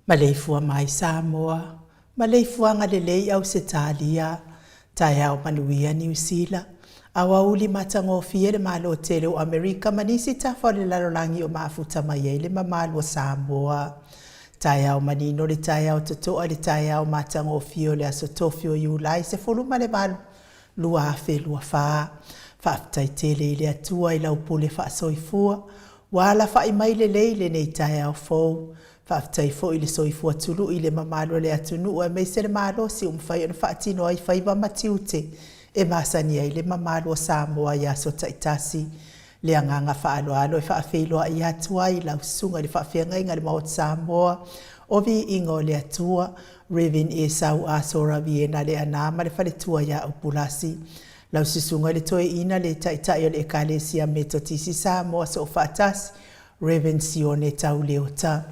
Maleifua mai Samoa, maleifuaga lelei Ausetalia, taeao manuia Niu Sila, aoauli matagofie le Malo tele o Amerika ma nisi tafa o le lalolagi o mafuta mai ai le mamalu o Samoa. Taeao manino le taeao totoa i le taeao matagofie o le aso Tofi o Iulai 18, 2024. Faafetai tele i le Atua i lau pule faasoifua ua alafai mai lelei lenei taeao fou. Faafetai foi i le soifua tului i le mamalu o le atunuu aemaise le malosi ua mafai ona faatino ai faiva ma tiute e masani ai le mamalu o Samoa i aso taitasi. Le agaga faaaloalo e faafeiloai atu ai i lau Susuga i le Faafeagaiga i le Maota Samoa o Viiga o le Atua, Rev Esau Aso Raviena Leaana ma le faletua ia Upulasi. Lau Susuga i le Toeaina le Taitai o le Ekalesia Metotisi Samoa Soofaatasi, Rev Sione Tau Leota.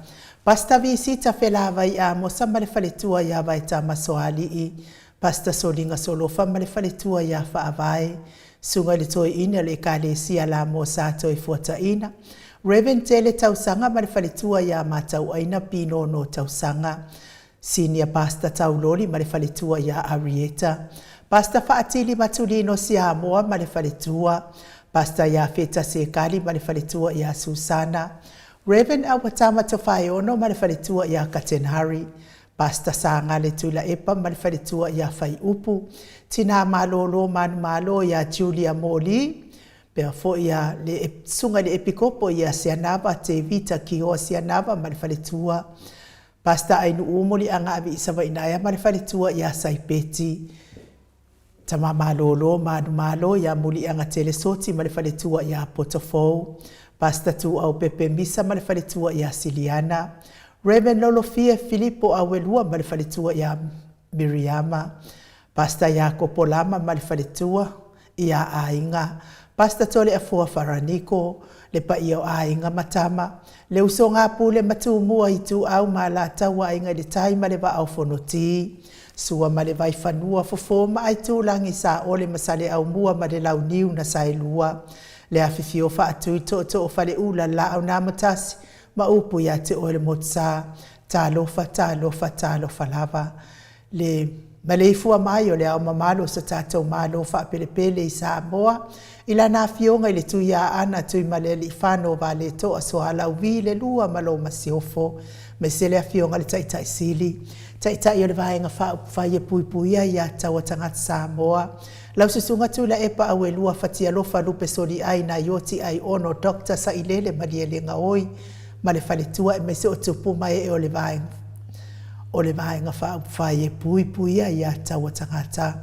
Pastor Visita Felavai Amosa ma le faletua ia Vaetama Soalii, Pastor Soliga Solofa ma le faletua ia Faavae, Susuga i le Toeaina o le Ekalesia Lamosa Toefuataina, Rev Tele Tausaga ma le faletua ia Matauaina Pinono Tausaga, Senior Pastor Tauloli ma le faletua ia Arieta, Pastor Faatili Matulino Siamoa ma le faletua, Pastor Iafeta Sekali ma le faletua ia Susana, Rev Auatama Tofaeono ma le faletua ia Katenari, Pastor Sagale Tuilaepa ma le faletua ia Faiupu, Tina Malolo Manumalo ia Julia Moli, pea foi ia le susuga i le Epikopo ia Sianava Tevita Kioa Sianava ma le faletua, Pastor Ainuu Muliaga Savaiinaea ma le faletua ia Saipeti, Tama Malolo Manumalo ia Muliaga Telesoti ma le faletua ia Potofou, Pastor Tuau Pepe Misa ma le faletua ia Siliana, Reverend Lolofia Filipo Auelua ma le faletua ia Miriama, Pastor Iakopo Lama ma le faletua ia Aiga, Pastor Toleafoa Faraniko, le paia o aiga ma tama, le usoga a Pule ma Tumua, Ituau ma Alataua, Aiga i le Tai ma le Vaa o Fonoti, Sua ma le Vaifanua, Fofo ma Aitulagi, Saole ma Saleaaumua ma le Launiu na Saelua, le afifio o Faatui, Tootoo o Faleula, le Laau na Amotasi ma upu ia te oe le Motusa. Talofa, talofa, talofa lava. Le maleifua mai o le Ao Mamalu o so tatou Malo faapelepele i Samoa, i lana afioga i le Tuiaana Tuimalealiifano Vaaletoa Sualauvi le Lua ma lo Masiofo, aemaise le afioga i le Taitai Sili, Taitai o le Vaega Faaupufai e Puipuia ia Taua Tagata Samoa, lau Susuga Tuilaepa Auelua Fatialofa Lupe Soliai Naioti Aiono Dr. Sailele Malielegaoi ma le faletua aemaise o tupu ma ee o le Vaega o le Vaega Faaupufai e Puipuia ia Taua Tagata.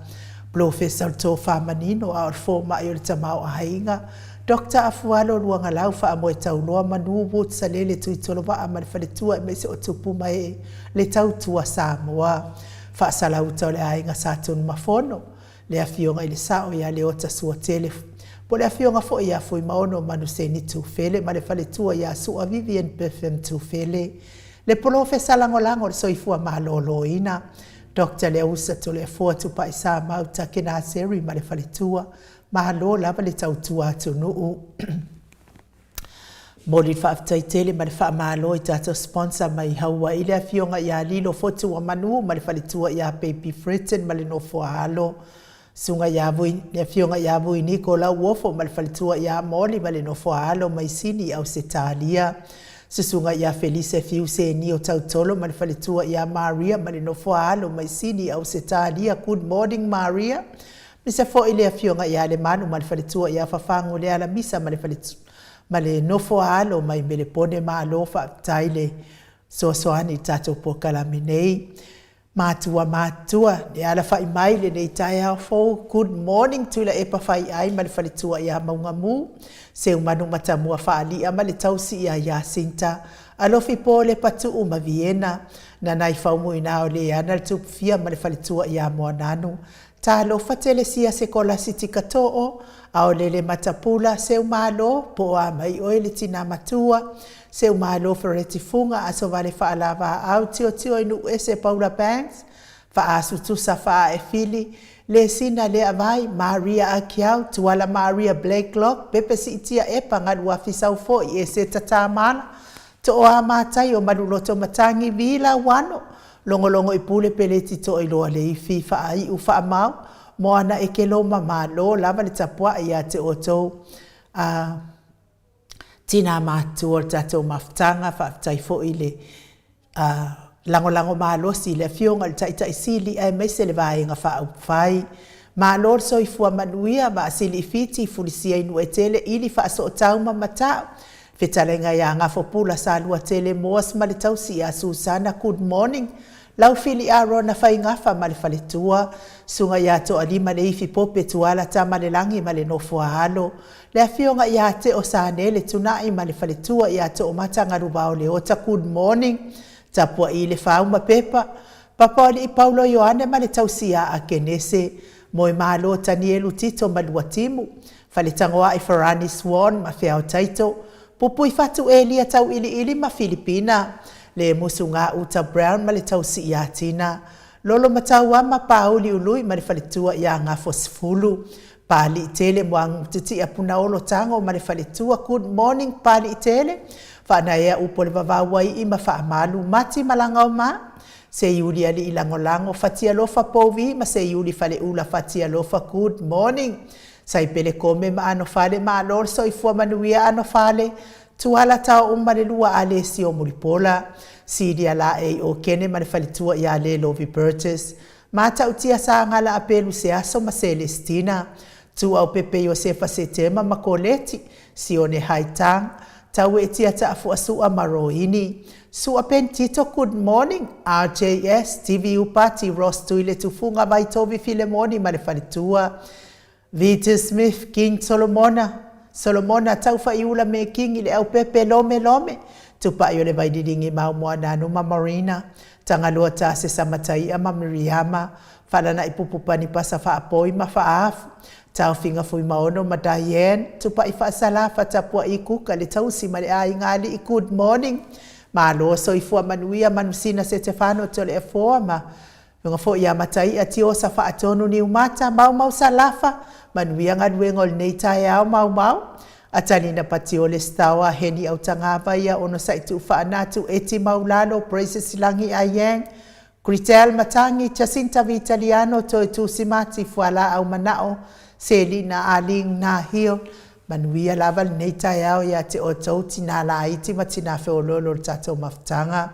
Polofesa o le Tofa Manino a o le Fomai o le Tamaoaiga, Doctor Afualo Luagalau Faamoetauloa Manu Woods Salele Tuitolovaa ma le faletua aemaise o tupu ma ee le tautua Samoa. Faasalauta o le Aiga Sa Tunumafono, le Afioga i le Sao ia Leota Suatele, po o le Afioga foi ia Fuimaono Manuseni Tufele ma le faletua ia Sua Vivian Bertham Tufele, le Polofesa Lagolago o le Soifua Maloloina, Doctor Leausa Toleafoa Tupai Samau Takenaseri ma le faletua. Malo lava le tautua atunuu. Momoli le faafetai tele ma le faamalo i tatou sponsor mai Hawaii le afioga ia Lilo Fotuamanu ma le faletua ia Baby Fritton ma le nofo a alo. Susuga ia Vui, le afioga ia Vui Niko Lauofo ma le faletua ia Molly ma le nofo a alo mai Sini i Ausetalia. Susuga ia Felise Fiu Senio Tautolo ma le faletua ia Maria ma le nofo a alo mai Sini i Ausetalia. Good morning Maria. Misa foi le afioga ia Lemanu ma le faletua ia Fafagu Leala Misa ma le ma le nofo a alo mai Melepone. Malo faafetai le fesoasoani i le tatou polokalame nei. Matua matua, le alafai mai lenei taeao fou. Good morning Tuilaepa Faiai ma le faletua ia Maugamu, Seumanu Matamua Faali'a ma le tausi ia Jacinta, Alofi Po Lepatuu ma Viena, Nanai Faumuina o Leana le Tupufia ma le faletua ia Moananu, Talofa Telesia Sekolasi Tikatoo, Aolele Matapula, Seumalo, po o a mai oe le tina matua, Seumalo Fereti Fuga, Asovale Faalavaau, Tiotio i Nuuese Paula Banks, Faasu Tusa Faaefili, Lesina Leavai, Maria Akiau, Tuala Maria Blakelock, Pepe Siitia Epa, Galuafi Saufoi, Eseta Tamala, Tooa Matai o Maluloto Matangi Vila Wano Logologo i Pule Peleti Toailoa Leifi Faaiu Faamau Moana e ke loma malo lava le tapuai ia te outou tina matutua o le tatou mafutaga. Faafetai foi le lagolago malosi i le Afioga i le Taitai Sili aemaise le Vaega Faaupufai. Malo le soifua manuia, Vaasili i Fiti, Fulisia i Nuuetele, Ili Faasootau ma Mata'u, Fetalaiga ia Gafopula Saluatele Moas ma le tausi ia Susana, good morning. Laufili Arona Faigafa ma le faletua, Susuga ia Toalima Leifi Pope Tuala Tamalelagi ma le nofo a alo, le Afioga ia Teo Sanele Tunai ma le faletua ia Toomata Galuvao Leota, good morning. Tapuai le Fau ma Pepa, Papaoalii Paulo Ioane ma le tausi ia Akenese, Moemalo Tanielu Tito ma Luatimu, Faletagoai Farani Swan ma Feao Taito, Pupui Fatu Elia Tauiliili ma Filipina, Le Musuga Uta Brown ma le tausi ia Tina, Lolo Matauama Pauli Ului ma le faletua ia Gafosefulu, Paliitele Muagutitia Punaolo Tago ma le faletua, good morning Paliitele, Faanaea upu o le vavau ai ma faamalu Mati Malagaoma, Seiuli Alii Lagolago Fatialofa Pouvi ma Seiuli Faleula Fatialofa, good morning. Saipele Kome ma Anofale, malo le soifua manuia Anofale, Tuala Tao uma le lua Alesi o Mulipola, Silia Laei o Kene ma le faletua ia Lelovi Burgess, Matautia Sagala Apelu Seaso ma Celestina, Tuau Pepe Iosefa Setema ma Koleti, Sione Haitang, Tauetia Taafuasua ma Roini, Sua Pentito, good morning, RJS, TV Upati, Ross Tuile Tufuga Vaitovi Filemoni ma le faletua, Vita Smith, King Solomona, Solomona Taufaiula me King i le aupepe Lome Lome, Tupai o le Vaililigi Maumoananu ma Marina, Tagaloa Tase Samataia ma Miriama, Falanai Pupupani Pasa Faapoi ma Faaafu, Taofiga Fuimaono ma Diane, Tupai Faasala Fatapuai Kuka le tausi ma le aiga alii, good morning. Malo soifua manuia Manusina Setefano Toleafoa ma Lunga foi ia Mataia Tiosa Faatonu Niumata Maumau Salafa, manuia galuega o lenei taeao Maumau. Atalina Patiole Staoa Heni Autagava ia Onosai Tuufaanatu Eti Maulalo Praises Lagi Ayang Critel Matangi Jacinta Vitaliano Toe Tusimati Fualaau Manao Selina Aling Nahil, manuia lava lenei taeao ia te outou tina laiti ma tina feoloolo o le tatou mafutaga.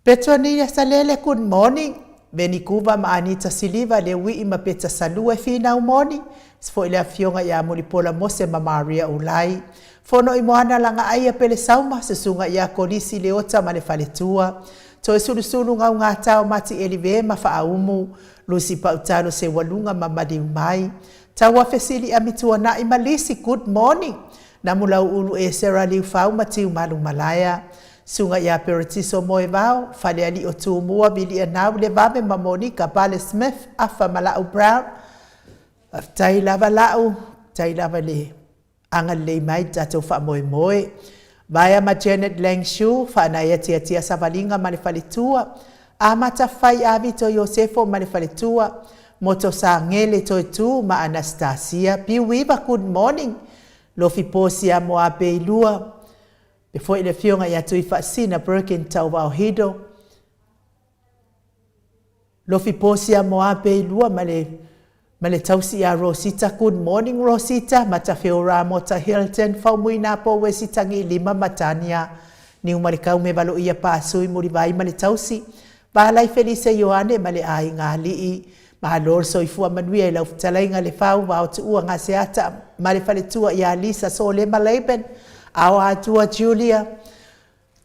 Petuania Salele, good morning. Venikuva ma Anita Siliva, Leuii ma Peta Salua e finau moni, se foi le afioga ia Mulipola Mose ma Maria Ulai. Fono i Moana Lagaaia Pele Sauma, susuga ia Kolisi Leota ma le faletua. Toe Sulusulu Gaugata o Mati Elive ma Faaumu, Lusi Pautalo Seualuga ma Maliumai. Taua Fesili Amituanai ma Lisi, good morning. Namulau Ulu Esera Liufau ma Tiumalu Malaea. Susuga ia Peretiso Moevao, Falealii o Tumua, Vilianau Levave ma Monika Pale Smith, Afa ma Lau Brown. Faafetai lava Lau, faafetai lava le agalelei mai i le tatou faamoemoe. Vaea ma Janet Langshu, Faanaea Tiatia Savaliga ma le faletua, Amata Fai Avito Iosefo ma le faletua, Moto Sagele Toetu ma Anastasia, Piuiva, good morning. Lofi Posia Moape i lua, Pe foi le afioga ia Tuifaasina Birkin Tauvaohido, Lofi Posia Moape i lua ma le ma le tausi ia Rosita, good morning Rosita, Matafeora Mota Hilton, Faumuina Powesi Tagilima ma Tania Niumalikau me Valoia Pasui Mulivai ma le tausi, Valai Felise Ioane ma le aiga alii. Malo le soifua manuia i lau fetalaiga le Fau Vaotuua Gaseata ma le faletua ia Lisa Solema Laban, Ao Atua Julia,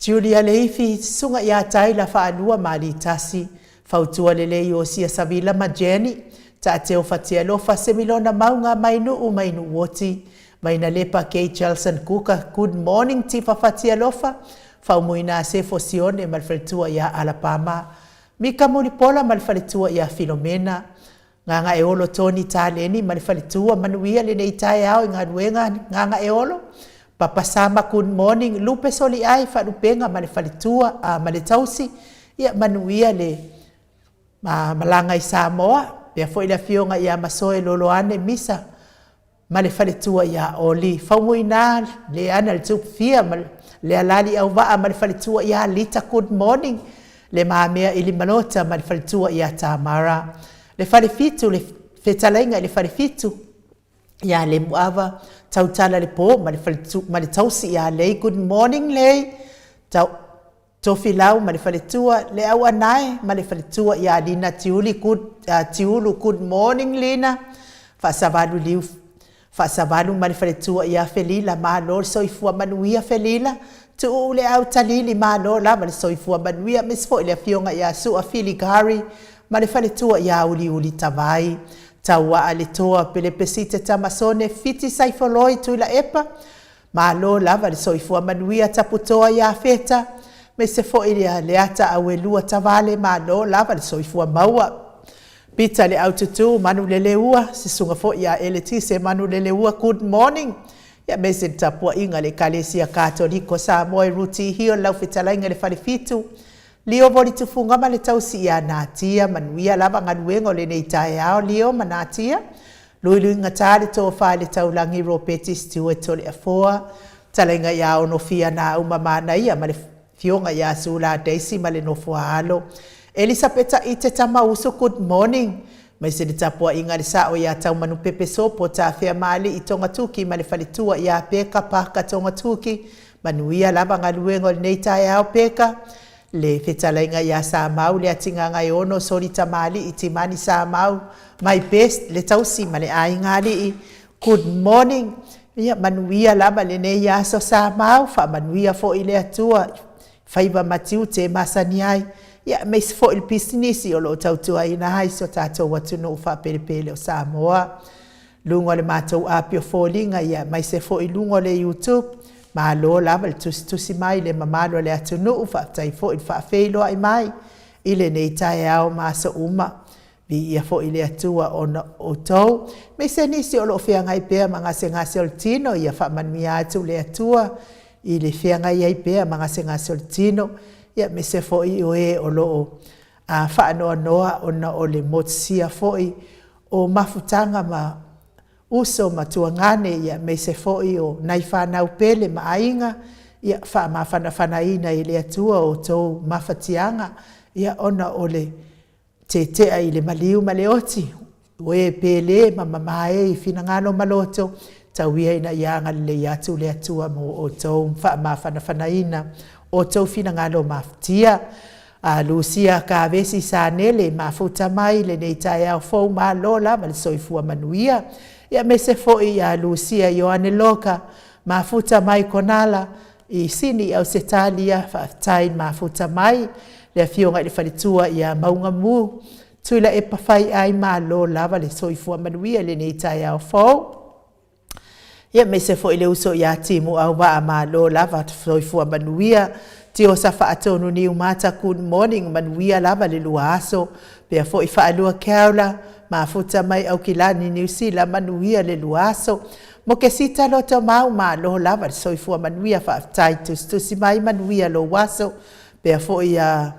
Julia Leifi, Susuga ia Taila Faalua ma Alitasi, Fautua Lelei Iosia Savila ma Jenny, Taateo Fatialofa, Semilona Mauga Mainuu Mainuuoti, Vainalepa Kay Chelson Kuka, good morning Tifa Fatialofa, Faumuina Sefo Sione ma le faletua ia Alapama, Mika Mulipola ma le faletua ia Filomena, Gagaeolo Tony Taleni ma le faletua, manuia lenei taeao i galuega Gagaeolo, Papa Sama good morning, Lupe Soliai Faalupega ma le faletua ma le tausi, ia manuia le malaga i Samoa, pea foi le afioga ia Masoe Loloane Misa. ma le faletua ia Oli. Faumuina Leana le Tupufia ma Lealali Auvaa ma le faletua ia Lita. Good morning. Le Mamea Ilimalota ma le faletua ia Tamara. Le Falefitu, le fetalaiga i le Falefitu ia Lemuava, Tautala le Po ma le faletu, ma le tausi ia Lei. Good morning Lei. Tau, Tofilau ma le faletua, le Auanae ma le faletua ia Lina Tiuli, good, Tiulu. Good morning Lina. Faasavalu Liu, Faasavalu ma le faletua ia Felila, malo le soifua manuia Felila. Tuuu le au talili, malo lava le soifua manuia. Aemaise foi le afioga ia Sua Filigari ma le faletua ia Uliuli Tavai. Tauaa le Toa, Pelepesite Tamasone, Fiti Saifoloi, Tuilaepa, malo lava le soifua manuia. Taputoa ia Feta, aemaise foi ia Leata Auelua Tavale, malo lava le soifua maua. Pita le Aututu, Manuleleua, susuga foi ia Eletise Manuleleua, good morning. Ia aemaise le tapuaiga a le Ekalesia Katoliko Samoa i Ruti Hill, lau fetalaiga i le Falefitu, Lio Volitufuga ma le tausi ia Natia, manuia lava galuega o lenei taeao Lio ma Natia. Luiluigata le tofa i le taulagi Ropeti Stewart Toleafoa, talaiga ia Onofia Nauma Manaia ma le afioga ia Sula Daisy ma le nofo a alo. Elisapeta Ite Tamausu, good morning. Aemaise le tapuaiga a le sao ia Taumanupepe Sopo Tafea Maali'i Togatuki ma le faletua ia Peka Paka Togatuki, manuia lava galuega o lenei taeao Peka. Le fetalaiga ia Samau Leatigagaeono Soli Tamalii Timani Samau, my best, le tausi ma le aiga alii, good morning. Ia manuia lava lenei aso Samau, faamanuia foi le Atua i faiva ma tiute e masani ai, ia aemaise foi le pisinisi o lo o tautuaina ai si o tatou atunuu faapelepele o Samoa. Luga o le matou api o foliga, ia aemaise foi luga o le YouTube. Malo lava le tusitusi mai le mamalu o le atunuu, faafetai foi le faafeiloai mai i lenei taeao ma aso uma. Viia foi le Atua ona o outou. Aemaise nisi o lo o feagai pea ma gasegase o le tino, ia faamanuia atu le Atua i le feagai ai pea ma gasegase o le tino, ia aemaise foi o e o lo o faanoanoa ona o le motusia foi o mafutaga ma uso ma tuagane, ia aemaise foi o nai fanau pele ma aiga, ia faamafanafanaina e le Atua outou mafatiaga, ia ona o le tetea i le maliu ma le oti, o e pele ma mamae i finagalo ma loto, tau ia ina ia agalelei atu le Atua mo outou faamafanafanaina outou finagalo mafatia. A Lusia Kavesi Sanele, mafuta mai lenei taeao fou, malo lava le soifua manuia. Ia aemaise foi ia Lusia Ioane Loka, mafuta mai Konala i Sini i Ausetalia, faafetai mafuta mai le afioga i le faletua ia Maugamu Tuilaepa Faiai, malo lava le soifua manuia i lenei taeao fou. Ia aemaise foi le uso ia Timu Auvaa, malo lava soifua manuia. Tiosa Faatonu Niumata, good morning, manuia lava le lua aso. Pea foi Faalua Keaula, mafuta mai Aukilani Niu Sila, manuia le lua aso. Mokesita Lotomau, malo lava le soifua manuia, faafetai tusitusi mai, manuia lou aso. Pea foi ia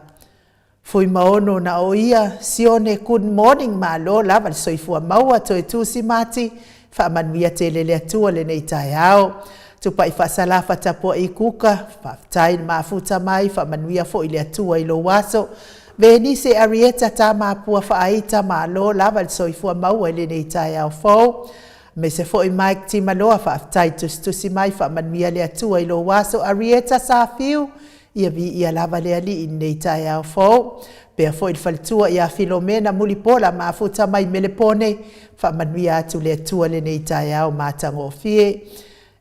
Fuimaono na o ia, Sione, good morning, malo lava le soifua maua, toe tusi mati, faamanuia tele le Atua lenei taeao. Tupai Faasalafa Tapuai Kuka, faafetai le mafuta mai, faamanuia foi le Atua i lou aso. Venise Arieta Tamapua Faaita, malo lava le soifua maua i lenei taeao fou. Aemaise foi Mike Timaloa, faafetai tusitusi mai, faamanuia le Atua i lou aso. Arieta Safiu, Ia viia lava le Alii i lenei taeao fou. Pea foi le faletua ia Filomena Mulipola mafuta mai Melepone, faamanuia atu le Atua lenei taeao matagofie.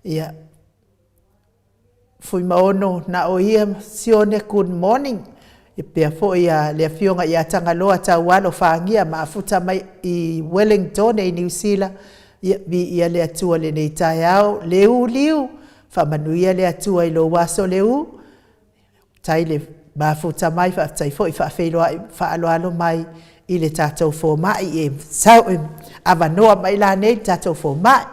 Ia Fuimaono na o ia Sione, good morning. Ia pea foi ia le afioga ia Tagaloa Taualo Fagia mafuta mai i Wellington i Niu Sila. Ia viia le Atua lenei taeao. Leu liu, Faamanuia le Atua i lou aso Leu. Tai le mafuta mai, faafetai foi faafeiloai faaaloalo mai i le tatou fomai e sau e avanoa mai lanei le tatou fomai.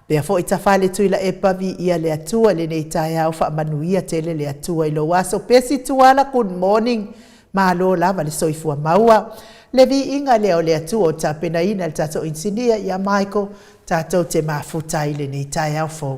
Pea foi Tafale Tuilaepa, viia le Atua i lenei taeao, faamanuia tele le Atua i lou aso. Pesi Tuala, good morning, malo lava le soifua maua. Le viiga lea o le Atua o tapenaina le tatou inisinia ia Michael. tatou te mafuta ai i lenei taeao fou.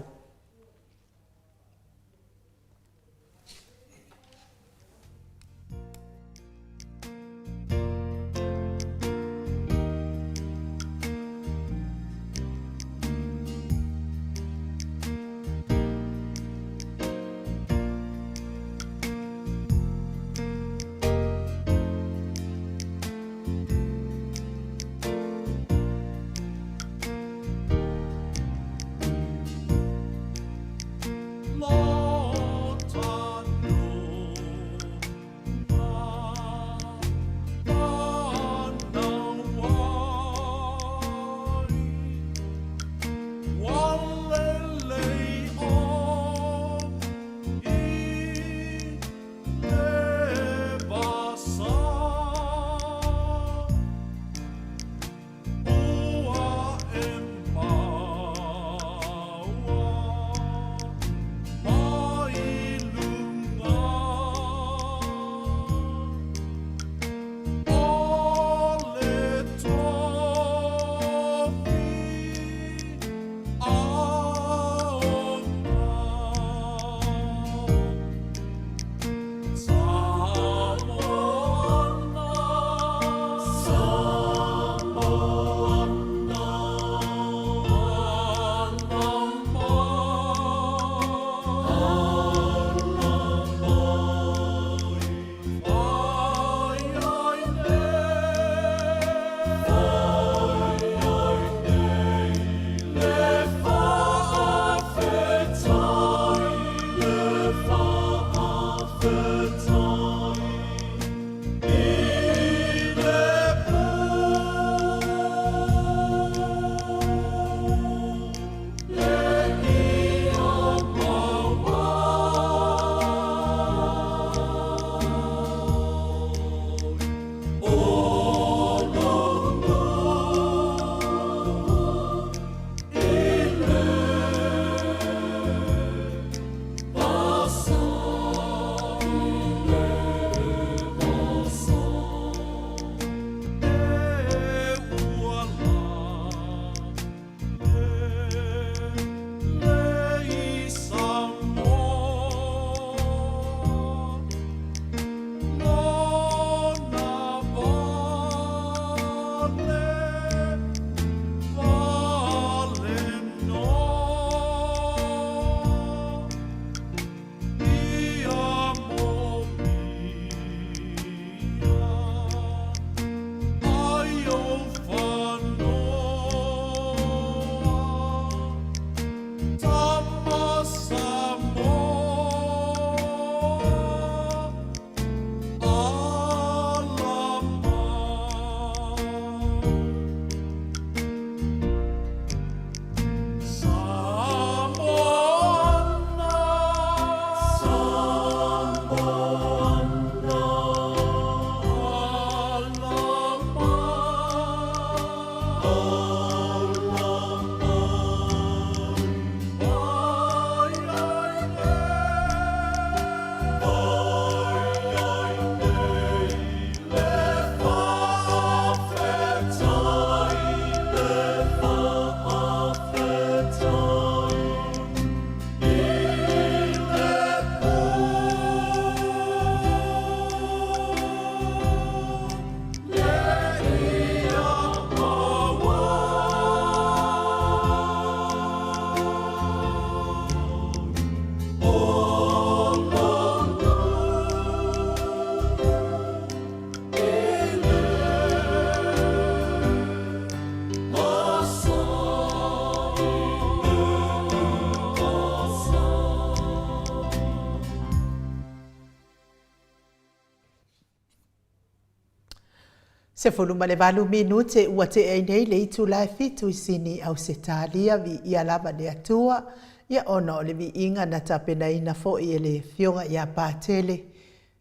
18 minute ua tea ai nei le itula e fitu i Sini, Ausetalia. Viia lava le Atua, ia ona o le viiga na tapenaina foi e le Afioga ia Patele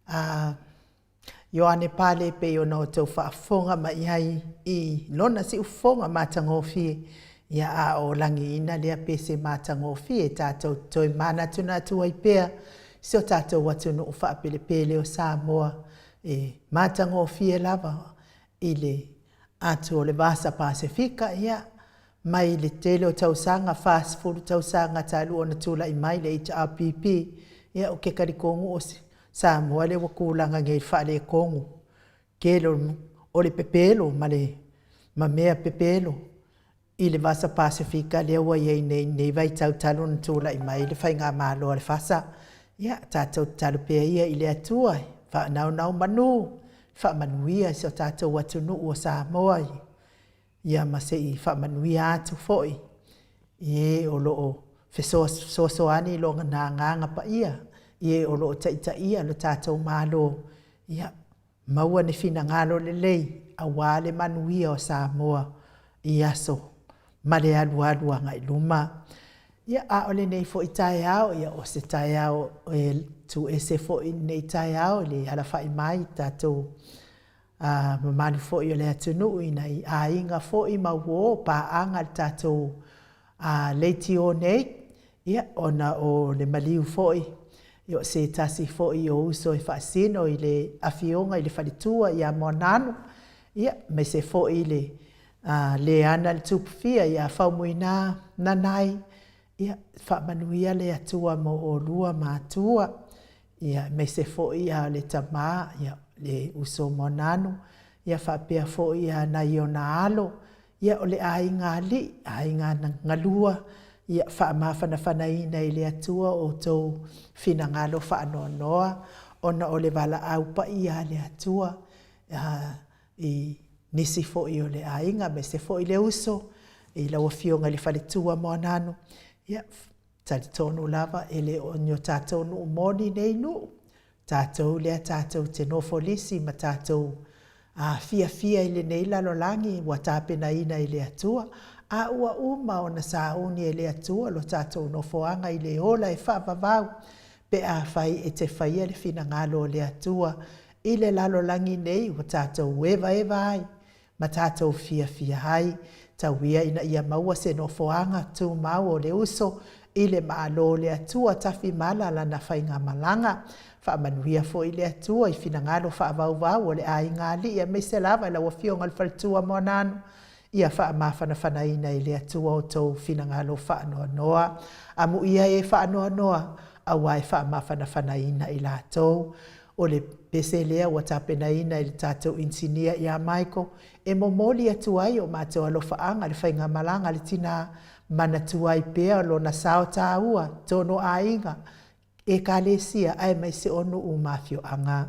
a Ioane Pale, pei ona outou faafofoga mai ai i lona siufofoga matagofie, ia a o lagiina lea pese matagofie tatou toe manatunatu ai pea si o tatou atunuu faapelepele o Samoa e matagofie lava i le atu o le Vasa Pasefika, ia Mai le tele o tausaga, 40 tausaga talu ona tulai mai le HRPP, ia ou te talitonu o Samoa lea ua tulaga nei i le faaletonu tele o le pepelo ma le ma mea pepelo i le Vasa Pasefika lea ua i ai nei i lenei vaitau talu ona tulai mai le faigamalo a le FASA. Ia, tatou tatalo pea ia i le Atua e faanonomanu, faamanuia i si o tatou atunuu o Samoa, ia ma se i faamanuia atu foi i e o lo o fesoasoani i Lona Agaga Paia i e o lo o taitaia lo tatou Malo, ia maua ni finagalo lelei aua le manuia o Samoa i aso ma le alualu agai i luma. Ia, a o lenei foi taeao, o se taeao e tu ese foi lenei taeao i le alafai mai i tatou mamalu foi o le atunuu i nai aiga foi ma uo o paaga i le tatou leitio nei, ia, ona o le maliu foi o se tasi foi o uso e faasino i le afioga i le faletua ia Moananu, aemaise foi le Leana Letupufi'a ia Faumuina Nanai. Ia faamanuia le Atua mo oulua matua, aemaise foi le tama le uso Moananu, ia faapea foi nai ona alo. Ia o le aiga alii, aiga galua, ia faamafanafanaina e le Atua outou finagalo faanoanoa ona o le valaau paia a le Atua i nisi foi o le aiga, aemaise foi le uso i lau Afioga i le faletua Moananu. Ia, talitonu lava e le o ni o tatou nuu moni nei nuu, tatou lea tatou te nofo lisi ma tatou fiafia i lenei lalolagi ua tapenaina e le Atua, a ua uma ona sauni e le Atua lo tatou nofoaga i le ola e faavavau pe afai e te faia le finagalo o le Atua i le lalolagi nei ua tatou evaeva ai ma tatou fiafia ai. Tau ia ina ia maua se nofoaga tumau o le uso i le Malo o le Atua tafimala lana faigamalaga. Faamanuia foi le Atua i finagalo faavauvau o le aiga alii aemaise lava i lau Afioga i le faletua Moananu. Ia faamafanafanaina e le Atua outou finagalo faanoanoa. Amuia e faanoanoa, aua e faamafanafanaina i latou. O le pese lea ua tapenaina e le tatou inisinia ia Michael e momoli atu ai o matou alofaaga i le faigamalaga a le tina, manatua ai pea lona sao taua i totonu o aiga, ekalesia aemaise o nuu ma afioaga.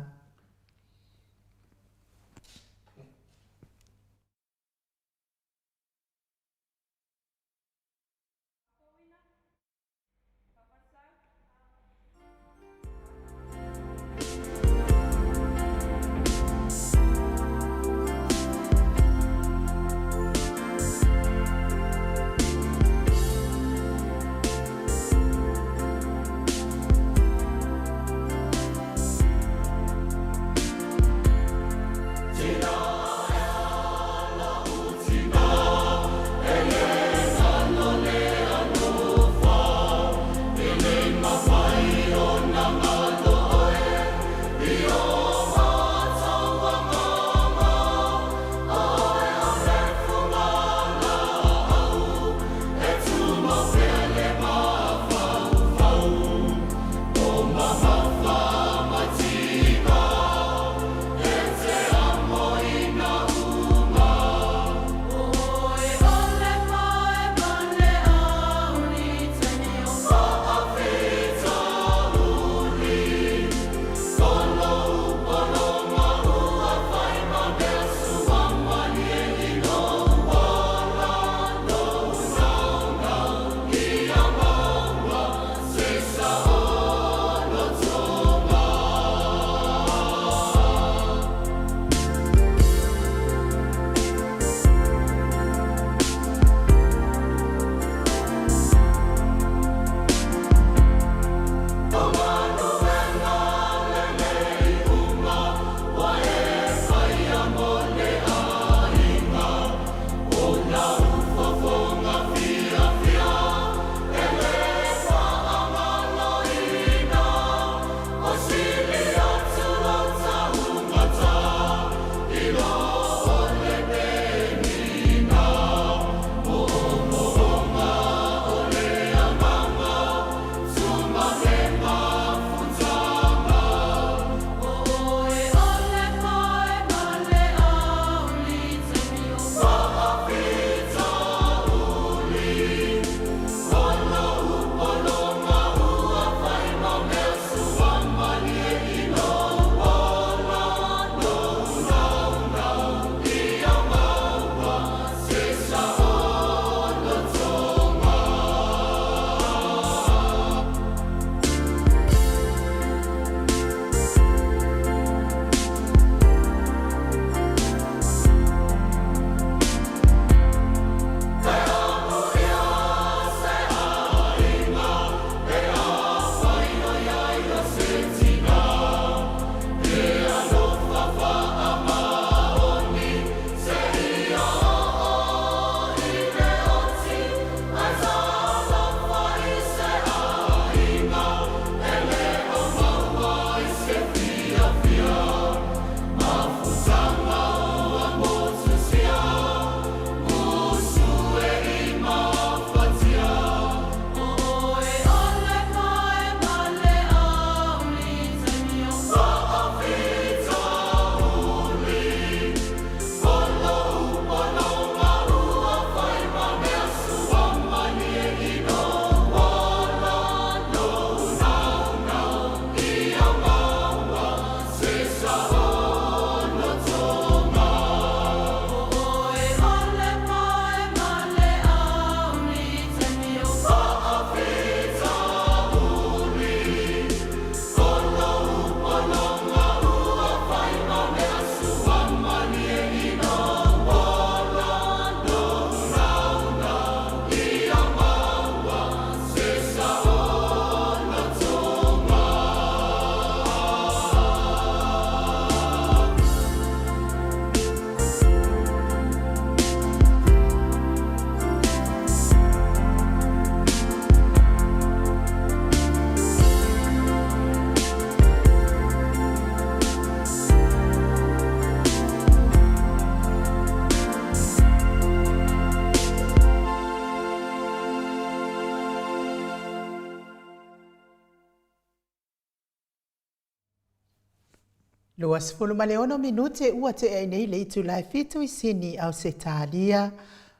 26 minute ua tea ai nei le itula e 7 i Sini, Ausetalia.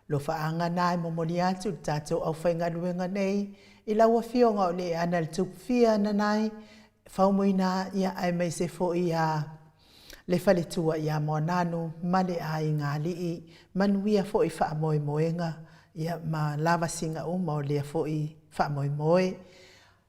Lofaaga na e momoli atu le tatou aufaigaluega nei i lau afioga o le ana le Tupufia Nanai Faumuina, ia aemaise foi ia le faletua ia Moananu ma le aiga alii. Manuia foi faamoemoega ia ma lavasiga uma o lea foi faamoemoe.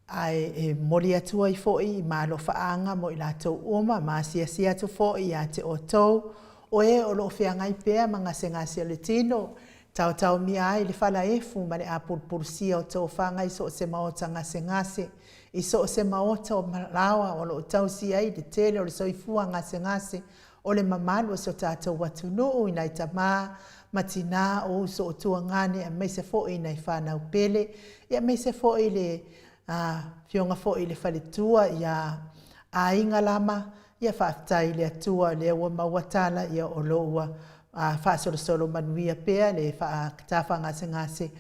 Ae e momoli atu ai foi ma alofaaga mo i latou uma ma asiasi atu foi ia te outou o e o loo feagai pea ma gasegase o le tino, taotaomia ai le falaefu ma le apulupulusia o tofaga i so o se maota gasegase, i so o se maota o malaoa o loo tausi ai le tele o le soifua gasegase o le mamalu o si o tatou atunuu, i nai tamā ma tinā, o uso o tuagane, aemaise foi nai fanau pele, aemaise foi le afioga foi i le faletua ia Aiga Lama. Ia faafetai i le Atua o lea ua maua tala, ia o lo ua faasolosolo manuia pea le tafagasegase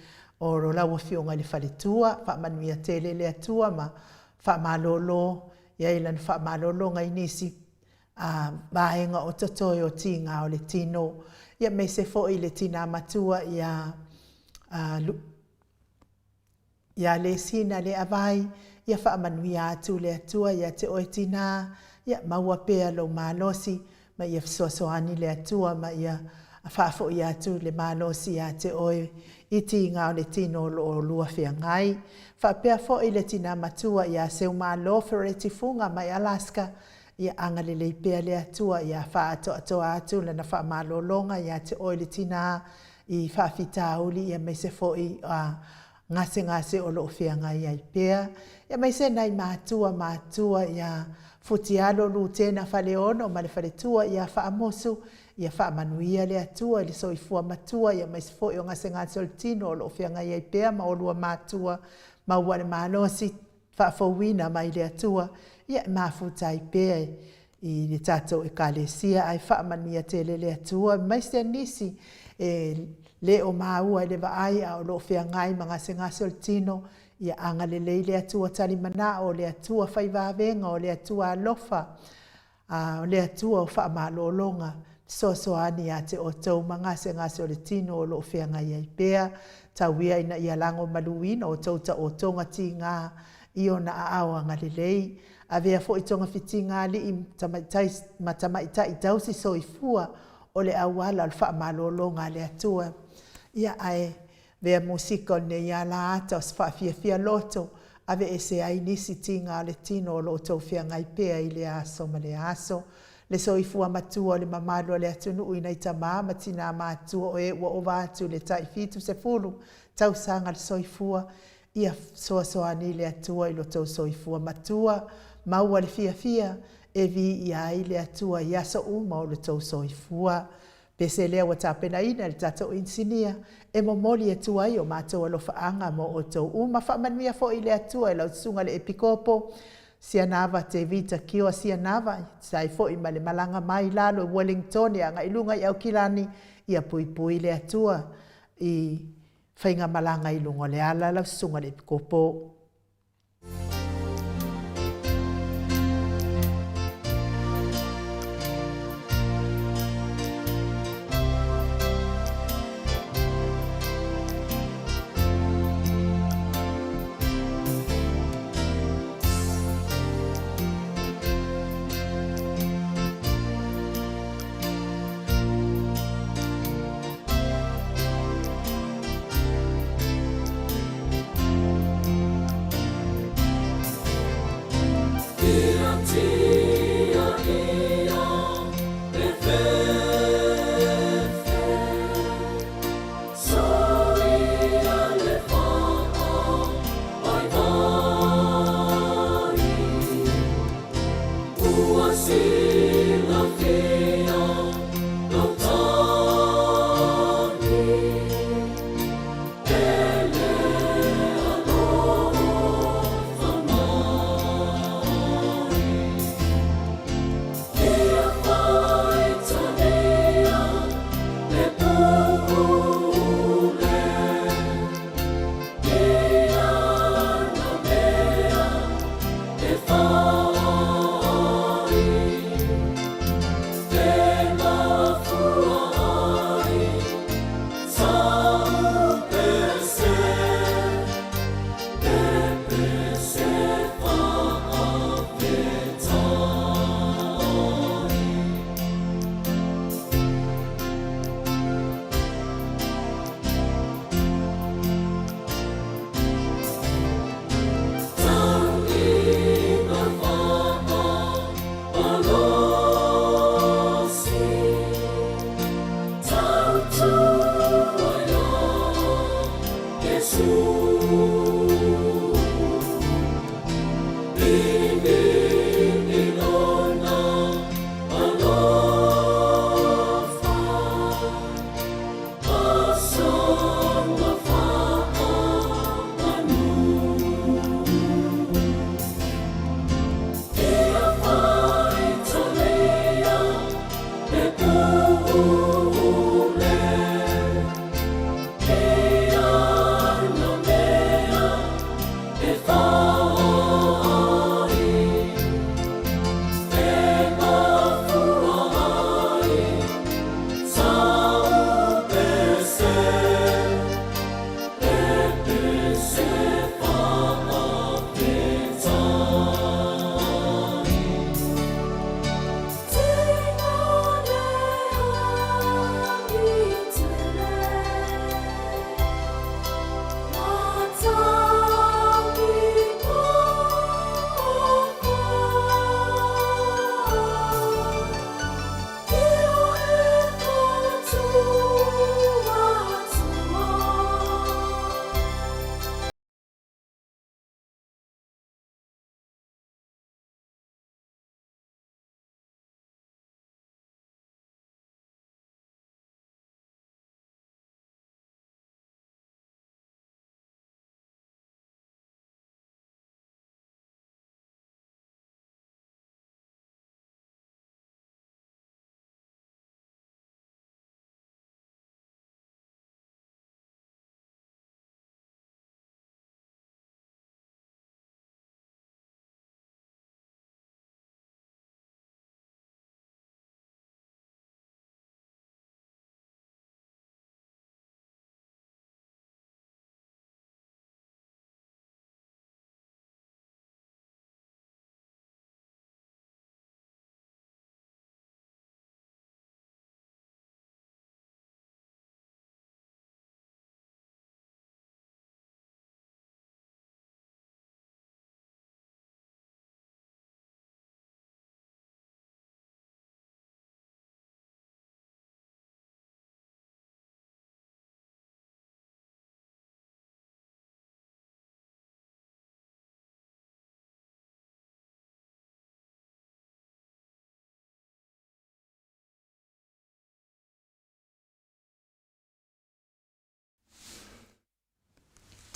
o lau afioga i le faletua. Faamanuia tele le Atua ma faamalolo i lana faamalologa i nisi vaega o totoe o tiga o le tino, ia aemaise foi le tina matua ia ia Lesina le Avai. Ia faamanuia atu le Atua ia te oe tina, ia maua pea lou malosi, ma ia fesoasoani le Atua ma ia faafoi atu le malosi ia te oe i tiga o le tino o lo o lua feagai. Faapea foi le tina matua ia Seumalo Fereti Fuga mai Alaska, ia agalelei pea le Atua ia faaatoatoa atu lana faamalologa ia te oe le tina i faafitauli, ia aemaise foi gasegase o loo feagai ai pea. Ia aemaise nai matua ia Futialo Lutena Faleono ma le faletua ia Faamusu, ia faamanuia le Atua i le soifua matua, ia aemaise foi o gasegase o le tino o loo feagai ai pea ma olua matua, maua le malosi faafouina mai le Atua, ia e mafuta ai pea i le tatou ekalesia. Ae faamanuia tele le Atua, aemaise nisi e le o maua i le vaai a o loo feagai ma gasegase o le tino, ia agalelei le Atua talimanao, o le Atua faivavega, o le Atua alofa, o le Atua o faamalologa, fesoasoani ia te outou ma gasegase o le tino o loo feagai ai pea. Tau ia ina ia lago maluina o tou taotoga tiga i ona aao agalelei. Avea foi togafitiga alii tamaitai ma tamaitai tausi soifua o le auala o le faamalologa a le Atua. Ia ae vea musika o lenei ala ata o se faafiafia loto, ave ese ai nisi tiga o le tino o lo o tou feagai pea i lea aso ma lea aso. Le soifua matua o le mamalu o le atunuu i nai tamā ma tinā matua o e ua ova atu i le tai 70 tausaga le soifua, ia fesoasoani le Atua i lo tou soifua matua, maua le fiafia e viia ai le Atua i aso uma o lo tou soifua. Pese lea ua tapenaina e le tatou inisinia e momoli atu ai o matou alofaaga mo outou uma. Faamanuia foi le Atua i lau susuga le Epikopo Sianava Tevita Kioa Sianava, tusa ai foi ma le malaga mai lalo i Wellington e agai i luga i Aukilani, ia puipui le Atua i faigamalaga i luga o le ala lau susuga le Epikopo.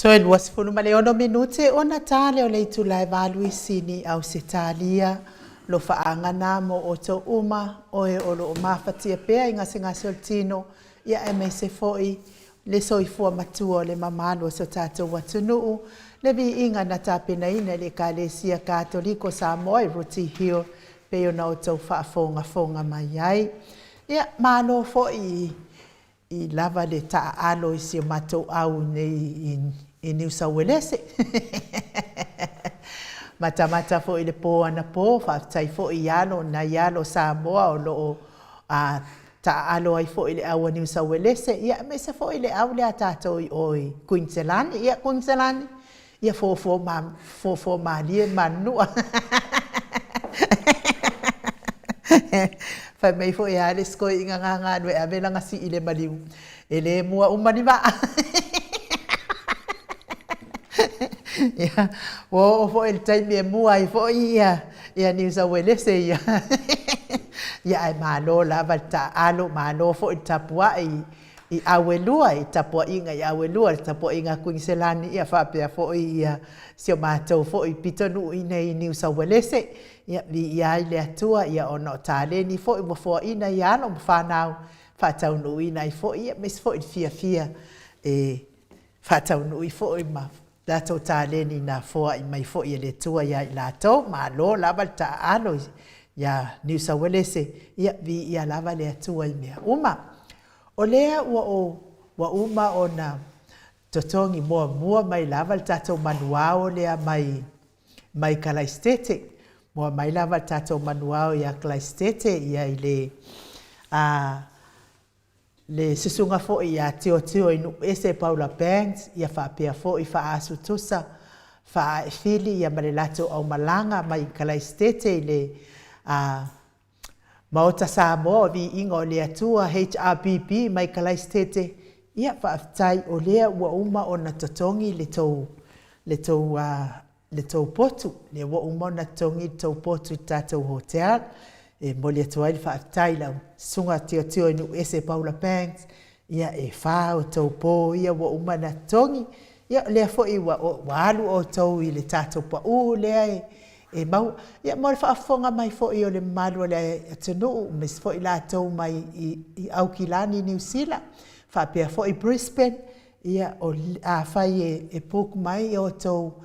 Toe 26 minute ona ta lea o le itula e 8 i Sini, Ausetalia. Alofaaga na mo outou uma o e o lo o mafatia pea i gasegase o le tino, ia aemaise foi le soifua matua o le mamalu o si o tatou atunuu. Le viiga na tapenaina e le Ekalesia Katoliko Samoa i Rooty Hill pei ona outou faafogafoga mai ai. Ia, malo foi i lava le taaalo i si o matou au nei i Niu Sauelese. Matamata foi i le po anapo, faafetai foi i alo, nai alo Samoa o lo o taaalo ai foi i le au a Niu Sauelese, ia aemaise foi le au lea a tatou i o i Kuiniselani. Ia Kuiniselani, ia fofo ma fofo malie ma manua. Fai mai foi a le isi toeaina gagano e ave lana sii i le maliu, e le mua uma ni vaa. Ia, ua oo foi i le taimi e mua ai foi ia ia Niu Sauelese ia. Ia ae malo lava le taaalo, malo foi le tapuai i au e lua, i tapuaiga i au e lua, le tapuaiga a Kuiniselani ia faapea foi ia si o matou foi pitonuu i inei i Niu Sauelese. Ia viia ai le Atua ia ona o taleni foi ua foaina i alo ma fanau faataunuuina ai foi ia aemaise foi le fiafia e faataunuu foi ma latou taleni na foai mai foi e le Atua ia i latou. Malo lava le taaalo ia Niu Sauelese, ia viia lava le Atua i mea uma. O lea ua ou ua uma ona totogi muamua mai lava le tatou manuao lea mai mai Kalaisitete. Mua mai lava le tatou manuao ia Kalaisitete ia i le a le susuga foi ia Tiotio i Nuuese Paula Banks ia faapea foi Faaasu Tusa Faaefili ia ma le latou aumalaga mai Kalaisitete i le a Maota Samoa o Viiga o le Atua, HRBB, mai Kalaisitete, Ia, faafetai o lea ua uma ona totogi le tou, le tou, le tou potu, lea ua uma ona totogi le tou potu i le tatou hotel. E momoli atu ai le faafetai i lau Susuga Tiotio i Nuuese Paula Banks, ia e fa outou po ia ua uma ona totogi. Ia o lea foi ua, ua alu outou i le tatou pau lea e, e maua. Ia mo le faafofoga mai foi o le mamalu o le atunuu, aemaise foi latou mai i, i Aukilani, Niu Sila, faapea foi Brisbane, ia, o, afai e, e book mai outou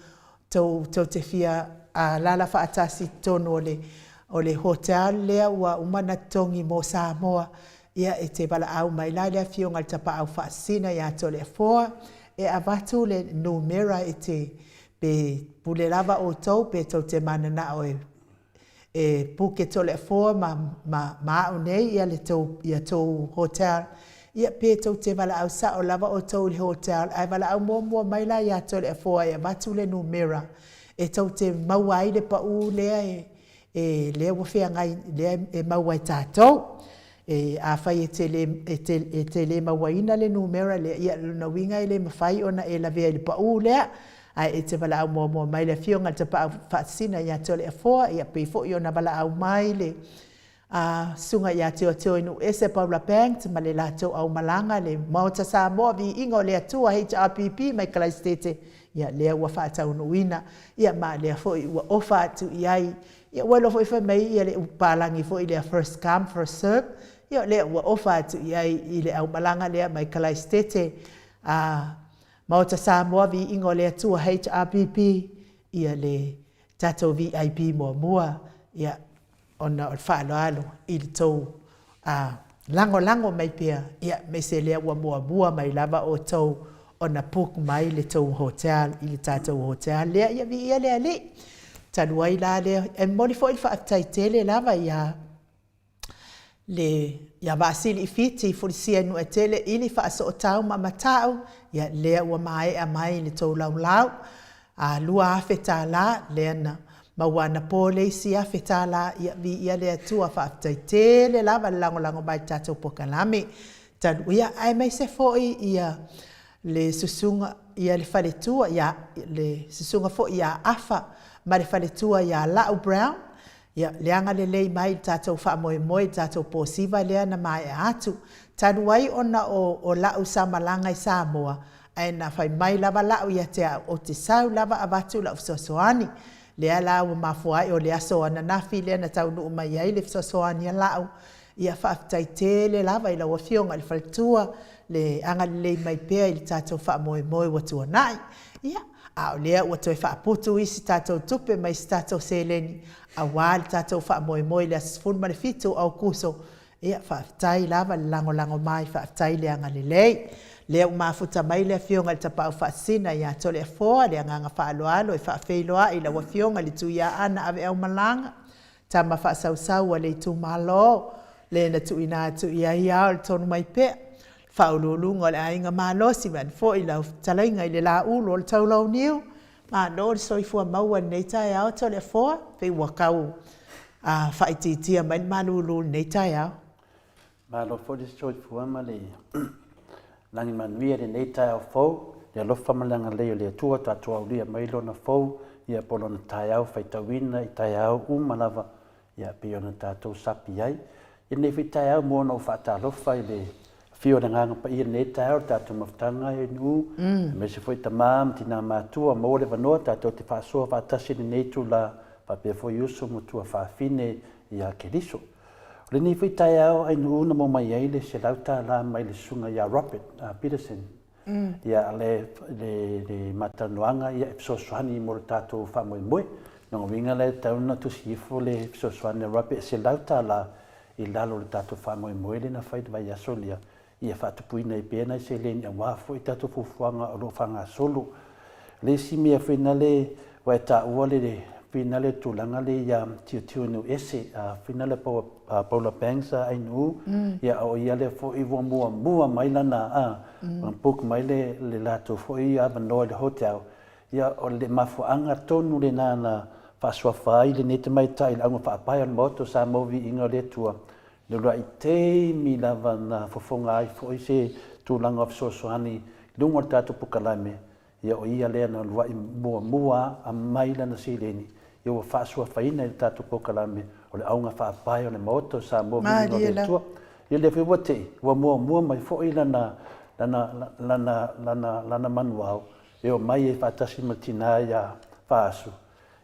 tou, tou te fia alaala faatasi i totonu o le, o le hotel lea ua uma ona totogi mo Samoa, ia e te valaau mai la i le Afioga i le Tapaau Faasisina ia Toleafoa e avatu le numera e te, pe pule lava outou pe tou te mananao e e puke Toleafoa ma, ma, ma au nei ia le tou, ia tou hotel, ia pe tou te valaau sao lava outou i le hotel, ae valaau muamua mai la ia Toleafoa e avatu le numera e tou te maua ai le pau lea e, e lea ua feagai, lea e maua e tatou. E, afai e te le, e te, e te le mauaina le numera lea, ia lona uiga e le mafai ona e lavea i le pau lea, ae e te valaau muamua mai le Afioga i le Tapaau Faasisina ia Toleafoa, ia pei foi ona valaau mai le a Susuga ia Teoteoinuuese Paula Banks ma le latou aumalaga le Maota Samoa Viiga o le Atua HRPP mai Kalaisitete, ia lea ua faataunuuina, ia ma lea foi ua ofa atu i ai. Ia ua iloa foi fai mai ia le palagi foi lea first come first serve, ia lea ua ofa atu i ai i le aumalaga lea mai Kalaisitete a Maota Samoa Viiga o le Atua HRPP, ia le tatou VIP muamua, ia ona o le faaaloalo i le tou a lagolago mai pea, ia aemaise lea ua muamua mai lava outou ona book mai le tou hotel i le tatou hotel lea, ia viia le Alii. Talu ai la lea, e momoli foi le faafetai tele lava ia le ia Vaasili i Fiti, Fulisia i Nuuetele, ili Faasootau ma Matau, ia lea ua maea mai le tou laulau, a $2,000 lea na maua anapo le isi $1,000, ia viia le Atua, faafetai tele lava le lagolago mai i le tatou polokalame. Talu, ia aemaise foi ia le susuga ia le faletua ia le susuga foi ia Afa ma le faletua ia Lau Brown, Ia, le agalelei mai i le tatou faamoemoe i le tatou posiva lea na maea atu. Talu ai ona o, o la'u sa malaga i Samoa, ae na fai mai lava la'u ia te a'u, ou te sau lava avatu la'u fesoasoani. Lea la ua mafua ai o le aso ananafi lea na taunuu mai ai le fesoasoani a la'u. Ia, faafetai tele lava i lau Afioga i le faletua, le agalelei mai pea i le tatou faamoemoe ua tuanai. Ia, a o lea ua toe faaputu isi tatou tupe ma isi tatou seleni aua le tatou faamoemoe i le aso 17 o Aokuso. Ia, faafetai lava le lagolago mai, faafetai le agalelei. Lea ua mafuta mai le Afioga i le Tapaau Faasisina ia Toleafoa, le agaga faaaloalo e faafeiloai i lau Afioga i le Tuiaana Aveaumalaga, tama faasausau a le itumalo, le na tuuina atu i ai ao le tonu mai pea, Faauluuluga o le Aiga Malosi vaeane foi lau fetalaiga i le Laulu o le Taulauniu, malo le soifua maua i lenei taeao Toleafoa, pei ua tau faaitiitia mai le malulu i lenei taeao. Malo foi le soifua ma le lagi manuia i lenei taeao fou, le alofa ma le agalelei o le Atua tatou aulia mai lona fou, ia po o lona taeao faitauina i taeao uma lava ia pei ona tatou sapi ai. I lenei foi taeao mua ona ou faatalofa i le afio o le Agaga Paia i lenei taeao, le tatou mafutaga e Nu'u, aemaise foi tama ma tina matua, maua le avanoa tatou te faasoa faatasi i lenei itula, faapea foi uso ma tuafafine ia Keriso. O lenei foi taeao ai Nu'u na maua mai ai le $100 mai le susuga ia Robert Peterson, Ia, le, le, le matalanoaga ia e fesoasoani mo le tatou faamoemoe. Lona uiga la e tatau ona tusi ifo le fesoasoani a Robbie e $100 i lalo o le tatou faamoemoe lea na fai i le vaiaso lea, ia faatupuina ai pea nai seleni aua foi tatou fuafuaga o lo o faagasolo. O le isi mea foi nale ua e taua le foi nale tulaga lea ia Tiltiu Ese, foi nale Paula Banks a Ainuu, ia o ia lea foi ua muamua mai lana, book mai le latou foi avanoa i le hotel. Ia o le mafuaaga tonu lena na faasuafa ai lenei tamaitai i le auga faapae o le Maota o Samoa Viiga o le Atua, le uluai taimi lava na fofoga ai foi se tulaga o fesoasoani i luga o le tatou polokalame, ia o ia lea na uluai muamua aumai lana seleni, ia ua faasuafaina i le tatou polokalame o le Auga Faapae o le Maota o Samoa Viiga o le Atua. Ia lea foi ua tei, ua muamua mai foi lana, lana, lana, lana, lana manuao e omai ai faatasi ma le tina ia Faasu,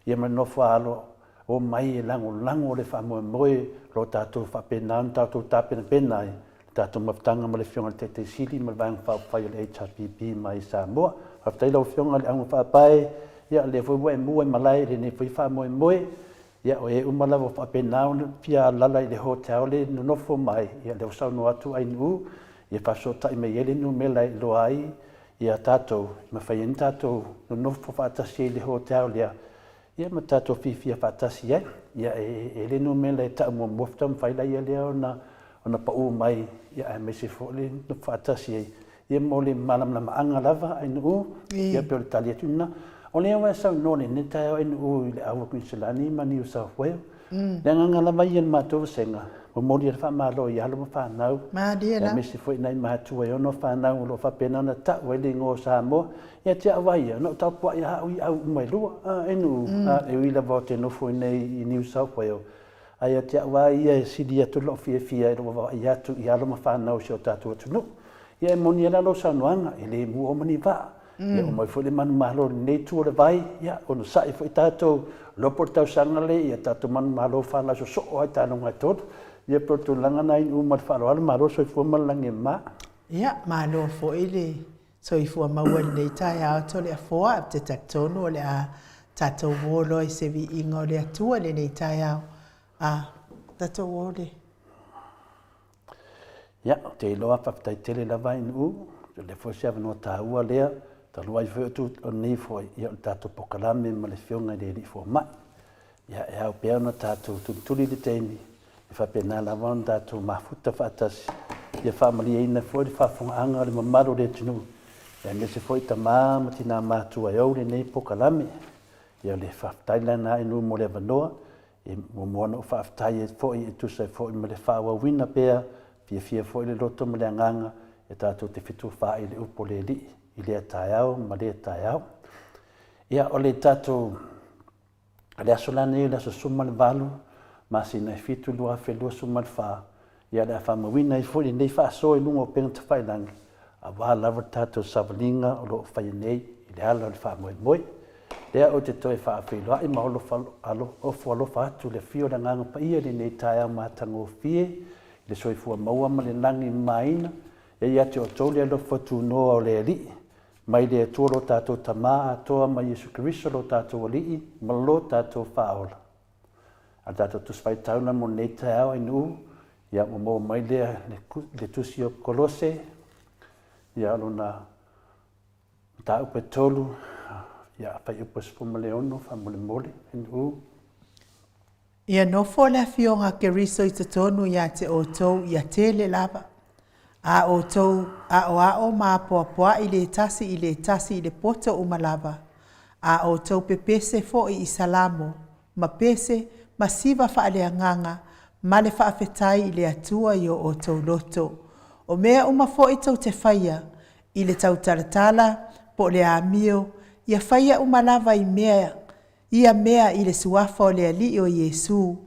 ia ma le nofo a alo, omai e lagolago le faamoemoe o lo o tatou faapena ona tatou tapenapena ai le tatou mafutaga ma le Afioga i le Taitai Sili ma le Vaega Faaupufai o le HRPP mai Samoa. Faafetai lau Afioga i le Auga Faapae, ia o lea foi ua e mua i malae i lenei foi faamoemoe. Ia o e uma lava ua faapena ona fia alaala i le hotel le nonofo mai, ia lea ua saunoa atu Ainuu, ia faafesootai mai ai le numera e iloa ai ia tatou, e mafai ai ona tatou nonofo faatasi ai i le hotel lea, ia ma tatou fiafia faatasi ai. Ia e le numera e tau muamua faatoa mafai laia lea ona ona pau mai, ia aemaise foi le nofo faatasi ai, ia mo le malamalamaaga lava Ainuu, ia pei o le tali atu lena. O lea ua e saunoa i lenei taeao Ainuu i le au a Kuiniselani ma Niu South Wales. Le agaga lava ia i le matou vasega, momoli ai le faamalo i alo ma fanau, aemaise foi nai matua e ono fanau o lo o faapena ona tau ai le igoa o Samoa. Ia te au lava ia, na ou tapuai lava au i au uma e lua, Ainuu, e ui lava ou te nofo i inei i New South Wales, ae ia te au lava ia e sili atu lou fiafia i lou vaavaai atu i alo ma fanau o si o tatou atunuu. Ia e moni ai la lau saunoaga, e le muo ma ni vaa. Ia omai foi le manumalo i lenei itu o le vai, ia onosai foi tatou, iloa po o le tausaga lea ia tatou manumalo fanau sosoo lava i taaloga e tolu. Ia pei o le tulaga lena i uma ma le faaaloalo, malo le soifua ma le lagi e mama. Ia, malo foi le soifua maua i lenei taeao Toleafoa, ou te talitonu o le a tatou uo loa i se viiga o le Atua i lenei taeao. A tatou o le. Ia, ou te iloa faafetai tele lava i Nu'u, o lea foi o se avanoa taua lea, talu ai foi o lenei foi, ia o le tatou polokalame ma le Afioga i le Alii Fomai. Ia, e ao pea ona tatou tulituli le taimi, e faapena lava ona tatou mafuta faatasi, ia faamalieina foi le faafofogaaga a le mamalu o le atunuu, aemaise foi tama ma tina matutua e ou lenei polokalame. Ia, o le faafetai lena i Nu'u mo le avanoa, E muamua ona ou faafetai ai foi e tusa ai foi ma le faaauauina pea, fiafia foi le loto ma le agaga e tatou te fetufaai i le upu a le Alii i lea taeao ma lea taeao. Ia, o le tatou, o le aso la nei o le aso 18, masina e 7, 2024, Ia, o le a faamauina ai foi lenei faasoa i luga o upega tafailagi, aua lava le tatou savaliga o lo o faia nei i le ala o le faamoemoe. Lea ou te toe faafeiloai ma ofo alofa atu i le afio o le Agaga Paia i lenei taeao matagofie i le soifua maua ma le lagi mamaina e ia te outou le alofa tunoa o le Alii, mai le Atua lo tatou Tama atoa ma Iesu Keriso lo tatou Alii ma lo tatou Faaola. A o le tatou Tusi Faitauna mo lenei taeao i Nu'u, ia ua maua mai lea le Tusi o Kolose, ia lona mataupu e 3, ia fuaiupu e 16 faamolemole i Nu'u. Ia nofo le Afioga a Keriso i totonu ia te outou ia tele lava, a outou aoao ma apoapoai le tasi i le tasi i le poto uma lava, a outou pepese foi i salamo, ma pese, ma siva faaleagaga, ma le faafetai i le Atua i o outou loto. O mea uma foi tou te faia, i le tautalatala, po o le amio, ia faia uma lava i mea ia mea i le suafa o le Alii o Iesu,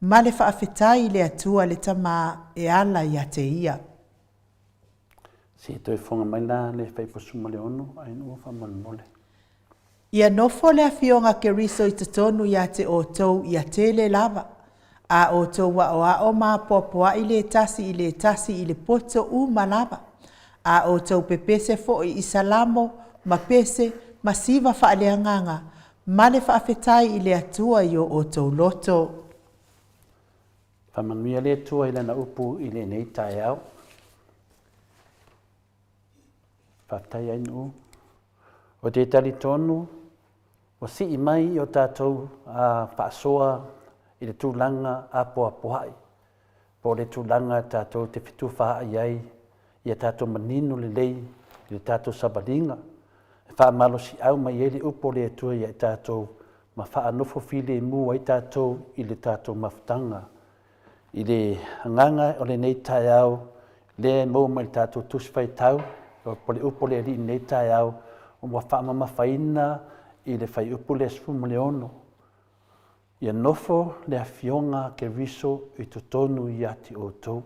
ma le faafetai i le Atua le Tama e ala ia te ia. Se i toe fofoga mai la le faipusu ma le ono, ai nuu faamolemole. Ia nofo le Afioga a Keriso i totonu ia te outou ia tele lava, a outou aoao ma apoapoai le tasi i le tasi i le poto uma lava, a outou pepese foi i salamo ma pese ma siva faaleagaga ma le faafetai i le Atua i o outou loto. Faamanuia le Atua i Lana upu i lenei taeao. Faafetai ai Nu'u. Ou te talitonu ua sii mai i o tatou faasoa i le tulaga apoapoai po o le tulaga tatou te fetufaai ai ia tatou manino lelei i le tatou savaliga e faamalosiau mai ai le upu o le Atua ia i tatou ma faanofo filemu ai tatou i le tatou mafutaga. I le agaga o lenei taeao, Lea e maua mai i le tatou Tusi Faitau, po o le upu a le Alii i lenei taeao, ua faamamafaina i le fuaiupu lea 16, Ia nofo le Afioga a Keriso i totonu ia te outou.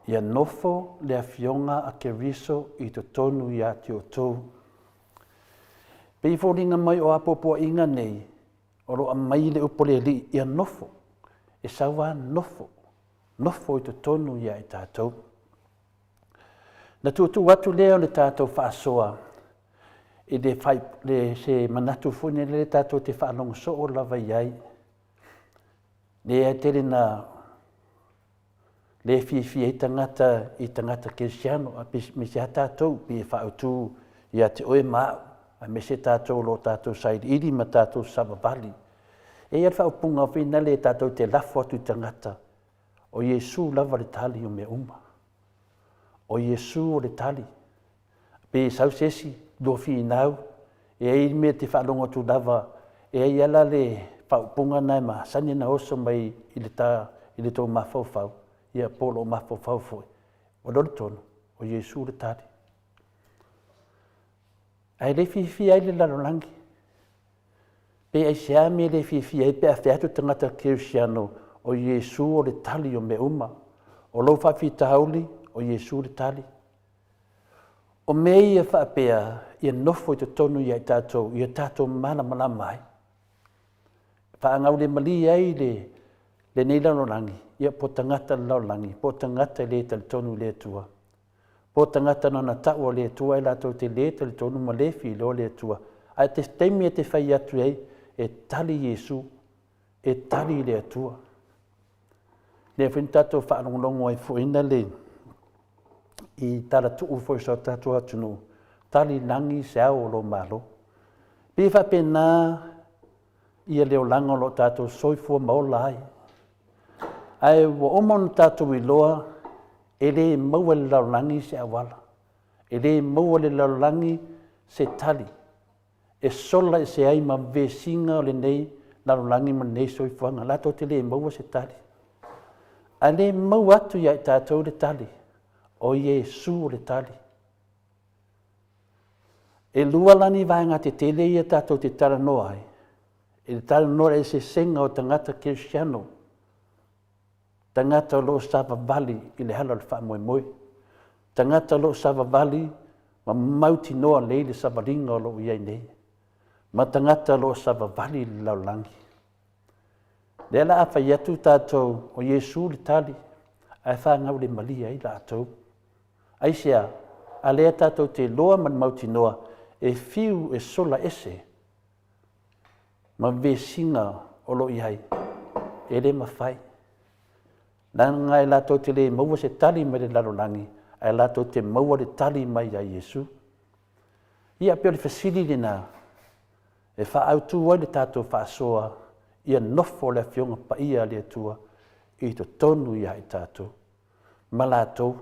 Ia nofo le Afioga a Keriso i totonu ia te outou. Pei e foliga mai o apoapoaiga nei, o lo o aumai le upu a le Alii, ia nofo, e sau lava nofo, nofo i totonu ia i tatou. Na tuutuu atu lea o le tatou faasoa i le, fai, le se manatu foi lele tatou te faalogo soo lava i ai. Lea e tele na le fiafia ai tagata i tagata kerisiano, aemaise lava tatou pei e faaautu ia te oe ma au, aemaise tatou o lo o tatou sailiili ma tatou savavali. E i ai le faaupuga foi lea tatou te lafo atu i tagata, o Iesu lava le tali o mea uma. O Iesu o le tali. Pe sau se isi, lua finau, e i ai le mea e te faalogo atu lava, e i ai lava la le faaupuga lena e masani ona oso mai i le ta, i le tou mafaufau, ia po o lou mafaufau foi. O le tonu, o Iesu le tali. Ae le fiafia ai le lalolagi. Pe aisea mea le fiafia ai pe a fai atu tagata kerisiano o Iesu o le tali o mea uma. O lou faafitauli, o Iesu le tali. O mea ia faapea, ia nofo i totonu ia i tatou, ia tatou malamalama ai. Faagaulemalie ai le, lenei lalolagi, ia po o tagata le lalolagi, po o tagata e le talitonu i le Atua. Po o tagata na ona tau o le Atua e latou te le talitonu ma le filoa le Atua. Ae te taimi e te fai atu ai, e tali Iesu, e tali le Atua. Lea foi na tatou faalogologo ai foi na le i tala tuu foi o so tatou atunuu, tali lagi se ao o lou Malo. Pei e faapena ia le olaga o lo o tatou soifua ma ola ai. Ae ua uma ona tatou iloa e le maua e le lalolagi se auala, e le maua e le lalolagi se tali e sola ese ai ma vesiga o lenei lalolagi ma lenei soifuaga, latou te le maua se tali. Ae le maua atu ia i tatou le tali, o Iesu o le tali. E lua la ni vaega tetele ia tatou te talanoa ai, i le talanoa i le eseesega o tagata kerisiano, tagata o lo o savavali i le ala o le faamoemoe, tagata o lo o savavali ma mautinoa lelei le savaliga o lo o i ai nei, ma tagata o lo o savavali i le lalolagi. Lea la a fai atu tatou o Iesu le tali, ae faagaulemalie ai latou. Aisea? A lea tatou te iloa ma le mautinoa e fiu e sola ese ma vesiga o lo o i ai, e le mafai. Leaga e latou te le maua se tali mai le lalolagi, ae latou te maua le tali mai ia Iesu. Ia, pei o le fesili lena e faaautu ai le tatou faasoa ia nofo le Afioga Paia a le Atua i totonu ia i tatou ma latou.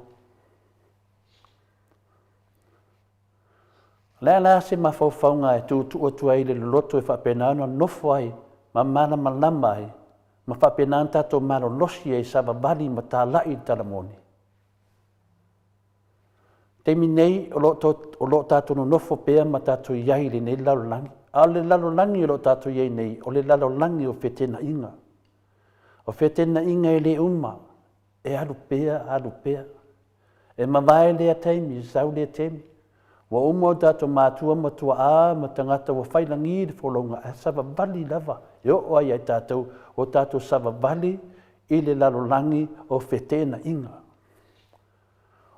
O le a la se mafaufauga e tuutuu atu ai i le loloto e faapena ona nofo ai ma malamalama ai ma faapena ona tatou malolosi ai savavali ma talai i le tala moni? Taimi nei o lo o tatou nonofo pea ma tatou i ai i lenei lalolagi, a o le lalolagi o lo o tatou i ai nei, o le lalolagi o feteenaiga. O feteenaiga e le uma, e alu pea, alu pea. E mavae lea taimi, sau lea taimi. Ua uma o tatou matua ma tuaa ma tagata ua failagi le folauga, ae savavali lava e oo ai ia i tatou o tatou savavali i le lalolagi o feteenaiga.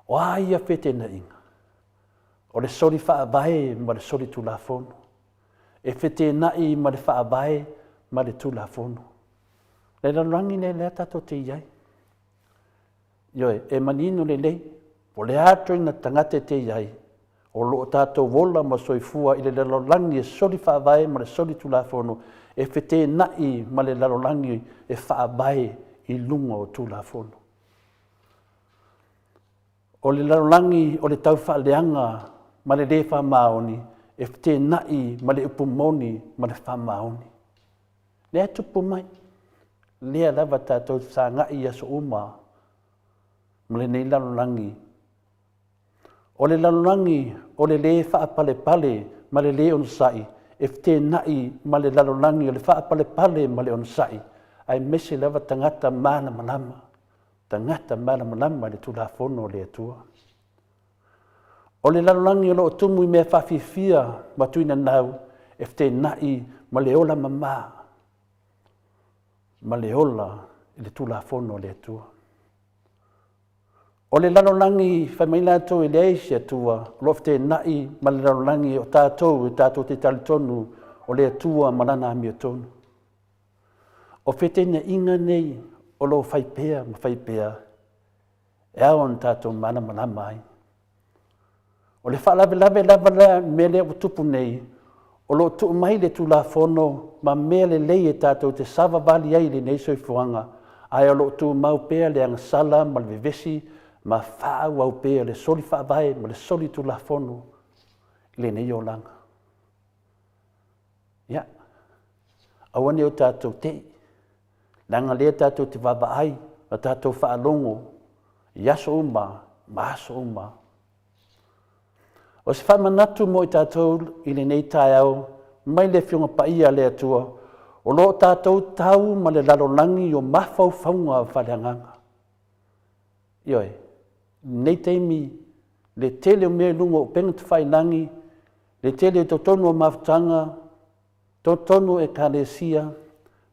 O a ia feteenaiga? O le soli faavae ma le soli tulafono. E feteenai ma le faavae ma le tulafono. Le lalolagi lea lea tatou te i ai. Ioe, e manino lelei, po o le a ituaiga tagata e te i ai, o lo o tatou ola ma soifua i le lalolagi e soli faavae ma le soli tulafono, e feteenai ma le lalolagi e faavae i luga o tulafono. O le lalolagi o le taufaaleaga ma le lē faamaoni, e feteenai ma le upu moni ma le faamaoni. Lea e tupu mai, lea lava tatou te sagai i aso uma. ma lenei lalolagi. O le lalolagi o le lē faapalepale ma le lē onosai e feteenai ma le lalolagi o le faapalepale ma le onosai, aemaise lava tagata malamalama, tagata malamalama i le Tulafono a le Atua. O le lalolagi o lo o tumu i mea faafiafia ma tuinanau e feteenai ma le ola mamā ma le ola i le Tulafono a le Atua. O le lalolagi fai mai latou e leai se Atua, o lo o feteenai ma le lalolagi o tatou e tatou te talitonu o le Atua ma Lana amiotonu. O feteenaiga nei o lo o fai pea ma fai pea e ao ona tatou malamalama ai. O le faalavelave lava lea mea lea ua tupu nei, o lo o tuu mai le Tulafono ma mea lelei e tatou te savavali ai i lenei soifuaga, ae o lo o tumau pea le agasala ma le vevesi ma faaauau pea le soli faavae ma le soli Tulafono i lenei olaga. Ia, aua ne i o tatou tei, leaga lea tatou te vaavaai ma tatou faalogo i aso uma ma aso uma. O se faamanatu mo i tatou i lenei taeao mai le Afioga Paia a le Atua, o lo o tatou tau ma le lalolagi o mafaufauga faaleagaga. Ioe, lenei taimi, le tele o mea i luga o upega tafailagi, le tele o totonu o mafutaga, totonu o ekalesia,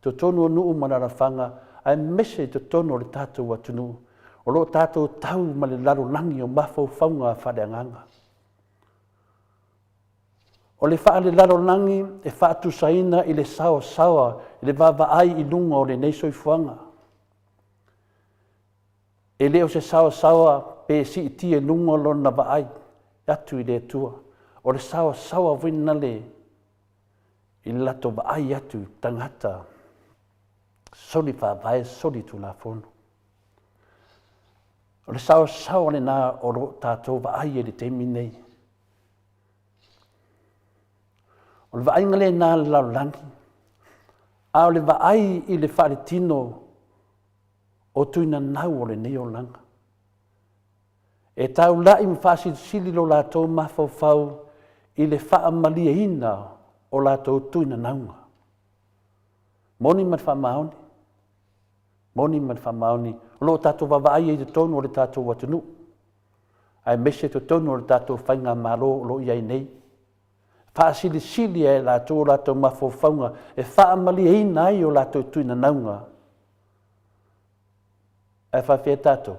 totonu o nuu ma alaalafaga, aemaise i totonu o le tatou atunuu, o lo o tatou tau ma le lalolagi o mafaufauga faaleagaga. O le faalelalolagi e faatusaina i le saoasaoa i le vaavaai i luga o lenei soifuaga. E le o se saoasaoa pe siitia i luga lona vaai atu i le Atua. O le saoasaoa foi lena i le latou vaai atu i tagata soli faavae, soli tulafono. O le saoasaoa lena o lo o tatou vaai ai i le taimi lenei. O le vaaiga lena a le lalolagi, a o le vaai i le faaletino o tuinanau o lenei olaga. E taula'i ma faasilisili lo latou mafaufau i le faamalieina o latou tuinanauga. Moni ma le faamaoni, moni ma le faamaoni, o lo o tatou vaavaai ai i totonu o le tatou atunuu, aemaise totonu o le tatou faigamalo o lo o i ai nei. Faasilisili e latou o latou mafaufauga e faamalieina ai o latou tuinanauga. Ae faafefea tatou?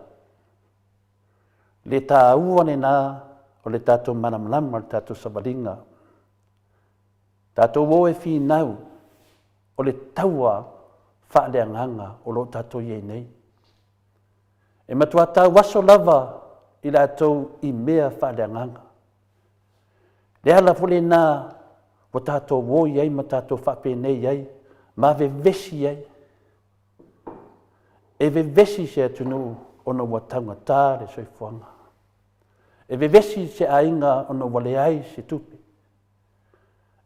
Le taua lena o le tatou malamalama, o le tatou savaliga. Tatou o e finau o le taua faaleagaga o lo o tatou i ai nei. E matua tauaso lava i latou i mea faaleagaga. Le ala foi lena ua tatou o i ai ma tatou faapenei ai ma vevesi ai. E vevesi se atunuu ona ua taugata le soifuaga. E vevesi se aiga ona ua leai se tupe.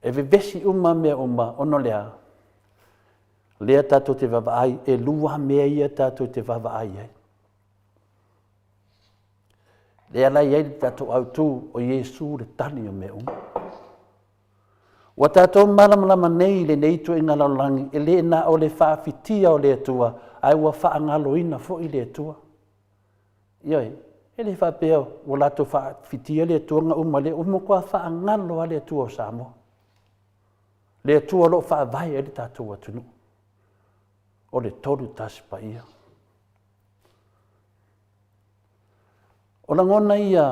E vevesi uma mea uma ona o le a? Lea tatou te vaavaai, e lua mea ia tatou te vaavaai ai. Lea la e i ai le tatou autu o Iesu le tali o mea uma. Ua tatou malamalama nei i lenei ituaiga lalolagi e le na o le faafitia o le Atua, ae ua faagaloina foi le Atua. Ioe, e le faapea ua latou faafitia le Atua na uma lea, ua matua faagalo lava le Atua o Samoa. Le Atua o lo o faavae ai le tatou atunuu. O le Tolu Tasi Paia. O lagona ia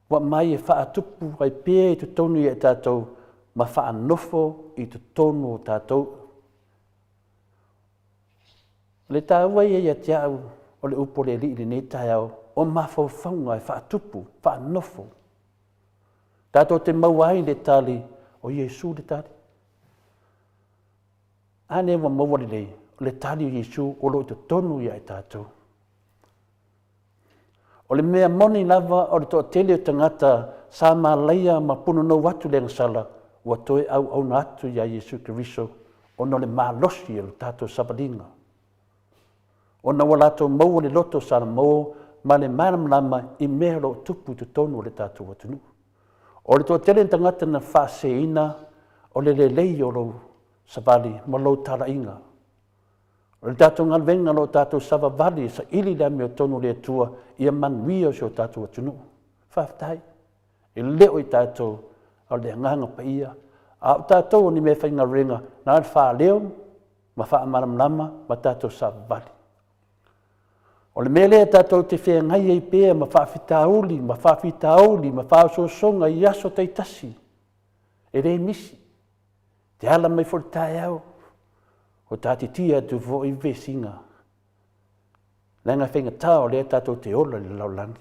ua aumai e faatupu ai pea i totonu ia i tatou ma faanofo i totonu o tatou. O le taua ia ia te au o le upu a le Alii i lenei taeao, o mafaufauga e faatupu, faanofo. Tatou te maua ai le tali, o Iesu le tali. A lea ua maua lelei, o le tali o Iesu o lo o i totonu ia i tatou. O le mea moni lava o le toatele o tagata sa malaia ma punonou atu le agasala ua toe auauna atu iā Iesu Keriso ona o le malosi o le tatou savaliga. Ona ua latou maua le loto Salamo ma le malamalama i mea o lo o tupu i totonu o le tatou atunuu. O le toatele o tagata na faaseseina o le lelei o lou savali ma lou talaiga. O le tatou galuega o lo o tatou savavali e saili le amiotonu o le Atua ia manuia si o tatou atunuu. Faafetai. E le o i tatou, a o le Agaga Paia. A o tatou o ni meafaigaluega na o le faaleo ma faamalamalama ma tatou savavali. O le mea lea tatou te feagai ai pea ma faafitauli ma faafitauli ma faaosoosoga i aso taitasi, e le misi. Te ala mai foi le taeao, o tatitia atu foi vesiga, leaga e faigata o lea tatou te ola i le lalolagi.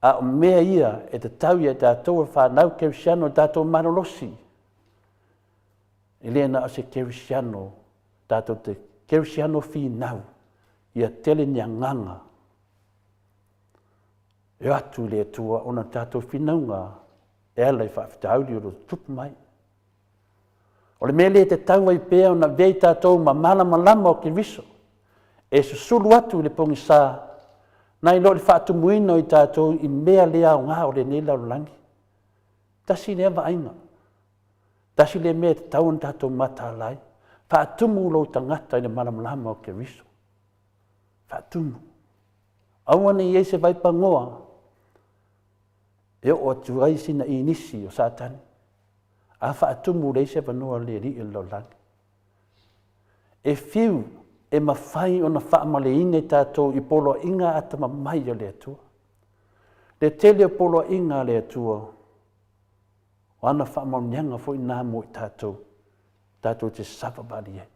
A o mea ia e tatau ia i tatou o fanau kerisiano, tatou malolosi, e le na o se kerisiano, tatou te kerisiano finau, ia tele ni agaga e o atu i le Atua ona tatou finauga e ala i faafitauli o lo o tutupu mai. O le mea lea e tatau ai pea ona avea i tatou ma malamalama o Keriso, e susulu atu i le pogisa, nai lo le faatumuina o i tatou i mea le aoga o lenei lalolagi. Tasi lea vaaiga, tasi lea mea e tatau ona tatou mataala ai. Faatumu lou tagata i le malamalama o Keriso. Faatumu. Aua ne i i ai se vaipagoa e oo atu ai sina inisi o Satani, a faatumu leai se avanoa le alii o le lalolagi. E fiu e mafai ona faamaleina i tatou i poloaiga atamamai a le Atua. Le tele o poloaiga a le Atua, o ana faamaoniaga foi na mo i tatou, tatou te savavali ai.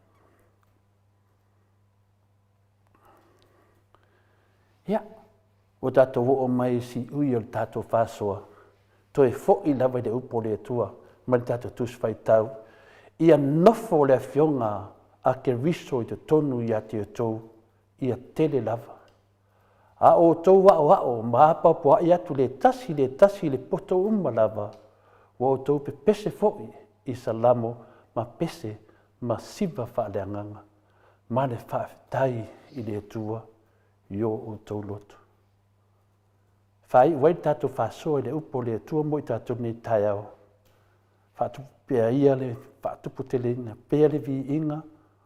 Ia, ua tatou oo mai i siui o le tatou faasoa, toe foi lava i le upu o le Atua ma le tatou Tusi Faitau, ia nofo le Afioga a Keriso i totonu ia te outou, ia tele lava. A o outou aoao ma apoapoai atu le tasi le tasi i le poto uma lava, ua outou pepese foi i salamo ma pese ma siva faaleagaga, ma le faafetai i le Atua i o outou loto. Faaiu ai le tatou faasoa i le upu o le Atua mo i tatou nei taeao. Faatupu pea ia le faatuputeleina pea le viiga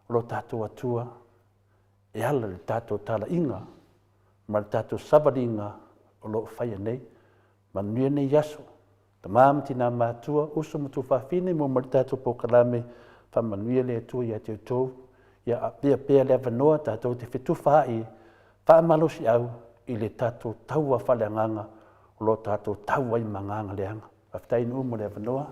o lo tatou Atua e ala i le tatou talaiga ma le tatou savaliga o lo o faia nei. Manuia nei aso. Tama ma tina matua, uso ma tuafafine mo ma le tatou polokalame, faamanuia le Atua ia te outou, ia avea pea le avanoa tatou te fetufaai faamalosiau i le tatou taua faaleagaga o lo o tatou tau ai ma agaga leaga. Faafetai nuu mo le avanoa.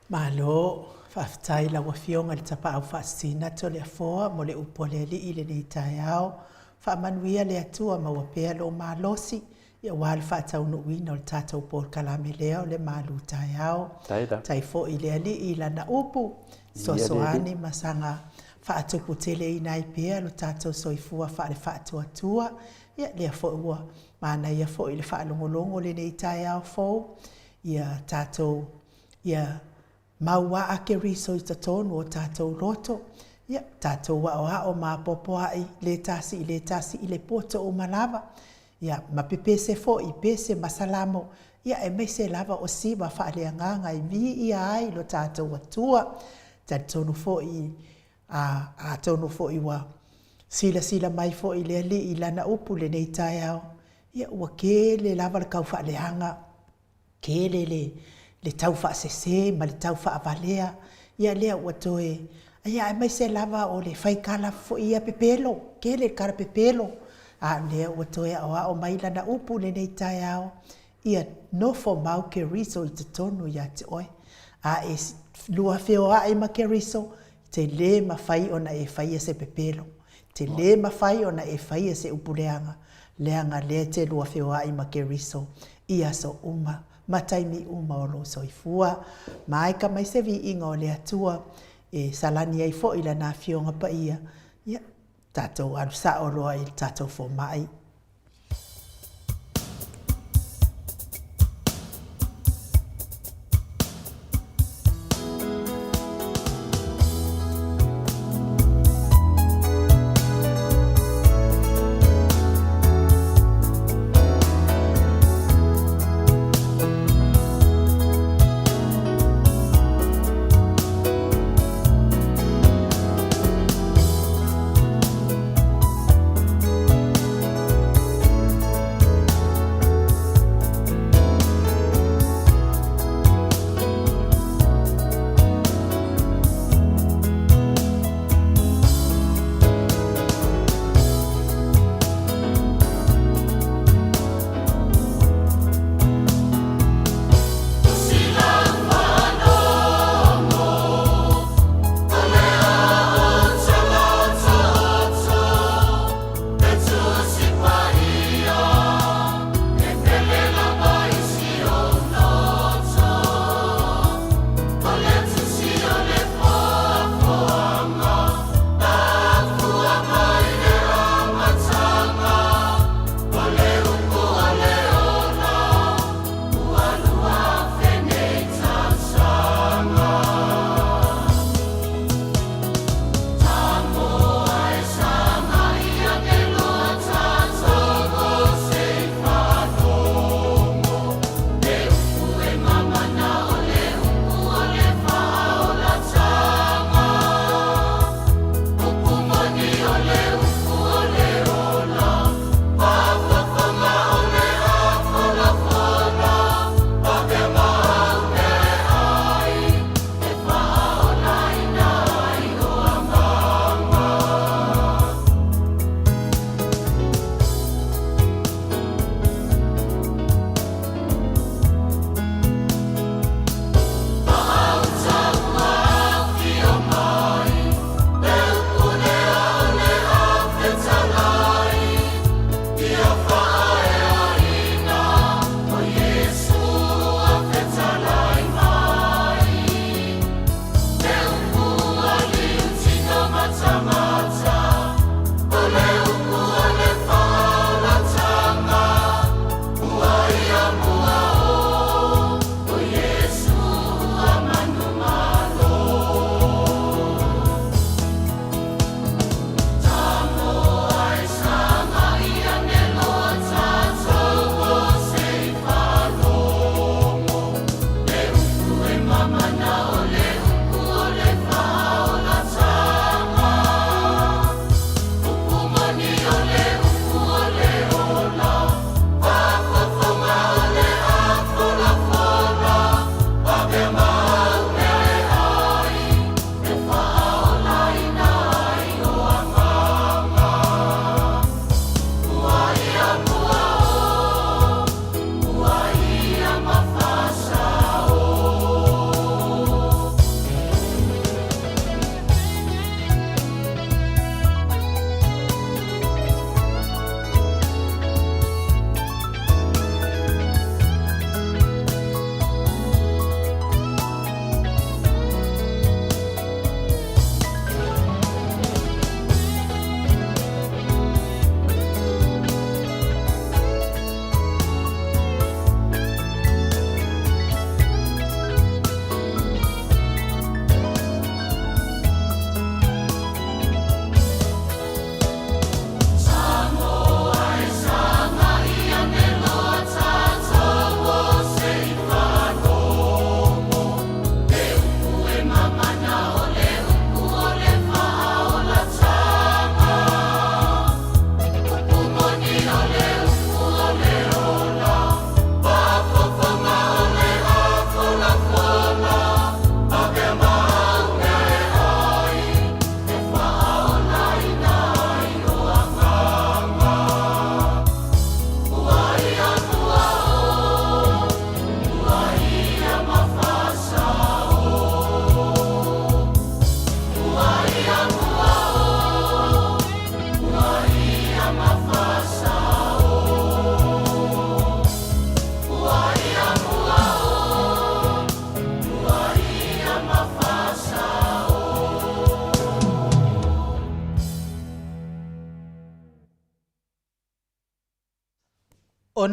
Malo, faafetai i lau Afioga i le Tapaau Faasisina Toleafoa mo le upu a le Alii i lenei taeao. Faamanuia le Atua maua pea lou malosi aua le faataunuuina o le tatou polokalame lea o le malu taeao. Tai foi i le Alii i lana upu, soasoani ma saga faatuputeleina ai pea lo tatou soifua faale-faatuatua. Ia, lea foi ua manaia foi i le faalogologo lenei taeao fou, ia tatou, ia mau aa Keriso i totonu o tatou loto, ia, tatou aoao ma apoapoai le tasi i le tasi i le poto uma lava, ia, ma pepese foi i pese ma salamo, ia, aemaise lava o siva faaleagaga e viia ai lo tatou Atua. Talitonu foi, a, atonu foi ua silasila mai foi le Alii i Lana upu i lenei taeao, ia, ua tele lava le taufaaleaga, tele le, le taufaasese ma le taufaavalea, ia lea ua toe, ia aemaise lava o le faitala foi ia pepelo, tele le tala pepelo, a o lea ua toe aoao mai Lana upu i lenei taeao, ia nofo mau Keriso i totonu ia te oe. A e lua feoai ma Keriso, te lē mafai ona e faia se pepelo, te lē mafai ona e faia se upu leaga, leaga lea e te lua feoai ma Keriso i aso uma ma taimi uma o lou soifua. Maeka mai se viiga o le Atua e salani ai foi Lana Afioga Paia, ia tatou alu sao loa i le tatou fomai.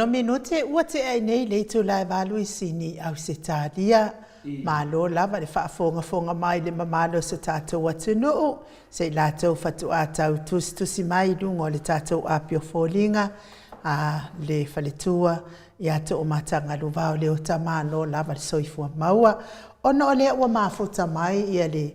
Ono minute ua tea ai nei le itula e valu i Sini, Ausetalia. Malo lava le faafogafoga mai i le mamalu o so tatou atunuu, se i latou fatuā tau tusitusi mai i luga o le tatou api o foliga a le faletua ia Toomatagaluva o Leota. Malo lava le soifua maua. Ona o lea ua mafuta mai ia le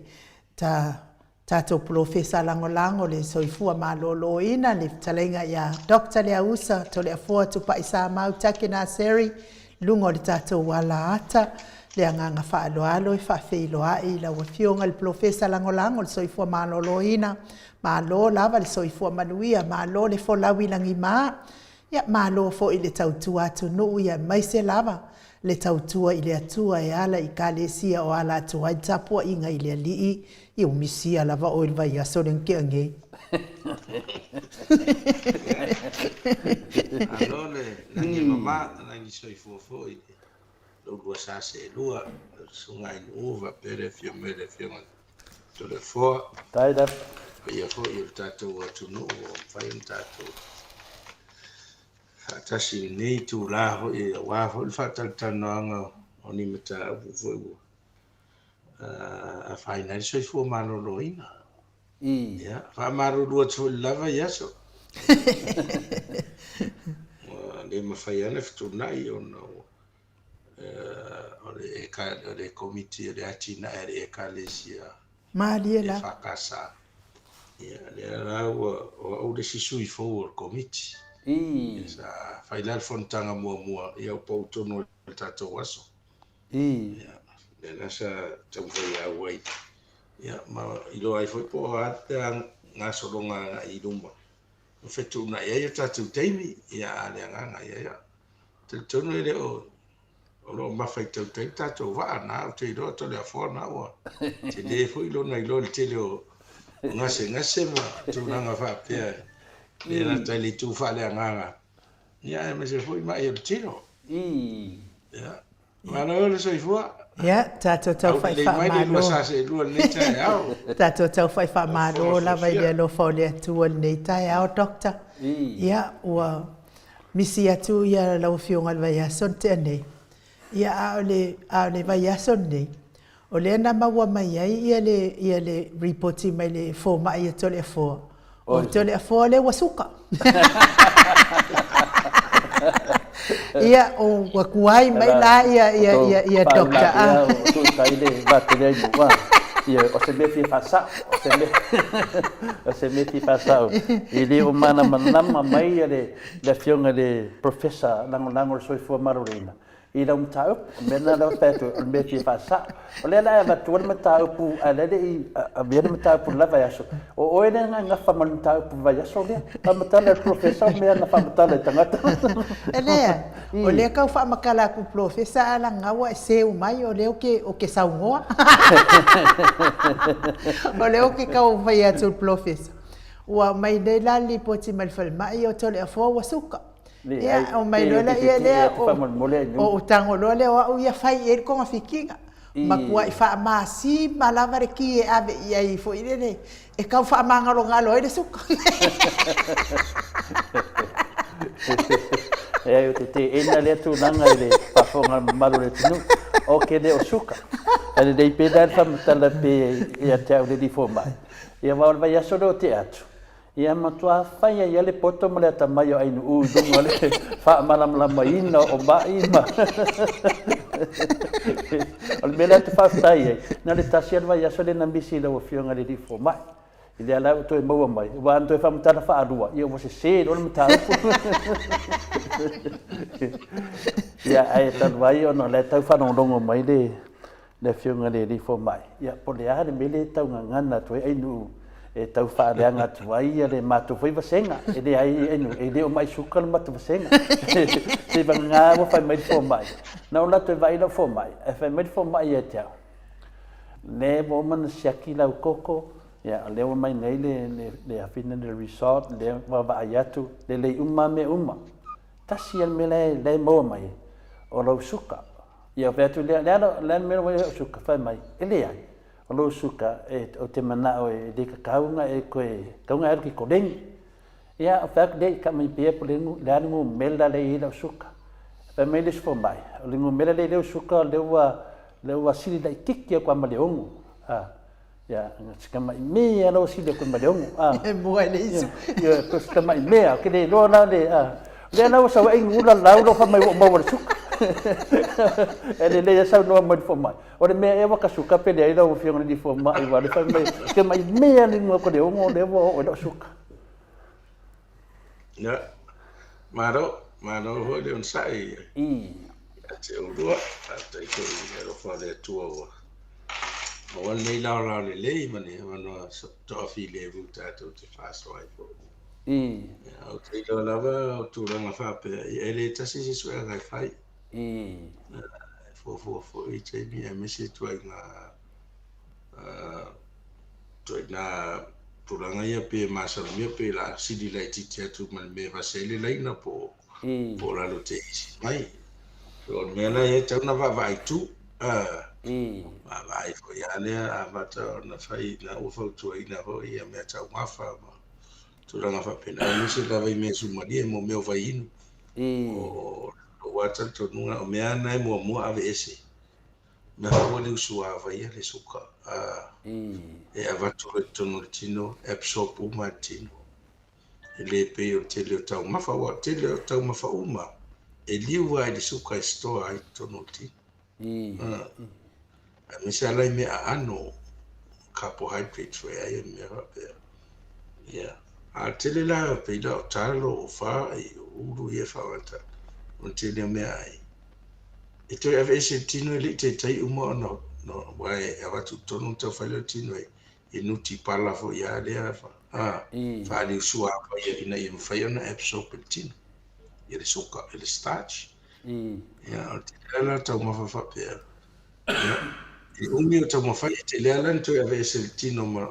ta tatou polofesa lagolago le soifua maloloina, le fetalaiga ia Doctor Leausa Toleafoa Tupai Samau Takenaseri, luga o le tatou ala ata. Le agaga faaaloalo e faafeiloai i lau Afioga i le Polofesa Lagolago le Soifua Maloloina. Malo lava le soifua manuia, malo le folau i lagima. Ia, malo foi i le tautua atunuu, ia aemaise lava le tautua i le Atua e ala i Ekalesia o ala atu ai le tapuaiga i le Alii. Ia ua misia lava oe i le vaiaso lea na tea nei. Malo le lagi e mama, lagi soifua foi i lo oulua sa seelua, lau Susuga Ainuu faapea le afio mai o le Afioga i le Toleafoa. Faafetai lava. Paia foi o le tatou atunuu ua mafai ona tatou faatasi i lenei itula foi aua foi le faatalatalanoaga o ni mataupu foi ua afaina ai le soifua maloloina. Ia, faamalulu atu foi i le lava i aso. Ua le mafai lava ona fetuunai ona ua o le, o le Komiti o le Atinae a le Ekalesia Malie la. EFKS. Ia, lea la ua, o au le isi sui fou o le Komiti. Ia, sa fai la le fonotaga muamua, ia ua pau tonu i le tatou aso. Ia, lea la sa taumafai e auai. Ia, ma iloa ai foi po o a le gasologa agai i luma ma fetuunai ai o tatou taimi. Ia, a o le agaga ia, ia. Talitonu e le o o lo o mafa i tautai le tatou vaa na, ou te iloa Toleafoa na ua tele foi lona iloa i le tele o gasegase ma tulaga faapea e le gata i le itu faaleagaga, ia aemaise foi mai o le tino. Ia, malo le soifua. Ia, tatou taufai Aulelei mai le lua sa seelua i lenei taeao. Tatou taufai faamalo lava i le alofa o le Atua i lenei taeao, Doctor. Ia, ua misi atu ia lau Afioga i le vaiaso na tea nei, ia a o le, a o le vaiaso lenei, o lea na maua mai ai ia le, ia le ripoti mai le fomai a Toleafoa, o Toleafoa lea ua suka. Ia, ua tuai mai la ia, ia, ia, ia Doctor A. O tuutai le vatele ai mua. Ia, o se mea fia faasao, o se mea, o se mea fia faasao. E le o malamalama mai le, le Afioga i le Professor Lagolago o le Soifua Maloloina i lau mataupu. O le mea lena lea ou te fai atu ai, o le mea e fia faasao. O lea o le a e avatua le mataupu, ae o lea e le i avea le mataupu i le la vaiaso. O oe lea na e gafa ma le mataupu i le vaiaso lea. Faamatala e le Professor mea na faamatala e tagata. E leai, o lea e tau faamatala atu i le Professor ae leaga ua e seu mai o lea ou te saunoa. O lea ou te tau fai atu i le Professor. Ua aumai nei la le lipoti mai le falemai o Toleafoa ua suka. Ia, aumai loa lea lea, o tago loa lea o au ia fai i ai le togafitiga. Matuai faamasima lava le ki e ave i ai foi lele e tau faamagalogalo ai le suka. Leai, ou te teena lea tulaga i le faafofoga a le mamalu o le atunuu, o ke le o suka. Ae lelei pea la le faamatala pe ia te au le alii fomai. Ia aua o le vaiaso lea o tea atu, ia matua fai ai lava le poto ma le atamai o Ainuu i luga o le faamalamalamaina o ma'i ma O le mea lea ou te faafetai ai, na o le tasi lava le vaiaso lea na misi i lau Afioga i le alii fomai. I lea la ua toe maua mai, aua ana toe faamatala faalua, ia ua sese loa le mataupu. Ia, ae talu ai ona o la e tau faalogologo mai le le Afioga i le Alii Fomai, ia, po o le a le mea lea e tau gagana atu ai Ainuu e tau faaleaga atu ai le matou foi vasega. E leai Ainuu, e le o mai suka le matou vasega. Seivagana ua fai mai le fomai, na ou alu atu e vaai lau fomai, ae fai mai le fomai ia te au, lea ua uma ona siaki lau koko, ia, o lea ua mai nei le, le, le afina le result, lea ua vaai atu, lelei uma lava mea uma. Tasi lava le mea la e, la e maua mai, o lou suka. Ia, fai atu lea, le a le mea ua i ai lou suka? Fai mai, e leai, o lou suka, e, ou te manao e le tatau ona e toe, tatau ona e alu i ke koleni. Ia, ou fai atu, Leai, ka mai pea po le le a le numera lea e i ai lau suka. Fai mai le isi fomai, O le numera lea e i ai lau suka, o lea ua, lea ua sili laitiiti atu lava ma le 6. A, ia, si tamai mea la ua sili atu ai ma le 6. A, E mua i le isu. Ia, ia, si tamai mea, ou te le iloa la le, a, lea la ua sau ai ula lau lou fai mai ua ou maua i le suka. E lelei lava saunoa mai le fomai. O le mea ea ua ta suka pe leai lau Afioga i le alii fomai, aua o lea fai mai, si tamai mea le igoa atu o le 6 lea ua oo i lau suka. Ia, malo, malo foi le onosai ia te oulua. Faafetai foi i le alofa o le Atua ua maua lenei laolao lelei ma le avanoa toafilemu tatou te faasoa ai foi. Ia, ou te iloa lava o tulaga faapea, ia e le tasi se suega e fai. E fuafua foi i taimi aemaise ituaiga ituaiga tulaga ia pe masalomia pe la sili laitiiti atu ma le mea e vase ai le laina po po o lalo te isi mai. So, o le mea la ia e tatau ona vaavaai tu. Vaavaai foi lava lea amata ona fai na ua fautuaina foi ia mea taumafa ma tulaga faapena aemaise lava i mea sumalie mo mea o vaiinu. O lou lava talitonuga o mea na e muamua aveese. Mea foi ua liusuavai le suka e avatu loa i totonu o le tino, absorb uma e le tino. E le pei o le tele o taumafa, aua o le tele o taumafa uma e liu lava i le suka e store ai i totonu o le tino. Aemaise lava la i mea aano, carbohydrates foi ai mea faapea. Ia, a o le tele la pei la o talo, o fai, o ulu ia e faaaoga o le tele o meaai. E toe aveese e le tino e le i taitai uma ona aua e avatu i totonu ona taufai lea o le tino e nuti pala foi lava lea faaliusua ina ia mafai ona absorb e le tino ia le suka, le starch. Ia, o le tele la taumafa faapea. Ia, e umi o taumafai, e tele lava la ona toe aveese e le tino ma,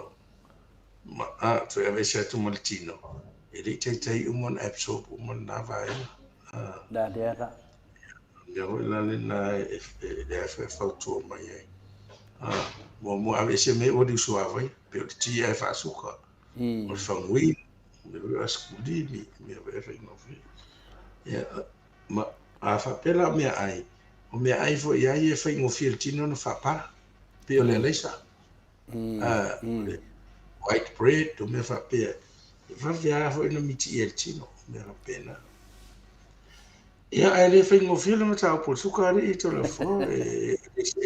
ma toe aveese atu ma le tino, e le i taitai uma ona absorb uma lena vaega. La lea la. Mea foi la lena e lea e fautua mai ai. Muamua aveese mea ua liusuavai, pei o le ti ae faasuka, o le faguinu, mea foi o asikulimi, mea foi e faigofie. Ia, ma a faapea la o meaai, o meaai foi lava ia e faigofie i le tino ona faapala, pei o le alaisa. White bread, o mea faapea, e vave lava foi ona mitiia e le tino, o mea faapena. Ia, ae le faigofie le mataupu o le suka alii Toleafoa, e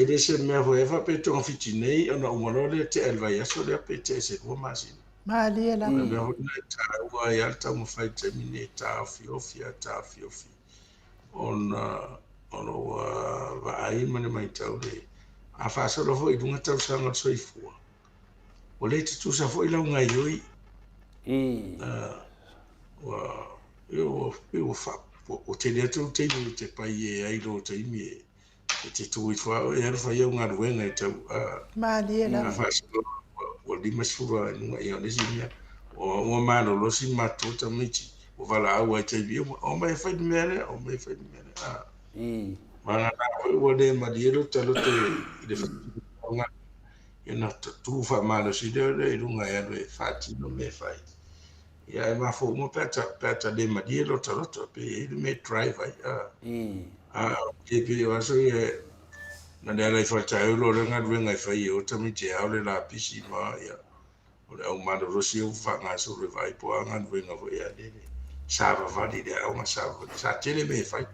le se mea foi e faapea e togafiti nei ona uma loa lea tea i le vaiaso lea pe tea i se 2 masina. Malie lava. O le mea foi lena e taua ai lava le taumafai i le taimi nei e taofiofi lava, taofiofi ona o lou vaai ma le matau le a faasolo foi i luga tausaga o le soifua, ua le tutusa foi lau gaoioi. Ua ua tele atu le taimi e te pai e ai lou taimi e te tu ifo lava oe e alu fai au galuega e tau Malie lava. Faasolo ua 50 i luga, ia o le isi mea ua malolosi matou tamaiti ua valaau ai taimi uma, omai e fai le mea lea, omai e fai le mea lea. Vagana foi ua le malie lota loto i le faatinoga, ia ona tu faamalosi lea i luga e alu e faatino mea e fai. Ia ae mafua uma pe a ta le malie lota loto, pe i ai le mea e drive ai. A e pei o aso ia na le ala i faletaeolo o le galuega e fai e o tamaiti e ao le lapisi ma ia o le au malolosi ia ua faagasolo e vaai po o a galuega foi a lele savavali i le aoga savavali sa tele mea e fai.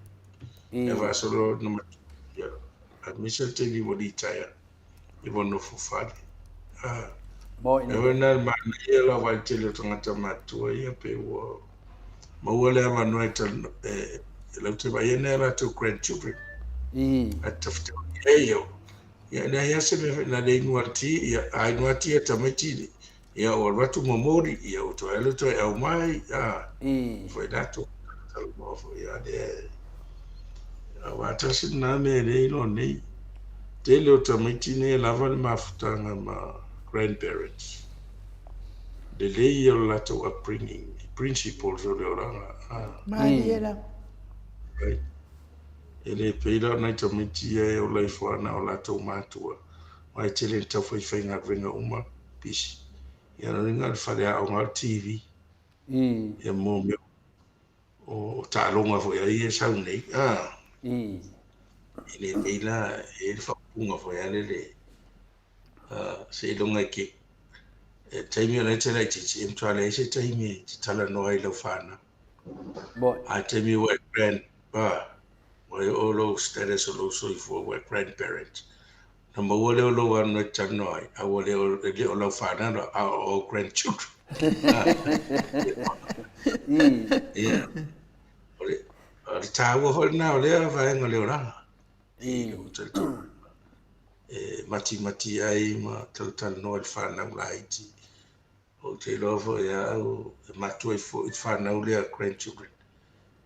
Ia faasolo na matua ia aemaise le taimi ua litaea ia ua nofo fale. Moi E foi na le manaia la vaai tele o tagata matutua ia pe ua maua le avanoa e e e latou te vaaia nai a latou grandchildren. Ae tafita e ia ia leai lava se mea na le inu lava ti ia a inu lava ti a tamaiti ia ua alu atu momoli ia ua toe alu toe aumai foi latou talanoa foi a lea aua tasi lena mea e le iloa nei. Tele o tamaiti nei e lava le mafutaga ma grandparents. Lelei ia o le latou upbringing, principles o le olaga. Malie lava. Right. E le pei la o nai tamaiti ia e ola ifo lava na o latou matua, aua e tele ina tau faifaigaluega uma pisi. Ia lona uiga o le faleaoga o le TV. Ia mo mea o taaloga foi a ia e sau nei, a. E le pei la e i ai le faaupuga foi a lele, seiloga e ke taimi o la e te laitiiti, e matua leai se taimi e te talanoa ai i lau fanau. A taimi ua e grand, ua e oo lou status o lou soifua ua e grandparent, ona maua lea o lou avanoa e te talanoa ai, a ua le o, e le o lau fanau, a o ou grandchildren. Ia, o le, o le tāua foi lena o lea vaega o le olaga. I lou talitonu. E matimati ai ma talatalanoa i le fanau laiti. Ou te iloa foi ia au e matua ai foi i le fanau lea grandchildren.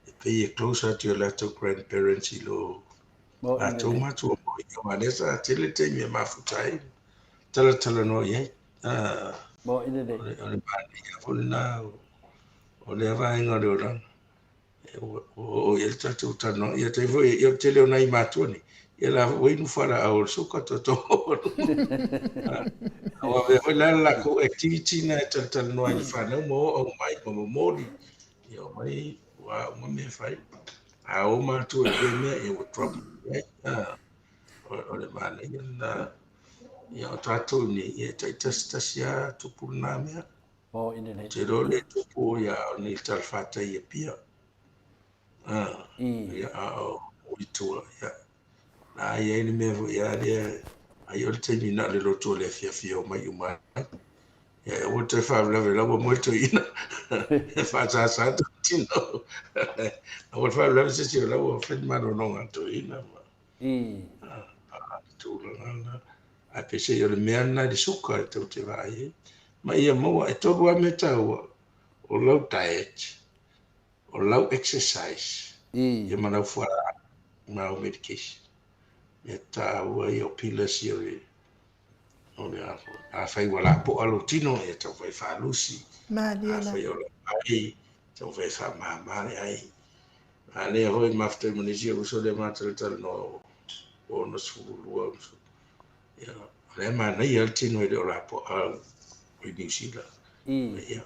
E pei e close atu i o latou grandparents i lo latou matua moi. Aua lea sa tele le taimi e mafuta ai talatalanoa i ai. O le manaia foi lena o lea vaega o le olaga. Ua oo i ai le tatou talanoa. Ia taimi foi, ia o le tele o nai matua nei, ia la foi ua inu fualaau o le suka toto. Ua avea foi la le latou activity na e talatalanoa ai i le fanau ma o aumai ma momoli. Ia omai ua uma mea e fai. A o matua i lea mea, ia ua drop i ai. O le manaia lena. Ia o tatou nei, ia e taitasitasi lava tupu lena mea. Ou te iloa o lea e tupu ia o nei i talafatai i Apia. Ia, a o i tua, ia. Na i ai le mea foi a lea, ai o le taimi na o le lotu o le afiafi e omai uma ai. Ia, e aua le toe faalavelave la ua moe le toeaina. E faasasa atu tino. Aua le faalavelave se isi o la ua fai le malologa a le toeaina. A, le tulaga lena. Ae peiseai o le mea lena i le suka e tou te vaai ai. Ma ia maua, e tolu lava mea taua, o lau diet, o lau exercise, ia ma lau fualaau, ma au medication. Mea taua ia o pillars ia o le, o le a foi. Afai ua lapoa lou tino, ia taumafai e faalusi. Malie la. Afai o lau ai, taumafai e faamama le ai. A lea foi mafuta ma nisi o uso lea ma talatalanoa o 62, ia, o lea manaia le tino e le o lapoa i Niu Sila. Ia,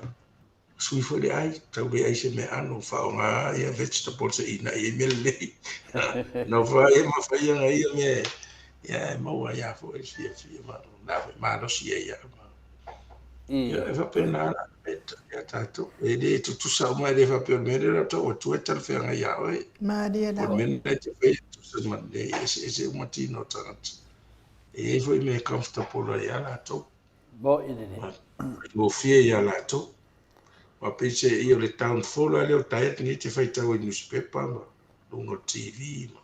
sui foi le ai, tau le ai se mea ano, faaaoga ia vegetables e inai ai mea lelei. No fa ia ma fai ia ia mea, ia e maua ia foi fiafia ma na foi malosi ai ia. Ia, e faapena la ia tatou. E le tutusa uma, e le faapea o le mea lea o le a tau atua e talafeagai ia oe. Malie O le lava. mea lena e te faia e tutusa ma lelei, e eseese uma tino o tagata. E i ai foi mea e comfortable ai ia latou. Faigofie ia latou. Aua peiseai o le downfall lava lea o diet nei e te faitau ai i newspaper ma luga o le TV ma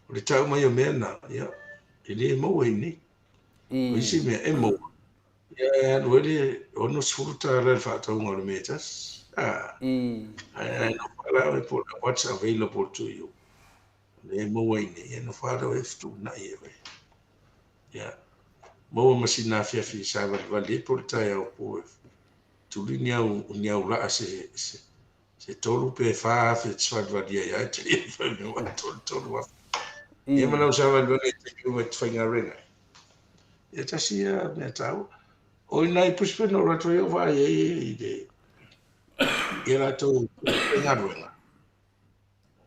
o le tau mai o mea na, ia, e le maua i inei. O isi mea e maua, ia e alu ai le $60 i le faatauga o le mea e tasi. Ae nofo lava la oe po o le what's available to you. O lea e maua i inei, ia nofo lava oe e fetuunai e oe. Ia, maua ma sina afiafi e savalivali ai po o le taeao po e tuli ni au, ni au laa se, se, se 3 pe 4 afe e te savalivali ai lava e te le fai mea ua 3 3 afe. Ia ma lau savalivali ai taimi uma e te faigaluega ai. Ia tasi ia mea taua. O ina i Brisbane o latou ai o vaai ai i le ia latou faigaluega.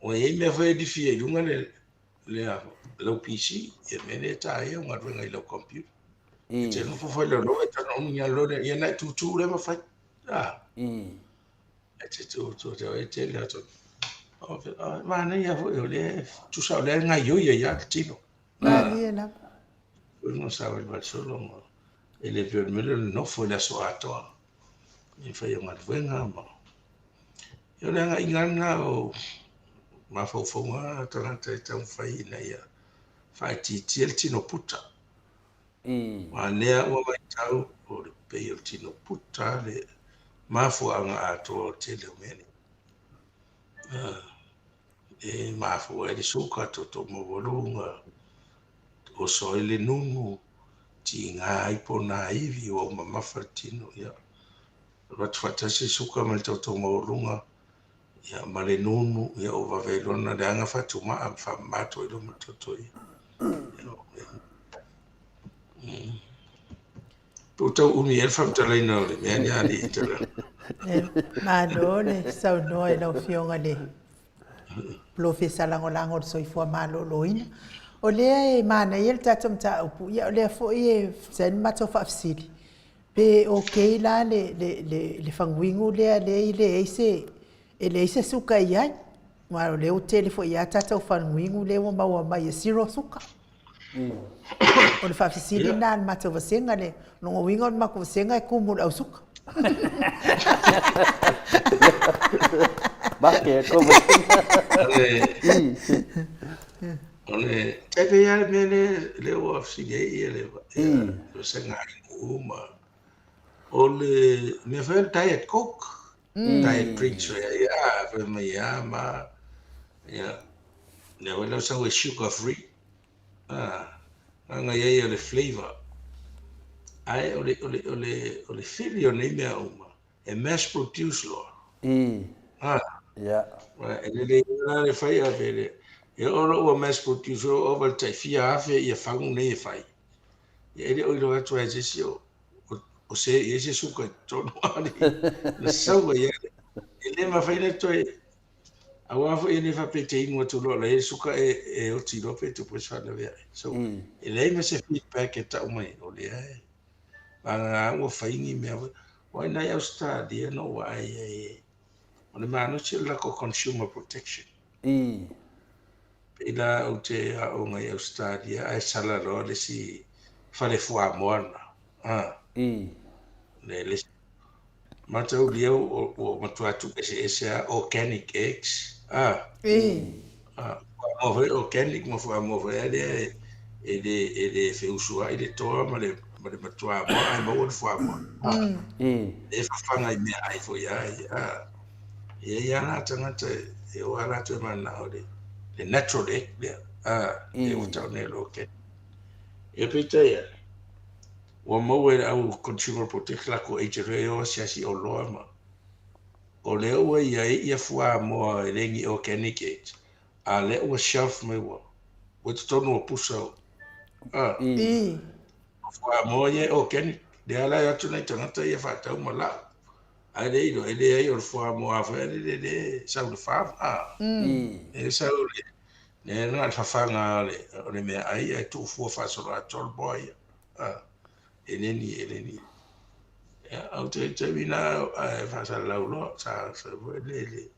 Ua i ai mea foi e lifi ai i luga le le lau PC, ia mea lea e ta ai au galuega i lau computer. E te nofo foi le loa e tana umi a loa ia na e tūtū lea ma fai. E te tūtū te e tele atu. O manaia foi o lea tusa o lea e gaioi ai lava le tino. Malie lava. Foi mo savalivali solo ma e le pei o le mea lea o le nofo i le aso atoa i fai o galuega ma ia o le agaiga lena o mafaufauga a tagata e taumafai ina ia faaitiitia le tino puta. Aua lea ua matau o le pei o le tino puta le mafuaaga atoa o le tele o mea nei. E mafua ai le suka, toto maualuga, oso ai le nunu, tiga ai pona ivi ua mamafa le tino. Ia, avatu faatasi le suka ma le toto maualuga, ia, ma le nunu, ia, ua vave ai loa ona leaga fatumaa ma faamama atu ai loa ma le toto ia. Ia, po o tau umi ai le faamatalaina o le mea lea alii tala. Malo le saunoa i lau Afioga i le Polofesa Lagolago o le Soifua Maloloina. O lea e manaia le tatou mataupu, ia o lea foi e fai le matou faafesili, pe okay la le faguinu lea e leai se, e leai se suka e i ai. Aua o lea ua tele foi lava tatou faguinu lea ua maua mai e zero suka. O le faafesili lena a le matou vasega lea. O lona uiga o le matou vasega e tumu i le ausuka. Make e kou vasega. O le tai pei lava le mea lea lea ua fesili ai ia le vasega inu uma. O le mea foi o le diet coke, diet drinks foi ia, fai mai ia ma ia lea foi la sau e sugar free. Leaga e i ai o le flavour. Ae o le, o le, o le, o le fili o nei mea uma, e mass produce loa. Ia. E lelei la le fai a pe le, e oo loa ua mass produce ua ova i le tai fia afe ia fagu nei e fai. Ia e le o iloa atu lava e se isi o, o se i ai se suka i totonu na sau ai lava. E le mafai ona toe Aua foi e le faapea e te inu atu loa la i ai le suka e, e oti loa pe tupu ai se faalavelave. So, e leai ma se feedback e tau mai, o lea e vagana ua fai ni mea foi. Aua ina i Ausetalia na ou vaai ai, o le malosi o le latou consumer protection. Pei la ou te aoga i Ausetalia ae sala loa le isi fale fuamoa lena. Le isi Mataulia ua matua tuueseese lava organic eggs a. Fuamoa foi organic ma fuamoa foi lava lea e le e le feusuai le toa ma le ma le matuamoa ae maua le fuamoa. E fafaga i meaai foi a ia a. E i ai lava la tagata e o lava latou e mananao i le natural egg lea a lea ua tau nei o le organic. Ia peitai ane, Ua maua e le au Consumer Protection latou agent e o asiasi oloa ma o lea ua i ai ia fuamoa e le ni organic eggs a lea ua shelf mai ua ua i totonu o pusa o a o fuamoa ia e organic lea la e o atu nai tagata ia faatau ma lau ae le iloa e leai o le fuamoa foi a le le sau i le farm a e sau le le na o le fafaga o le meaai ae tuu fua faasoloatoa le moa ia. E le ni, e le ni. Ia, au te taimi na e faasalalau loa, sa sa foi le le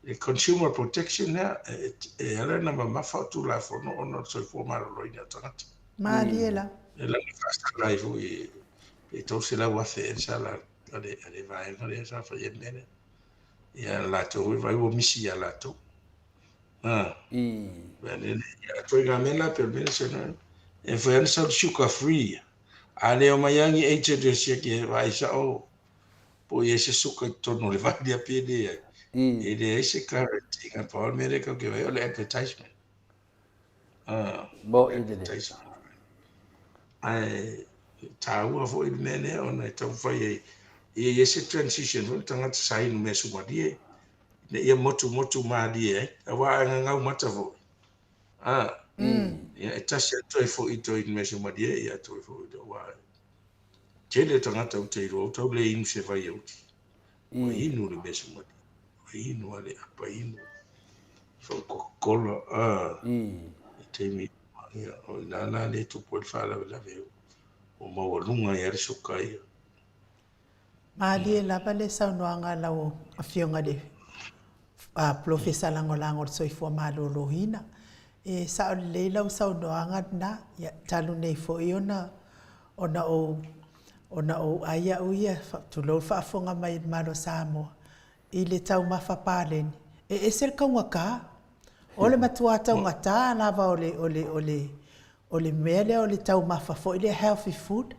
le consumer protection lea e, e ala ona mamafa o Tulafono ona o le soifua maloloina o tagata. Malie la. E lana faasala ai foi pe 300,000 ea le sala a le, a le vaega lea sa faia le mea lea. Ia latou foi vai ua misi ia latou. Ituaiga mea la pei o le mea lea saunoa ai. E mafai lava ona sau le sugar free, a le omai lava ni agent e siaki e vaai sao po o i ai se suka i totonu o le vai lea pe leai. E leai se guarantee. Na pau le mea lea tatou te vaai o le advertisement. Mo'i lelei. Advertisement. Ae taua foi le mea lea ona e taumafai ai ia i ai se transition foi le tagata sa inu mea sumalie ina ia motumotu malie ai, aua a gagau mata foi, a, ia, e tasi lava toe foi toe inu mea sumalie, ia toe foi loa, aua e tele tagata ou te iloa ua tau le inu se vai e uli. Ua inu le mea sumalie, ua inu lava le apa inu, fau Coca-Cola, a, i taimi, ia, o i ina la lea e tupu ai le faalavelave, ua maualuga ai lava le suka ia. Malie lava le saunoaga a lau Afioga i le Polofesa Lagolago o le Soifua Maloloina. E sao lelei lau saunoaga lena, ia, talu nei foi ona ona ou ona ou ai au ia, tulou le faafofoga mai a le Malo o Samoa, i le taumafa paleni, e ese le taugata. O le matua taugata lava o le o le o le o le mea lea o le taumafa foi lea healthy food.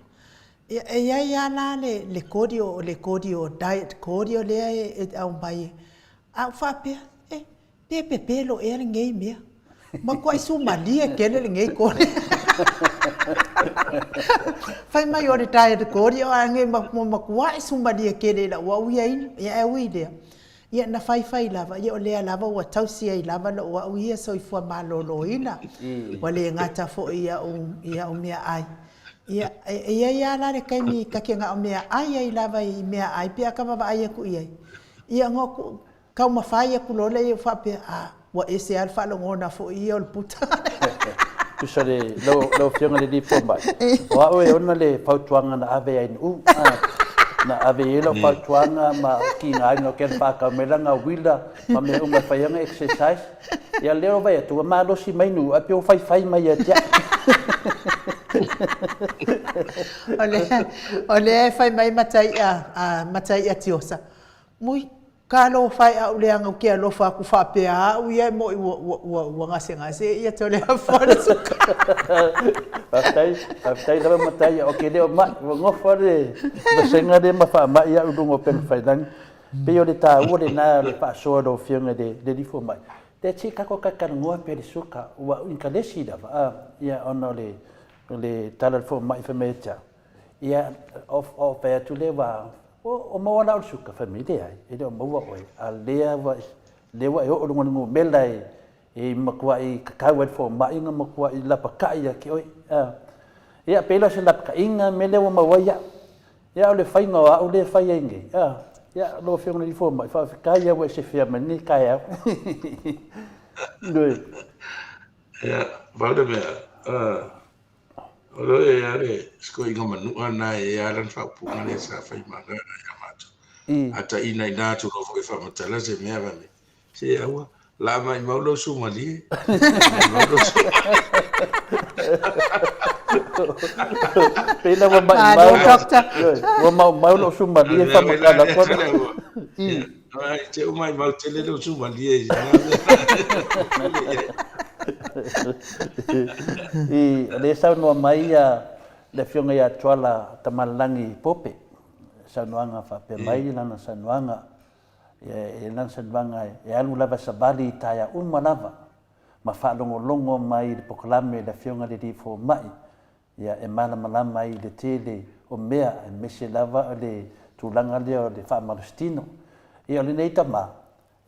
Ia, e i ai lava la le le cordial, le cordial, diet cordial lea e aumai, a ou faapea, e, pe pepelo ea lenei mea. Matuai sumalie tele lenei cordial. Fai mai o le diet cordial ae nei matuai sumalie tele i lau au ia inu. Ia ae ui i lea, Ia, na faifai lava, ia o lea lava ua tausi ai lava lou au ia soifua maloloina, ua le gata foi i au, i au meaai. Ia, e i ai lava la le taimi ta te na o meaai ai lava i meaai pe a ta vaavaai atu i ai. Ia ona taumafai atu loa lea faapea, a, ua ese lava le faalogona foi ia o le puta. Tusa le lau Afioga i le Alii Fomai, o au e ona le fautuaga na ave ai Nu'u, na ave i ai lau fautuaga ma tigaina o kena whakau mai lana uila ma mea uma e whai anga exercise. Ia lea o vai atu, ua malosi mai Nu'u, ae pei ua faifai mai ia te au. O lea e fai mai Mataia, a Mataia Tiosa, Mui, talofa e a'u leaga ou te alofa atu faapea a'u ia e mo'i ua gasegase ia Toleafoa le suka. Faafetai, faafetai lava Mataia, ou te le o ma'i, ua nofo lava le vasega lea ma faama'i a'u i luga o upega tafailagi. Pei o le taua lena o le faasoa i lau Afioga i le Alii Fomai. Lea se i tatou talatalanoa pea i le suka, ua inkalesi lava, a, ia ona o le o le tala a le fomai fai mai ia te au, ia o fai atu lea ua o maua la o le suka, fai mai leai, e le o maua oe, a lea ua lea ua e oo i luga o le numera e e matuai tatau ai le fomai ona matuai lapata'i ia te oe. A, ia pei la o se lapata'iga le mea lea ua maua ai au. Ia o le faiga o au lea e fai ai nei, a, ia lau Afioga i le Alii Fomai, faafetai lava ua e sefea mai lenei taeao. Ioe. Ia, pau le mea, o lo o i ai lava le sikoiga manua lena e i ai lava lana faaupuga lea sa fai ma agaga ia matou. A tainaina atu loa foi e faamatala se mea fai mai, Se aua, la maimau lou sumalie. Maimau lou sumalie. Pei la ua maimau. Malo, doctor. Ua maumau lou sumalie faamatala atu. Ai, te o maimau tele lou sumalie i I, o lea e saunoa mai ia le Afioga ia Tuala Tamalelagi Pope, saunoaga faapea mai lana saunoaga, E lana saunoaga e alu lava e savali i taeao uma lava ma faalogologo mai i le polokalame a le Afioga i le Alii Fomai, ia, e malamalama ai i le tele o mea, aemaise lava o le tulaga lea o le faamalositino. Ia, o lenei tama,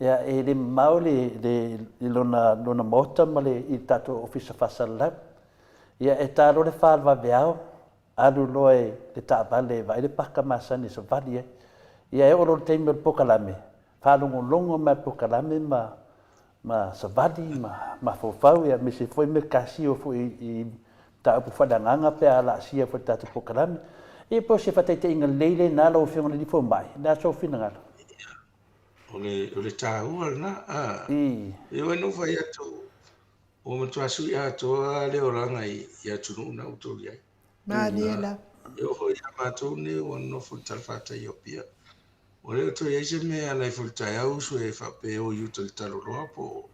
ia, e le mamao le, le, i lona, lona maota ma le, i le tatou Ofisa Faasalalau. Ia, e ta loa le fa o le vaveao, Alu loa i le taavale e vaai le paka masani e savali ai. Ia e oo loa i le taimi o le polokalame, faalogologo mai i le polokalame ma ma savali ma mafaufau ia aemaise foi mea casio foi i mataupu faaleagaga pe a laasia foi i le tatou polokalame. Ia po o se faataitaiga lelei lena lau Afioga i le Alii Fomai, o le a sou finagalo? O le, o le taua lena, a. E oi na ou fai atu, ua matua sui atoa le olaga i, i atunuu na outou i ai. Malie la. E oo foi ia matou nei ua nonofo i le talafatai o Apia, ua le o toe i ai se mea e ala ai foi i le taeao uso e faapea e o i uta i le taloloa po o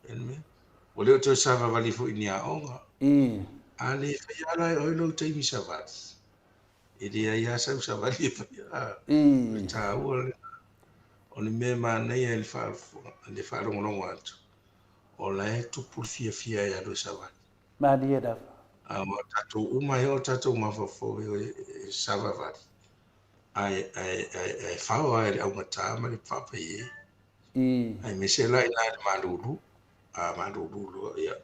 le mea. Ua le o toe savavali foi i ni aoga. A le faia la e oe lou taimi savali, e leai lava sau savali e faia. O le taua lena. O le mea e manaia i le faalogologo atu, o la e tupu le fiafia e alu e savali. Malie lava. A o tatou uma e oo tatou mafaufau e savavali, ae, ae, ae, ae fao lava i le augata ma le faapaie. Aemaise la i ina i le malulu, a malulu loa, ia,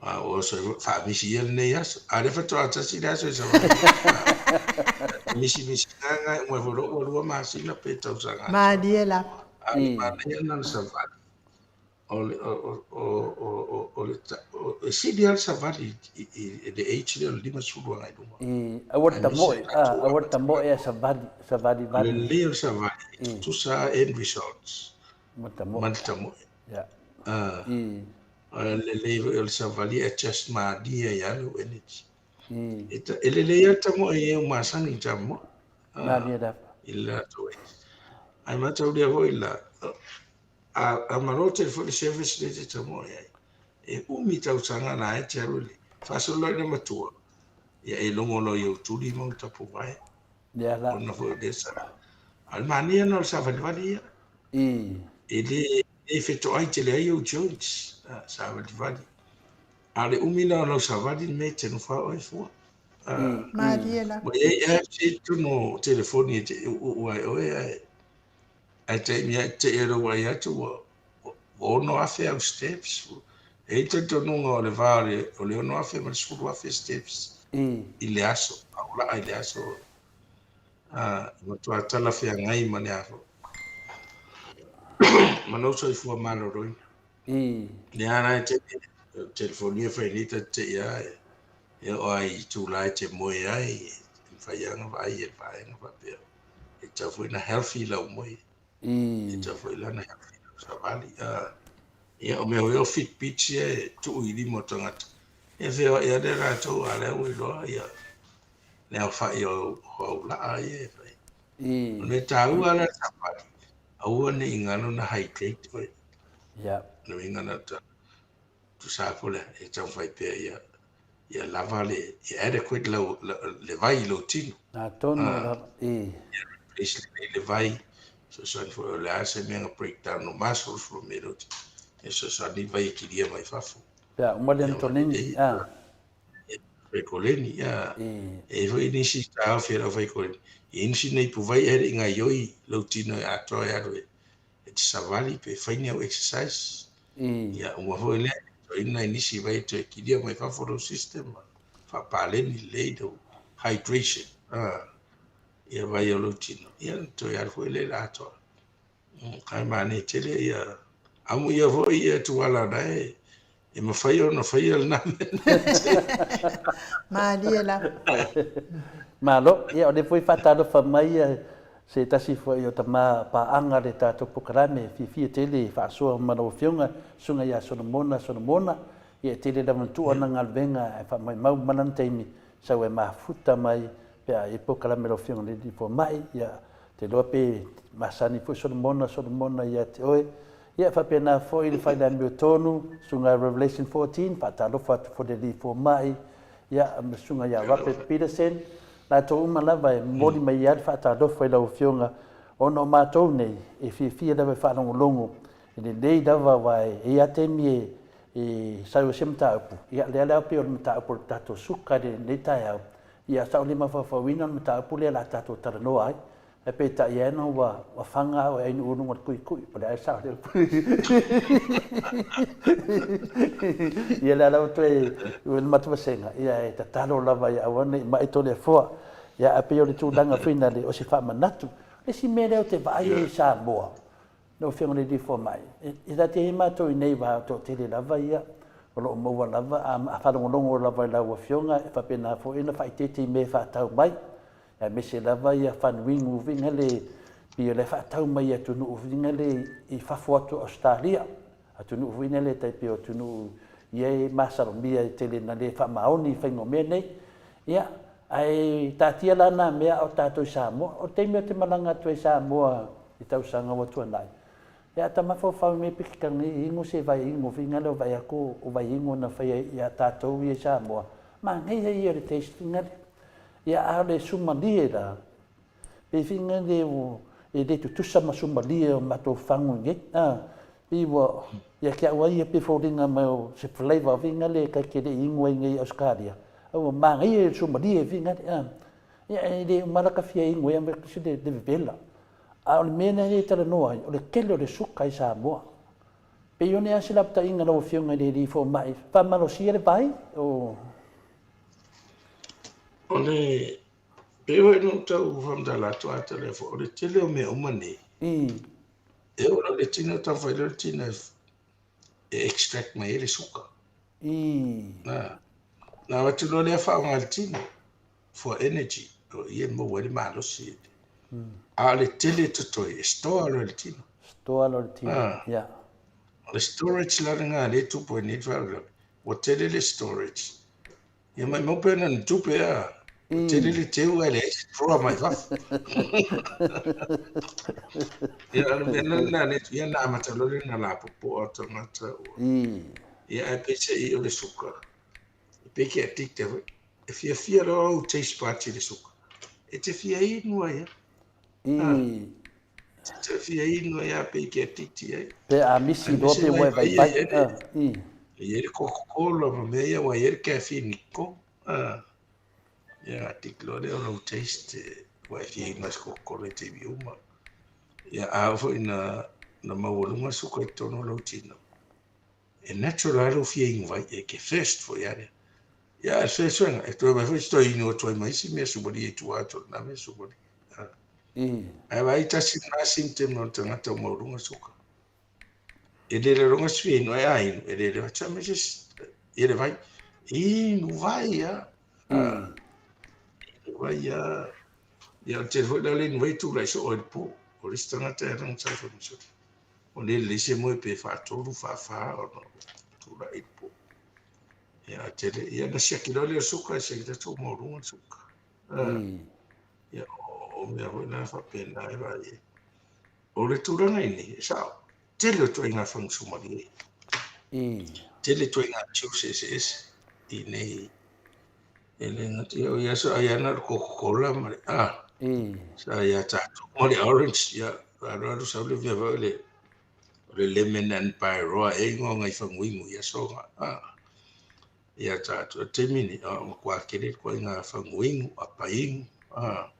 a ua oso ai foi, faamisi ia lenei aso. A o lea faatoa tasi le aso e savali ai. Misimisinaga e uma ai foi loa ua 2 masina pe tausaga atoa. Malie lava. A o le manaia lena o le savali. O le, o, o, o, o, le, e sili lava le savali i le age lea o le 50 agai i luga. Aua le tamoe, aua le tamoe ae savali, savali vali. O le lelei o le savali, e tutusa lava end results ma le tamoe. Ma le tamoe. O le lelei foi o le savali e adjust malie ai lava lou energy. E lelei lava le tamoe i e ua masani i le tamoe. Malie lava. I le latou age. Ae mataulia foi la, A malo tele foi le service lea e te tamoe ai, e umi tausaga la e te alu i le faasolo loa ina matua, ia e logo loa i ou tuli ma ou tapuvae. Lea la. Ona foi o lea sa. A o le manaia lena o le savalivali ia. E le fetoai tele ai ou joints, savalivali. A o le umi la o lau savali le mea e te nofo lava oe fua. Malie la. Ua i ai apps ia i totonu o telefoni e te uuuu ai oe ae Ae taimi lava e te i lou vaai atu ua 6,000 au steps. E i ai le talitonuga o le va o le 6,000 ma le 10,000 steps. I le aso, a o laa i le aso, e matua talafeagai ma le a foi ma lou soifua maloloina. Lea la e te telefonia fai nei ta te i a e oo lava i itula e te moe ai, e mafai lava ona vaai e le vaega faapea. E tatau foi ona healthy lau moe. E tatau foi la ona healthy lau savali. Ia o mea foi o Fitbits ia e tuu i lima o tagata, e feoai lava le latou a o lea ua iloa ia le aofai o au laa ia e fai. O le mea taua la i le savali, aua ne i galo ona hydrate oe. O le uiga lena o le tala. Tusa lava po o le a, e taumafai pea ia ia lava le ia adequate lau le vai i lou tino. Atonu lava. Ia replace lelei le vai, fesoasoani foi o le a se mea na break down o muscles o mea lou tino, e fesoasoani vai e kilia mai fafo. Pe a uma le Antonini, a. Fai koleni, a. E i ai foi nisi taofi e lau fai koleni, e i ai nisi nei puvai ae le i gaioi lou tino e atoa e alu e e te savali pe fai ni au exercise. Ia uma foi lea, toe nai nisi vai e toe kilia mai fafo lou system, faapaleni lelei lou hydration, ia vai o lou tino, ia ona toe alu foi lea i le atoa. Ae manaia tele ia amuia foi ia Tuala na e e mafai ona faia lena mea. Malie lava. Malo, ia o lea foi faatalofa mai ia se tasi foi o tama paaga le tatou polokalame e fiafia tele e faasoa ma lau Afioga, Susuga ia Solomona Solomona, ia e tele lava ona tuu ana galuega ae faamaumau ma lana taimi sau e mafuta mai pe a i ai polokalame a lau Afioga i le Alii Fomai, ia te iloa pe masani foi Solomona Solomona ia te oe. Ia, e faapena foi le fai le amiotonu, Susuga Revelation 14, faatalofa atu foi le Alii Fomai, ia, ma Susuga ia Robert Peterson, latou uma lava e momoli mai ai le faatalofa i lau Afioga, ona o matou nei, e fiafia lava e faalogologo, e lelei lava aua e i ai lava taimi e e sau ai se mataupu, ia, lea la pei o le mataupu o le tatou suka i lenei taeao, ia, sa ou le mafaufauina le mataupu lea o le a tatou talanoa ai. Ae peitai ane ua faga au e ainu uluga o le kuikui, po o le a le sao o le upu. Ia lea lava toe le matou vasega, ia e tatalo lava ia aua ne i mai Toleafoa. Ia ae pei o le tulaga foi lea o se faamanatu. O le isi mea lea ou te vaai ai i Samoa, lau Afioga i le Alii Fomai, e ta te i ai matou i nei vā toatele lava ia o lo o maua lava, a faalogologo lava i lau Afioga e faapena foi ona faaeteete i mea e faatau mai. Aemaise lava ia fanuinu uiga le pei o la e faatau mai i atunuu uiga le i fafo atu o Ausetalia, atunuu foi lea tai pei o atunuu ia e masalomia e tele ina le faamaoni i faiga o mea nei. Ia, ae taatia la na mea a o tatou i Samoa. O le taimi ou te malaga atu ai i Samoa i tausaga ua tuanai, ia ata mafaufau i mea pekikana i ingo se vai ingo uiga lea o vai atu o vai ingo na faia ia tatou ia i Samoa, manaia ia o le taste uiga lea. Ia a o le sumalie la, pei fina le e le tutusa ma sumalie o matou fagu i nei. A, pei ua, ia te au a ia pei foliga mai o se flavor fina le ta te le i inu ai nei i Ausetalia, a ua manaia le sumalie fina le, a. Ia e le uma la ta fia inu ai a se le vevela. A o le mea lea e talanoa ai, o le tele o le suka i Samoa. Pei o le a se lapataiga lau Afioga i le Alii Fomai, faamalosia le vai o. O le pei foi ona ou tau faamatala atu ata lea foi, o le tele o mea uma nei, e oo loa i le tino, taumafai loa le tino e extract mai ai le suka. Na, na avatu loa lea faaaoga e le tino for energy, o i e maua ai le malosi. A o le tele totoe, e store loa i le tino. Store loa i le tino, yeah. O le storage la lena lea e tupu ai nei le faalavelave, ua tele le storage. Ia maimau pea na ni tupe a. Ua tele le teu ae leai se drawer mai fafo. Ia o le mea la lena lea, ia na amata loa lea ona lapopoa o tagata ua. Ia ae peiseai o le suka, e pei ke addicted foi. E fiafia loa ou taste buds i le suka, e te fia inu ai lava. Te fia inu ai lava pei ke addict ai. Pe a misi loa pe ua e vaivai. E i ai le Coca-Cola ma mea ia, ua i ai le caffeine i totonu. Ia addict loa lea o lou taste, ua e fia inu ai i se Coca-Cola i taimi uma. Ia a oo foi ina maualuga le suka i totonu o lou tino, e natural lava lou fia inu ai, e ke thirst foi lava lea. Ia, a o le suesuega, e toe aumai foi se toe inu atu ai ma isi mea sumalie i tua atu o lena mea sumalie. Ae vaai tasi lena symptom o le tagata ua maualuga suka. E le lologa se fia inu, ae a inu, e le leva atu mai se ia le vai. Inu vai a. Inu vai a. Ia o le tele foi la o le inu vai e tulai soo ai i le po. O le isi tagata e ala ona taufai masoli. O le lelei se moe pe faatolu, faafa ona tulai i le po. Ia a tele, ia na siaki loa lea o le suka, e siaki tatou maualuga le suka. Ia o mea foi la faapena e vaai ai. O le tulaga i nei, e sao, tele o ituaiga fagu sumalie. Tele ituaiga juice eseese i nei. E le gata ia o ia sa ai ana le Coca-Cola ma le a. Sa ia tatou ma le orange, ia alu alu sau le mea foi le o le lemon and paeroa e ingoa ngai faguinu i aso ga. A. Ia tatou, o le taimi nei, a ua matua tele ituaiga faguinu, apainu, a.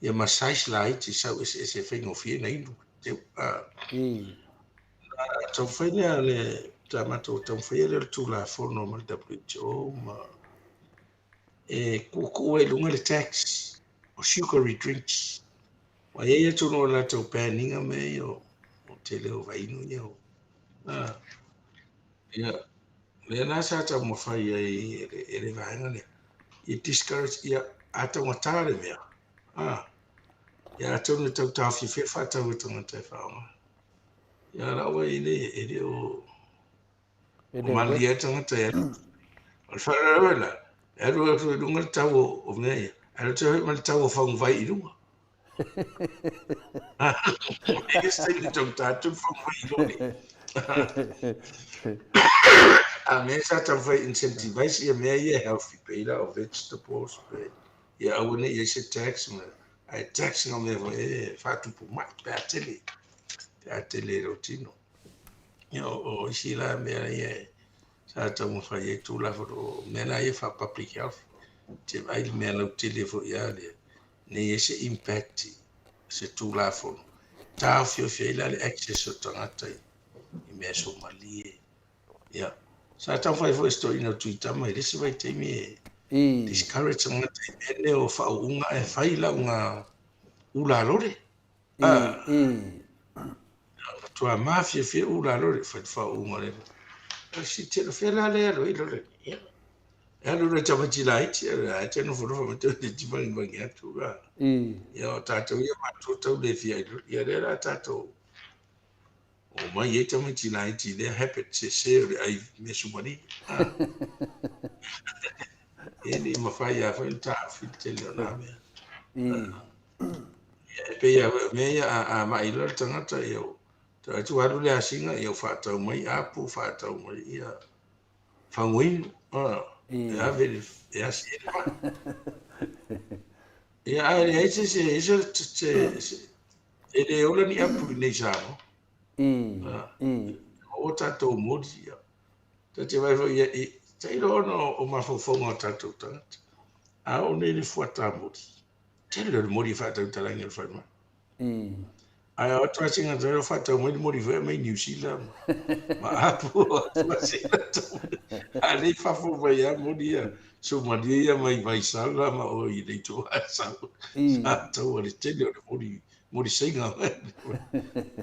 Ia ma size laiti sau eseese e faigofie ona inu. Na taumafai lea le sa matou taumafaia lea o le Tulafono ma le WHO ma e tuutuu ai i luga le tax o sugary drinks. Ua i ai atunuu o latou ban ina mea ia o tele o vaiinu ia. Ia, lea la sa taumafai ai e le vaega lea, ia discourage, ia a taugata le mea, a, ia atonu e tau taofiofia le faatau e tagata e faaaoga. Ia lau vaai i nei, e le o malilie ai le tagata e alu. O le faalavelave la, e alu atu i luga le tau o mea ia, ae alu atu foi ma le tau o faguvai i luga. E se taimi taugata atu le faguvai i lole. A mea sa taumafai e incentivize ia mea ia e healthy, pei la o vegetables, pe ia aua ne i i ai se tax, ma, ae tax ngā mea foi e faatupu mai, pe a tele, pe a tele i lou tino. Ia, o isi la mea ia e sa taumafai ai Tulafono, o mea la ia faa-public health, te vaai le mea lautele foi a lea, ne i ai se impact i se Tulafono, taofiofi ai la le access o tagata i mea suamalie. Ia, sa taumafai foi e se toeaina o Tuitama i le isi vaitaimi e discourage tagata i mea nei o faauuga ae fai lauga ulalole. Matua mafiafia ulalole, fai le faauuga lea. Ai si tele fea la le alu ai lole. Ia. E alu le tamaiti laiti, ae te nofonofo mai te ti vangivangi atu la. Ia o tātou ia matua tau le fia i lole. Ia lea la tātou o mai ai tamaiti laiti i lea habit sese o le ai mea sumali. E le mafai lava foi ona taofi le tele o na mea. Ia, e pei lava foi o mea ia, a mai loa le tagata, ia, toe atu alu le asiga, ia ua faatau mai apu, faatau mai ia faguinu, e ave le, e asi ai le mai. Ia, ae leai se, se, se, se, se, e le ola ni apu i nei Samoa. O tatou moli, ia. Ta te vaai foi i, tailo ona o mafaufauga o tatou tagata. A oo nei le fuata moli, tele o le moli e faatautalagi o le falemai. Ae o atu asiga atu ai, faatau mai le moli foi mai New Zealand ma apu atu asiga atu. A lei fafo mai a moli ia, sumalie ia mai Vaisala ma o i le itu Asau. Sa tau o le tele o le moli, moli seiga.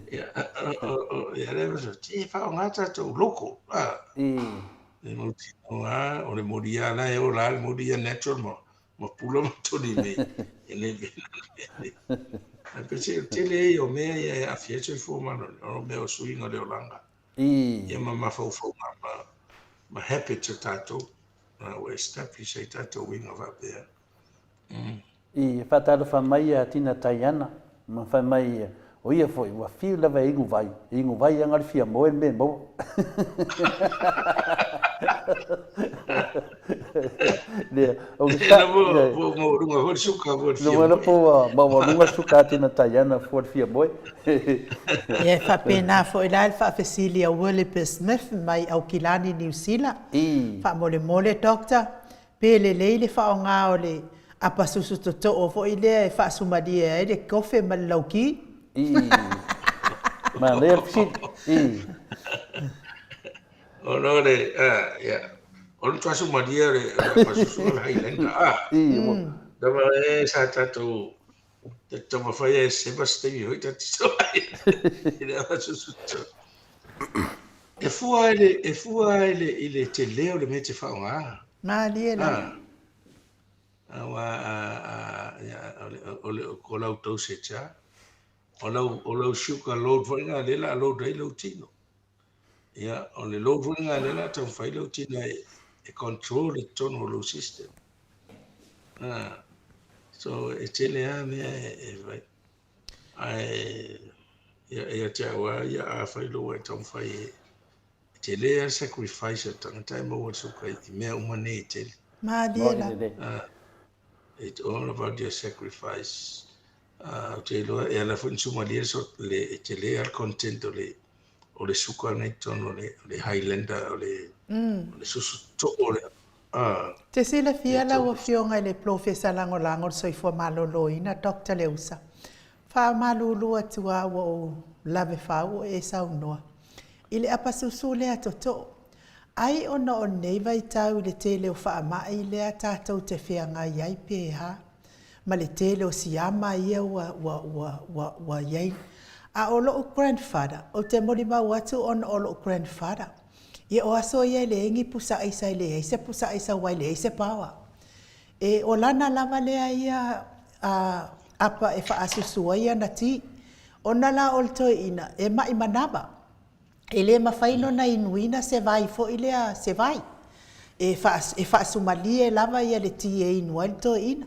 Ia, ia le mea, te whaonga tātou local. E mautinoa, o le moli ia la e o la le moli ia natural ma ma pula ma toni nei, e le mea nei. Ae peiseai o le tele ia o mea ia e aafia ai le soifua maloloina, o mea o suiga o le olaga, ia ma mafaufauga ma habits o tatou, ua establish ai tatou uiga faapea. I faatalofa mai a Tina Taiana ma fai mai o ia foi ua fiu lava e inu vai, e inu vai ana le fia moe le mea e maua. Lea, o ke sa... Ua maualuga foi le suka fua le fia moe. Lua po ua maualuga le suka a Tina Taiana fua le fia moe. Ia e faapena foi la le faafesili a Willipe Smith mai Aukilani, Niu Sila. Faamolemole Doctor, Pe lelei le faaaoga o le apasusu totoo foi lea e faasumalie ai le kofe ma le lauki? Ii. Manaia le fesili. Ii. Ona o le, ia. O le matua sumalie o le apasusu o le Highlander a. Lava e sa tatou taumafai e seva se taimi foi ta te sau ai i le apasusu toto. E fua i le, e fua i le, i le tele o le mea e te faaaoga. Malie lava. Aua a, a, o le, o le, o lau dosage lava. O lau, o lau sugar load foi lena lea o le a load ai lou tino. Ia, o le load foi lena lea o le a taumafai lou tino e, e control i totonu o lou system. Ah, so e tele lava mea e, e fai. Ae, ia, ia te au lava ia, afai loa ua e taumafai e, e tele lava le sacrifice a le tagata e maua le suka i mea uma nei e tele. Malie lava. Ah, It's all about your sacrifice. Ou te iloa e ala foi ni sumalie le e tele lava le content o le o le suka lena i totonu o le o le Highlander o le o le susu too lea. Ah. Te silafia lau Afioga i le Polofesa Lagolago o le Soifua Maloloina Doctor Leusa, faamalulu atu lava ua ou lave fau o e saunoa i le apasusu lea totoo. Ai ona o lenei vaitau i le tele o faamai lea tatou te feagai ai pe a, ma le tele o siama ia ua, ua, ua, ua, ua i ai. A o lo'u grandfather, ou te molimau atu ona o lo'u grandfather, ia o aso ia e leai ni pusa aisa, e leai se pusa aisa aua e leai se power. E, o lana lava lea ia a, apa e faasusu ai ana ti. Ona la o le toeaina, e ma'i manava. E le mafai ona inuina se vai foi lea, se vai. E e faasumalie lava ia le ti e inu ai le toeaina.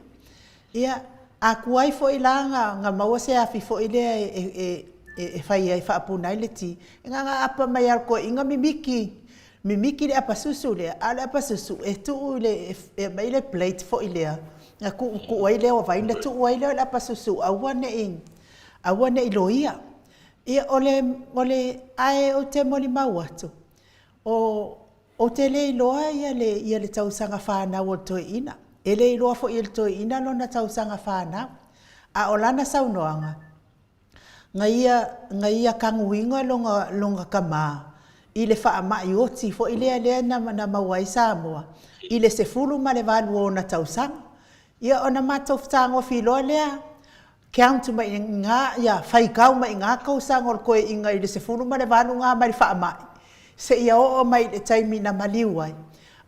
Ia, a tuai foi la na, na maua se afi foi lea e, e, e, e fai ai, faapuna ai le ti, e na ona apa mai lava e le toeaina mimiti, mimiti le apasusu lea, a o le apasusu e tuu i le, e aumai le plate foi lea, na tuutuu ai lea o vai, na tuu ai lea o le apasusu aua ne i, aua ne i loia. Ia, o le, o le, ae ou te molimau atu, o, ou te le iloa ia le, ia le tausaga fanau o le toeaina. E le iloa foi e le toeaina lona tausaga fanau. A o lana saunoaga, na ia, na ia tanuina lona, lona tama i le faamai oti foi lea lea na, na maua ai Samoa i le 18 o ona tausaga. Ia ona matou fetagofi loa lea, Count mai i ina, ia, faitau mai i ina tausaga o le toeaina i le 18 na mai le faamai, seia oo mai i le taimi na maliu ai.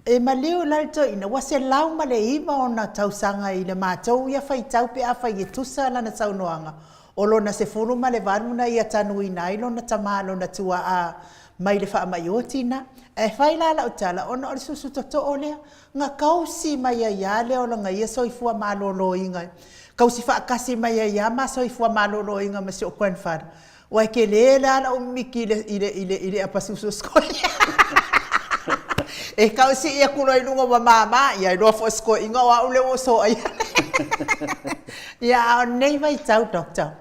E maliu la le toeaina, ua 109 ona tausaga i le matou ia faitau pe afai e tusa lana saunoaga, o lona 18 na ia tanuina ai lona tama, lona tuaa mai le faamai oti na. Ae fai la lau tala, ona o le susu totoo lea, Na kausi mai ai lava lea o lana ia soifua maloloina, kausi faatasi mai ai lava ma soifua maloloina ma si ou grandfather. Ua e tele la lau mimiti i le, i le, i le, i le apasusu o si E tau sii atu loa i luga ua mama, ia iloa foi e si toeaina o au lea ua soaia. Ia, a o lenei vaitau, Doctor,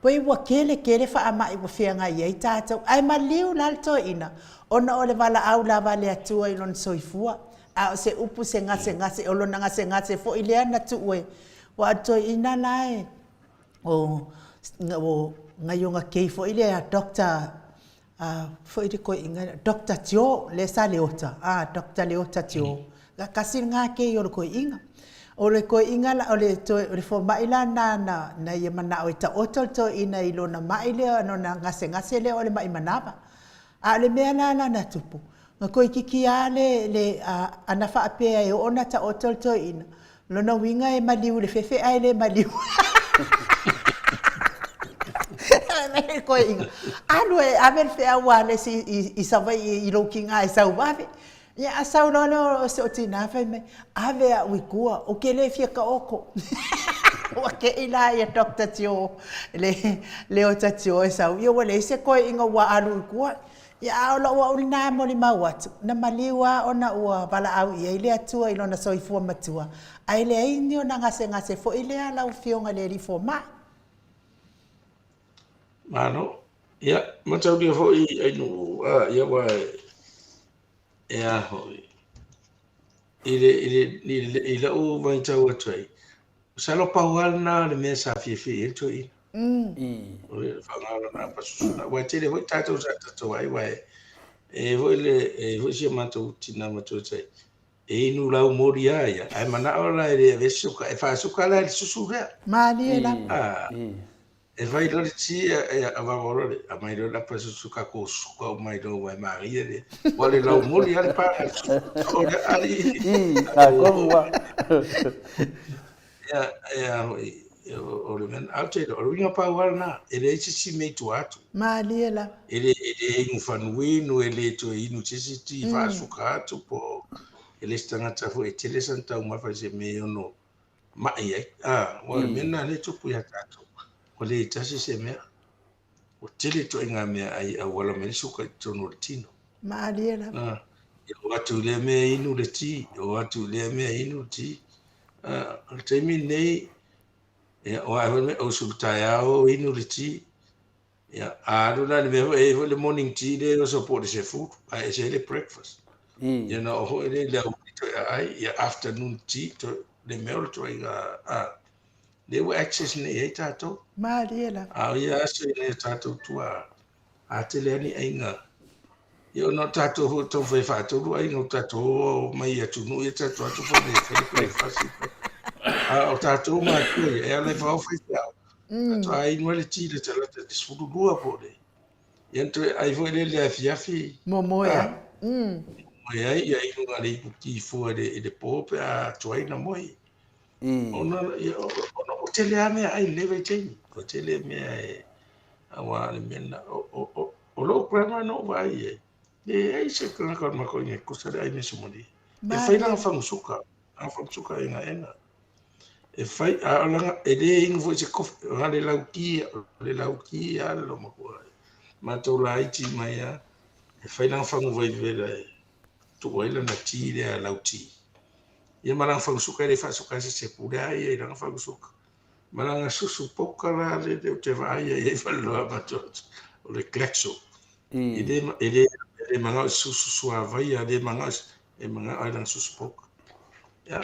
Pei ua tele tele faamai ua feagai ai tatou, ae maliu la le toeaina ona o le valaau lava a le Atua i lona soifua. A o se upu se gasegase, o lona gasegase foi lea na tuu e, aua o le toeaina la e, o, o nai ona kei foi lea Doctor a foi le toeaina lea, Doctor Tio, lea sa Leota, a, Doctor Leota Tio, na tasi lena kei o le toeaina. O le toeaina la, o le toe, o le fomai la lena na, na ia manao e taoto le toeaina i lona mai lea, lona gasegase lea o le mai manava. A o le mea la la na tupu, na toeitiiti lava le, le, a, ana faapea e oo ona taoto le toeaina, Lona uiga e maliu i le fefe ae le maliu. Koe alu e ave le feau a le isi i Savaii i lou tiga e sau vave. Ia a sau loa lea o si ou tina fai mai, ave au i tua, ou te le fia taoto. Ua te i la ia Doctor Tio, le Leota Tio e sau, ia ua leai se toeaina ua alu i tua. Ia, a o lou au lena molimau atu, na maliu lava ona ua valaau i ai le Atua i lona soifua matua, ae leai ni ona gasegase foi lea lau Afioga i le Alii Fomai. Malo. Ia, mataulia foi Ainuu, a, ia aua e a foi, i le, i le, i le, i lau matau atu ai, Masalo pau lava lena o le mea sa fiafia i ai le toeaina. O le faaaoga lona apasusu. Aua e tele foi tatou sa tatou ai, aua e i ai foi le, e i ai foi si o matou tina matua tai. E inu laumoli lava ia, ae manao la e le avea se suka, e faasuka la i le susu lea. Malie lava. E fai loa le ti, e avava loa le, aumai loa le apa susu tatou suka uma ai loa aua e manaia le, ua le laumoli lava le paga i le susu o le ai. Ia, ia foi, o le mea, ae ou te iloa, o le uiga pau lava lena, e leai se isi mea i tua atu. Malie lava. E le, e le inu fanuinu, e le toe inu se isi ti faasuka atu, po o, e le se tagata foi e tele sana taumafa i se mea e ono mai ai. A, aua o le mea lena lea e tupu ia tatou, ua le tasi se mea. Ua tele ituaiga meaai e auala mai ai le suka i totonu o le tino. Malie lava. A, e o atu i lea mea inu le ti, o atu i lea mea inu le ti. A, o le taimi lenei, ia, o a foi le mea, usu i le taeao inu le ti. Ia, a alu la i le mea foi, e i ai foi le morning tea lea e oso po o le 10, ae ese ai le breakfast. Ia ona oo foi lea i le aoauli toe aai, ia afternoon tea, toe, le mea o le ituaiga, a, lea ua access nei i ai tatou. Malie lava. A o ia aso i nai o tatou tuaa, a tele lava ni aiga. Ia ona o tatou foi e taumafai e faatolu aiga o tatou o mai i atunuu ia tatou atu foi le fai le perekefasi. A o tatou matua ia, e ala i fao faifeau. Faatoa inu ai le ti i le talata i le 12 po o le. Ia ona toe ai foi lea i le afiafi. Momoe ai. Momoe ai, ia inu na o le ipu ti fua i le po pe a tuai ona moe. Ona, ia, ona ua tele lava meaai i lenei vaitaimi. Ua tele mea e, aua o le mea lena. O lou grandma na ou vaai i ai, leai se tagata o le matou aiga e kosa le ai measomali. E fai lana fagusuka, lana fagusuka egaega. E fai, a o lana, e le inu foi se kofi, o le lauti, o le lauti lava le loomatua. Matou laiti mai lava, e fai lana fagu vaivela e tuu ai lana ti lea lauti. Ia ma lana fagusuka e le faasuka ai se sepule a ia i lana fagusuka. Ma lana susu poka la le ou te vaai ai i ai faleloa matou atu, o le Glaxo. E le, e le, e le manao i se susu suavai, a le manao i se, e manao i lana susu poka. Ia,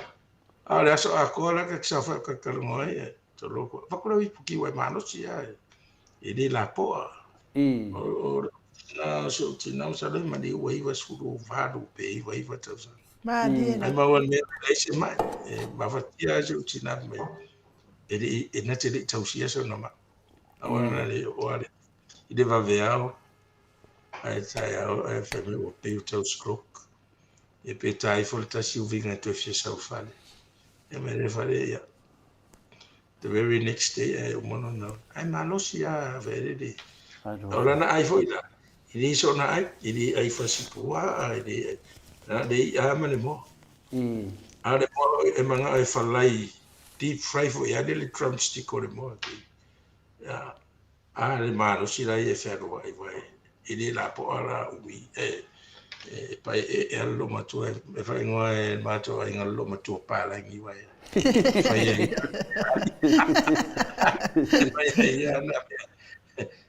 a o le aso atoa la ta te saofai o ta talanoa ai, e toloko. Avatu lau ipu ti ua e malosi lava, e le lapoa. O, na si ou tina masalo e maliu ua 98 pe 99 tausaga. Malie Ai lava. maua le mea e leai se mai. E mafatia lava si ou tina mai. E le i, e na te le i tausia sona mai. Aua na le oo lava i le vaveao, ae taeao ae fai mai ua pei ua tau stroke. Ia pe ta ifo le tasi uviga e toe fia sau i fale. Ia mai le fale, ia. The very next day ae uma lona, ae malosi lava vaelele. O lana ai foi la, e le soona ai, e le ai fasipuaa, e le ai, na le i'a ma le moa. A o le moa e manao e falai deep fry foi lava le drumstick o le moa. Ia, a le malosi la ia e fealuai aua e le lapoa la umi e e pae e e le loomatua e faaigoa e le matou aiga le loomatua palagi aua e fai ai e fai ai ana mea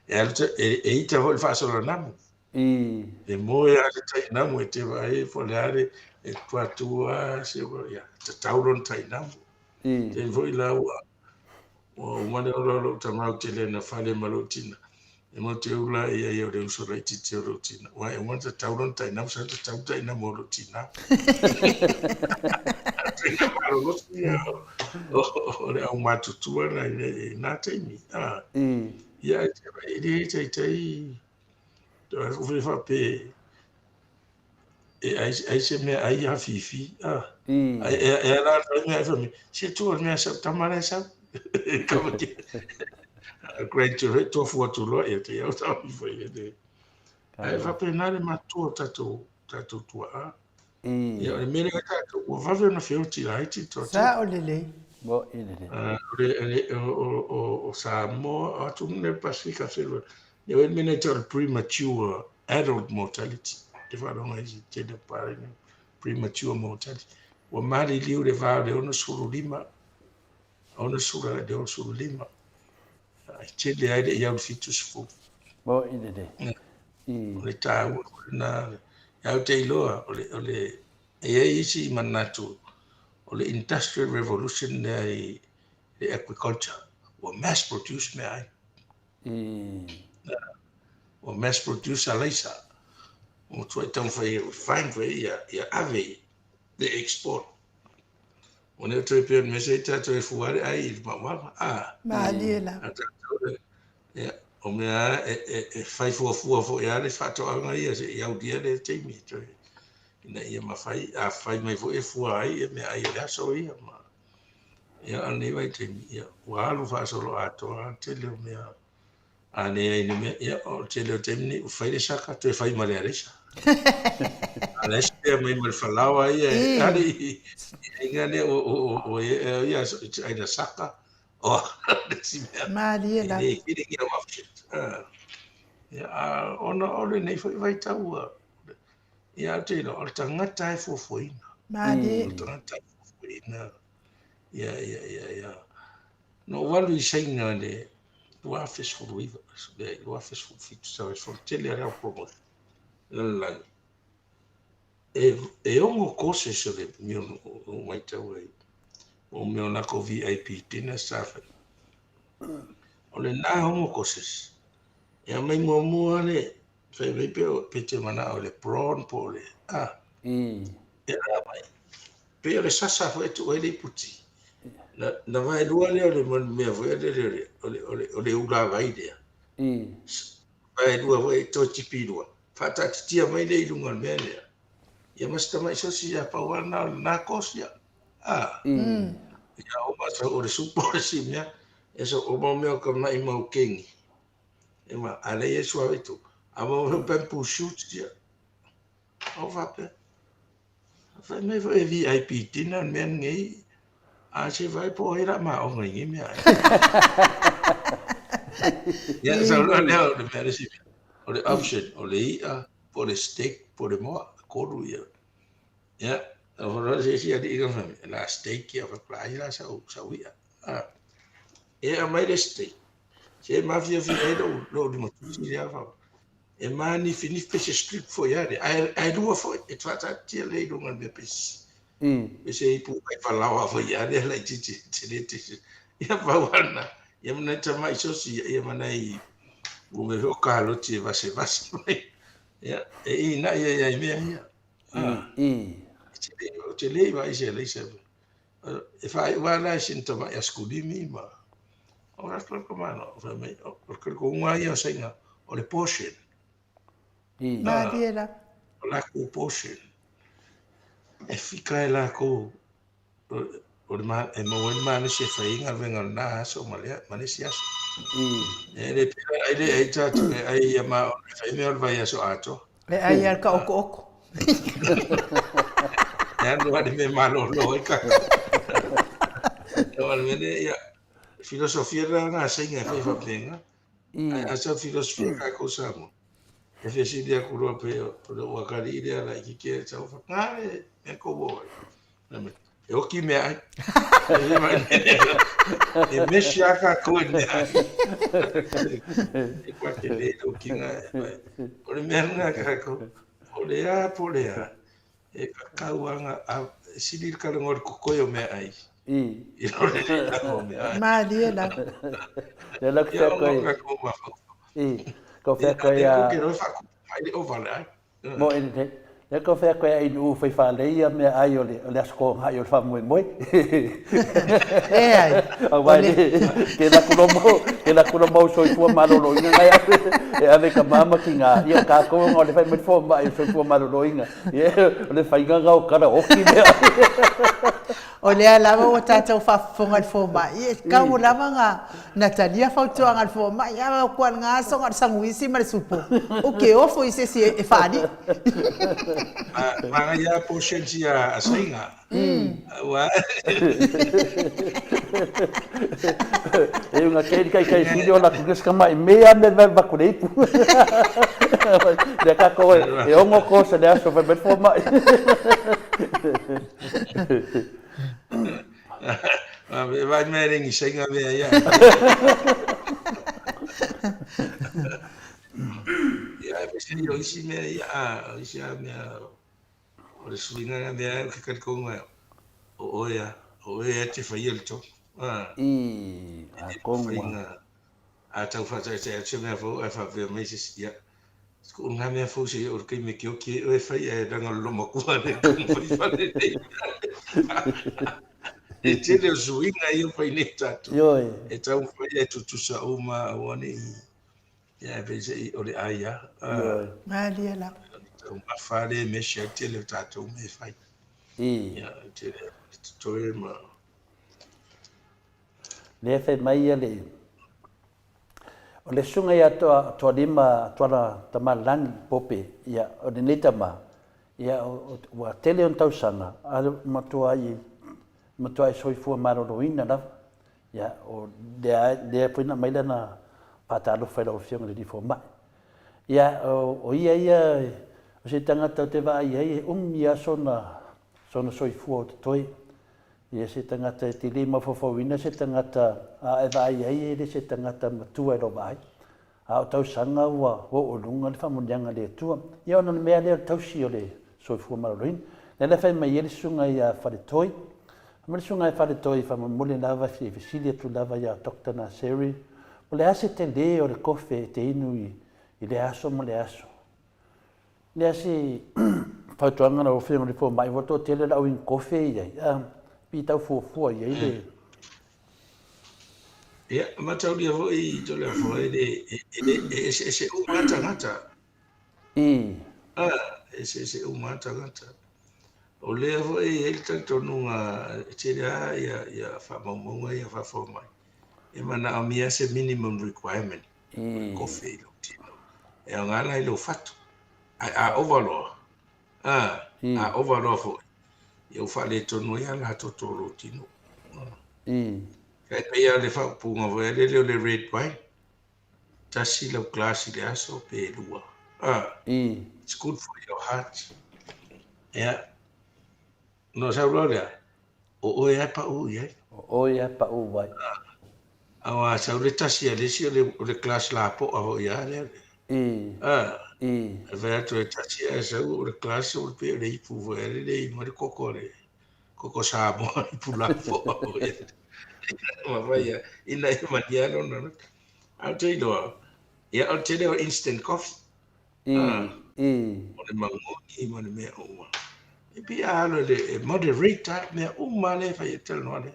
e alu e, e ita foi le faasola namu. E moe lava le tai namu e te vaai po o le a le e tuatua se ia tatau lona tai namu. Taimi foi la ua Ua uma le ola o lou tama ou te le na fale ma lou tina. E mau te ula ia ia o le uso laitiiti o lou tina. Ua e uma ona tatau lona tainamu sa tatau tainamu o lou tina. Ina malolosi ia o le aumatutua na i na taimi. Ia e le taitai o faape e ai, ai se mea ai ia fifi. Ah. Ai e e ala ai mea ai mai. Se tu o mea sa tama le sa. Kama ke. Grandchildren tofu atu loa ia te au tau ifo ia te. Ai faapena le matua tatou tatou tuaa. Ia o le mea lea tatou ua vave ona feoti laiti le toatele. Sao lelei. Mo'i lelei. O le o Samoa, o atunuu nei o le Pasefika felo, ia o le mea nei tau o le premature adult mortality. Te faalogo ai se tele o papalagi premature mortality. Ua maliliu le va o le 65, 60 i le 65. Ai tele ai le i au le 70. Mo'i lelei. O le taua foi lena, ia ou te iloa o le, o le, e i ai isi manatu o le industrial revolution lea i le agriculture, ua mass produce meaai. Ua mass produce alaisa, ua matuai taumafai e refine foi ia, ia ave i. Le export. O nei toe pei o le mea se i tatou e fua le ai i le maumala. Ah. Malie lava. A tatou le, ia, o mea e, e, e fai fuafua foi lava le faatoaga ia se i aulia le taimi e toe ina ia mafai, a fai mai foi e fua ai ia meaai o le aso ia ma ia a lenei vaitaimi, ia ua alu faasoloatoa le tele o mea A leai le mea, ia, o le tele o taimi nei, ua fai le saka, toe fai ma le aleisa. A la e spare mai ma le falaoa ia, e ale i aiga lea, o ia aina saka, o le isi mea. Malie lava. E le tele ia options. Ia, a ona o lenei foi vaitau ua, ia, ou te iloa, o le tagata e fuafuaina. Malie. O le tagata e fuafuaina. Ia, ia, ia, ia. Na ou alu i Saina i le 2019, leai, 2017, sa i fono tele a le au promotion lalolagi. E, e ono courses o le mea o maitau ai. O mea o lako VIP dinner sa fai. O le na ono courses. E aumai muamua le fai mai pe, pe te manao le prawn po o le, ah. E rā mai. Pei o le sasa foi e tuu ai le iputi. Na, na vaelua lea o le mea foi lea o le, o le, o le, o le ulavai lea. Vaelua foi toe tipi lua. Faataatitia mai lea i luga o le mea lea. Ia ma si tamai sosi ia pau lava lena o lena course ia. Ah. Ia o ma sau o le supo o le si mea. Ia so o mau mea o ka mai mau kengi. E ma, a lea ia suave tu. A mau mea o bamboo shoots ia. O faapea. Fai mai foi e VIP dinner le mea lenei. A se vaai po o ai la maoga i nei mea ai. Ia, sau loa lea o le mea le isi mea. O le option, o le i'a, po o le steak, po o le moa, tolu ia. Ia, o loa se isi alii na fai mai, o le a steak ia, fai atu, ai la sau, sau i'a. A, e aumai le steak. Se mafiafia ai lou, lou limatusi lea fai. E mānifinifi pe se strip foi a lea, ae, ae lua foi, e faataatitia lea i luga o le mea pe pe se ipu ai falaoa foi a lea laitiiti tele te. Ia pau lava lena, ia ma nai tamai sosi ia, ia ma nai ua mea foi o kaloti e vasevase mai. Ia, e ina'i ai lava i mea ia. Ou te le i vaai i se alaisa e faaiu lava la i sina tamai asikulimi ma o latou ka malo fai mai o le talitonuga lava ia o Saina o le portion. Malie lava. O latou portion e fika e latou o le e maua ai le malosi e fai ai galuega o lena aso ma lea ma le isi aso. E le pei ai le ai tatou e ai ia ma e fai mea o le vaiaso atoa. E ai lava le taotooko. E alu lava le mea malolo ai tatou. O le mea lea, ia, filosofia lena a Saina e fai faapena. Ae a sau filosofia a tatou Samoa, e fesili atu loa pei o lou atalii lea laitiiti e sau fai, na le mea tou o ai. E oti meaai. E mesi lava tatou i le meaai. E kua tele le otiga. O le mea lena a tatou, po o le a po o le a, e tatau lava ona sili le talanoa i le totoe o meaai i lo le le lava o meaai. Malie lava. Lea la Ia, ona o tatou mafaufau. Ko Ia, whea koe lea a... tou te iloa e faatupu mai le ova o le ai. Mo e lelei. Lea ko whea koe ai nuu whai whaalei ia mea ai o le, o le aso kōngai o le whaamoemoe. Leai. Aua e le, ke la kura mau, ke la kura mau soifua maloloina ngai ave, e ave ka mama ki ngā, ia o kākou nga o le whai mai whomai o soifua maloloina. Ia, o le whainga nga o kara oki mea. O lea lava ua tātou faafofoga i le fomai, e tatau lava na na talia fautuaga a le fomai, a o kua nga aso nga o le saguisi ma le supo, o ke ofo i se isi e faalii. Manaia a portions ia a Saina. Ua. E unga kei kai kai sili o la kuges ka mai me a me va ku le ipu. Le ka ko e ongo ko se le aso vai me fo mai. E vai mai rengi sainga mea ia. Ia, e fesili o isi mea ia, a, o isi a mea, o le suiga na mea o ke talitonga, o oe a, o oe a te whaia le tonu. A, I, a e konga. whainga, a tau whaataitai atu se mea fou, ae whaapea mai se isi, ia. O ngā mea fou se i o le taimi e kioki ai oe e fai ae leaga o le lomatua lea e taumafai faalelei. E tele o suiga ia ua fai nei tatou. Ioe. E taumafai ae tutusa uma aua ne i ia ae pei se i o le ai lava. Ioe. Malie lava. O le taumafa lea e measure ai le tele o tatou mea e fai. I. Ia, e tele o le totoe ma Lea e fai mai ia le O le susuga ia Toalima Tuala Tamalani Pope, ia, o lenei tama, ia, ua tele ona tausaga, a matuai, matuai soifua maloloina lava. Ia, o lea, lea foi na aumai lana faatalofa i lau Afioga i le Alii Fomai. Ia, o ia ia, o se tagata ou te vaai ai, e umi lava sona, sona soifua o totoe. Ia se tagata e te le mafaufauina se tagata a e vaai ai e le se tagata matua i lou vaai. A o tausaga ua oo i luga le faamanuiaga a le Atua. Ia ona o le mea lea o le tausi o le soifua maloloina. Lea la e fai mai ai le susuga ia Faletoi. Fai mai le susuga ia Faletoi faamolemole lava se i fesili atu lava ia Doctor Naseri, po o le a se tele o le kofe e te inu i lea aso ma lea aso. Lea se fautuaga lau Afioga i le Fomai, ua toatele le au inu kofe i ai, a pi tau fuafua i ai le... Ia, mataulia foi Toleafoa, e le, e le, e eseese uma lava tagata. I. A, e eseese uma lava tagata. O lea foi e i ai le talitonuga e tele lava ia, ia faamaumauga ia faafomai, e manaomia se minimum requirement. O le kofe i lou tino. E aoga la i lou fatu. Ae a ova loa, a, a ova loa foi, ia ua faaletonu ai lava la toto o lou tino. E pei lava o le faaupuga foi lele o le red wine, tasi lau glass i le aso pe lua. A, it's good for your heart. Ia, Ona sau loa lea, o oe lava e paʻū i ai. O oe lava e paʻū ai. Aua a sau le tasi a le isi, o le, o le glass lapoa foi lava lea. I. A. I. E fai atu e tasi ae sau o le glass o le pei o le ipu foi lea le inu ai le koko le koko Samoa ipu lapoa foi. Ma fai ia, ina ia malia lona loto. Ae ou te iloa, ia o le tele o instant coffee. I, i. O le mangoni ma le mea uma. E pei a alo le e moderate a mea uma lea e fai e talanoa lea.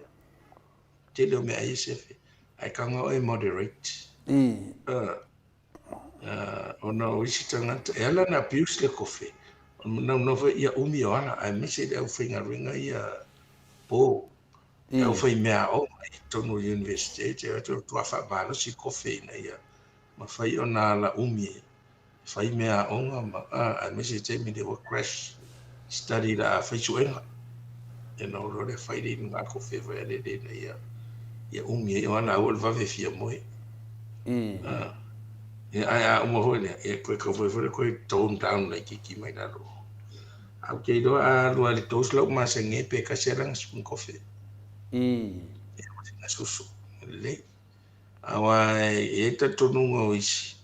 Tele o mea ai e sefe. Ae kanga oe moderate. I. Ona o isi tagata, e ala ona abuse le kofe, o le naunau foi ia umi o ala, aemaise le aufaigaluega ia po, le aufaimeaaoga i totonu o le Universite, e te o atu e matua faamalosi kofe ina ia mafai ona ala umi e fai meaaoga ma, aemaise le taimi lea ua crash study la a fai suega, ia ona o loa lea fai le inuga kofe foi a lele ina ia ia umi ai o ala aua le vave fia moe. Ia ae a uma foi lea, ia toe taumafai foi lea toe tone down laitiiti mai lalo. Ae ou te iloa a alu lava i le 300 masege pe tasi lava lana spoon kofe. Ia ma sina susu. Lelei. Aua e i ai le talitonuga o isi,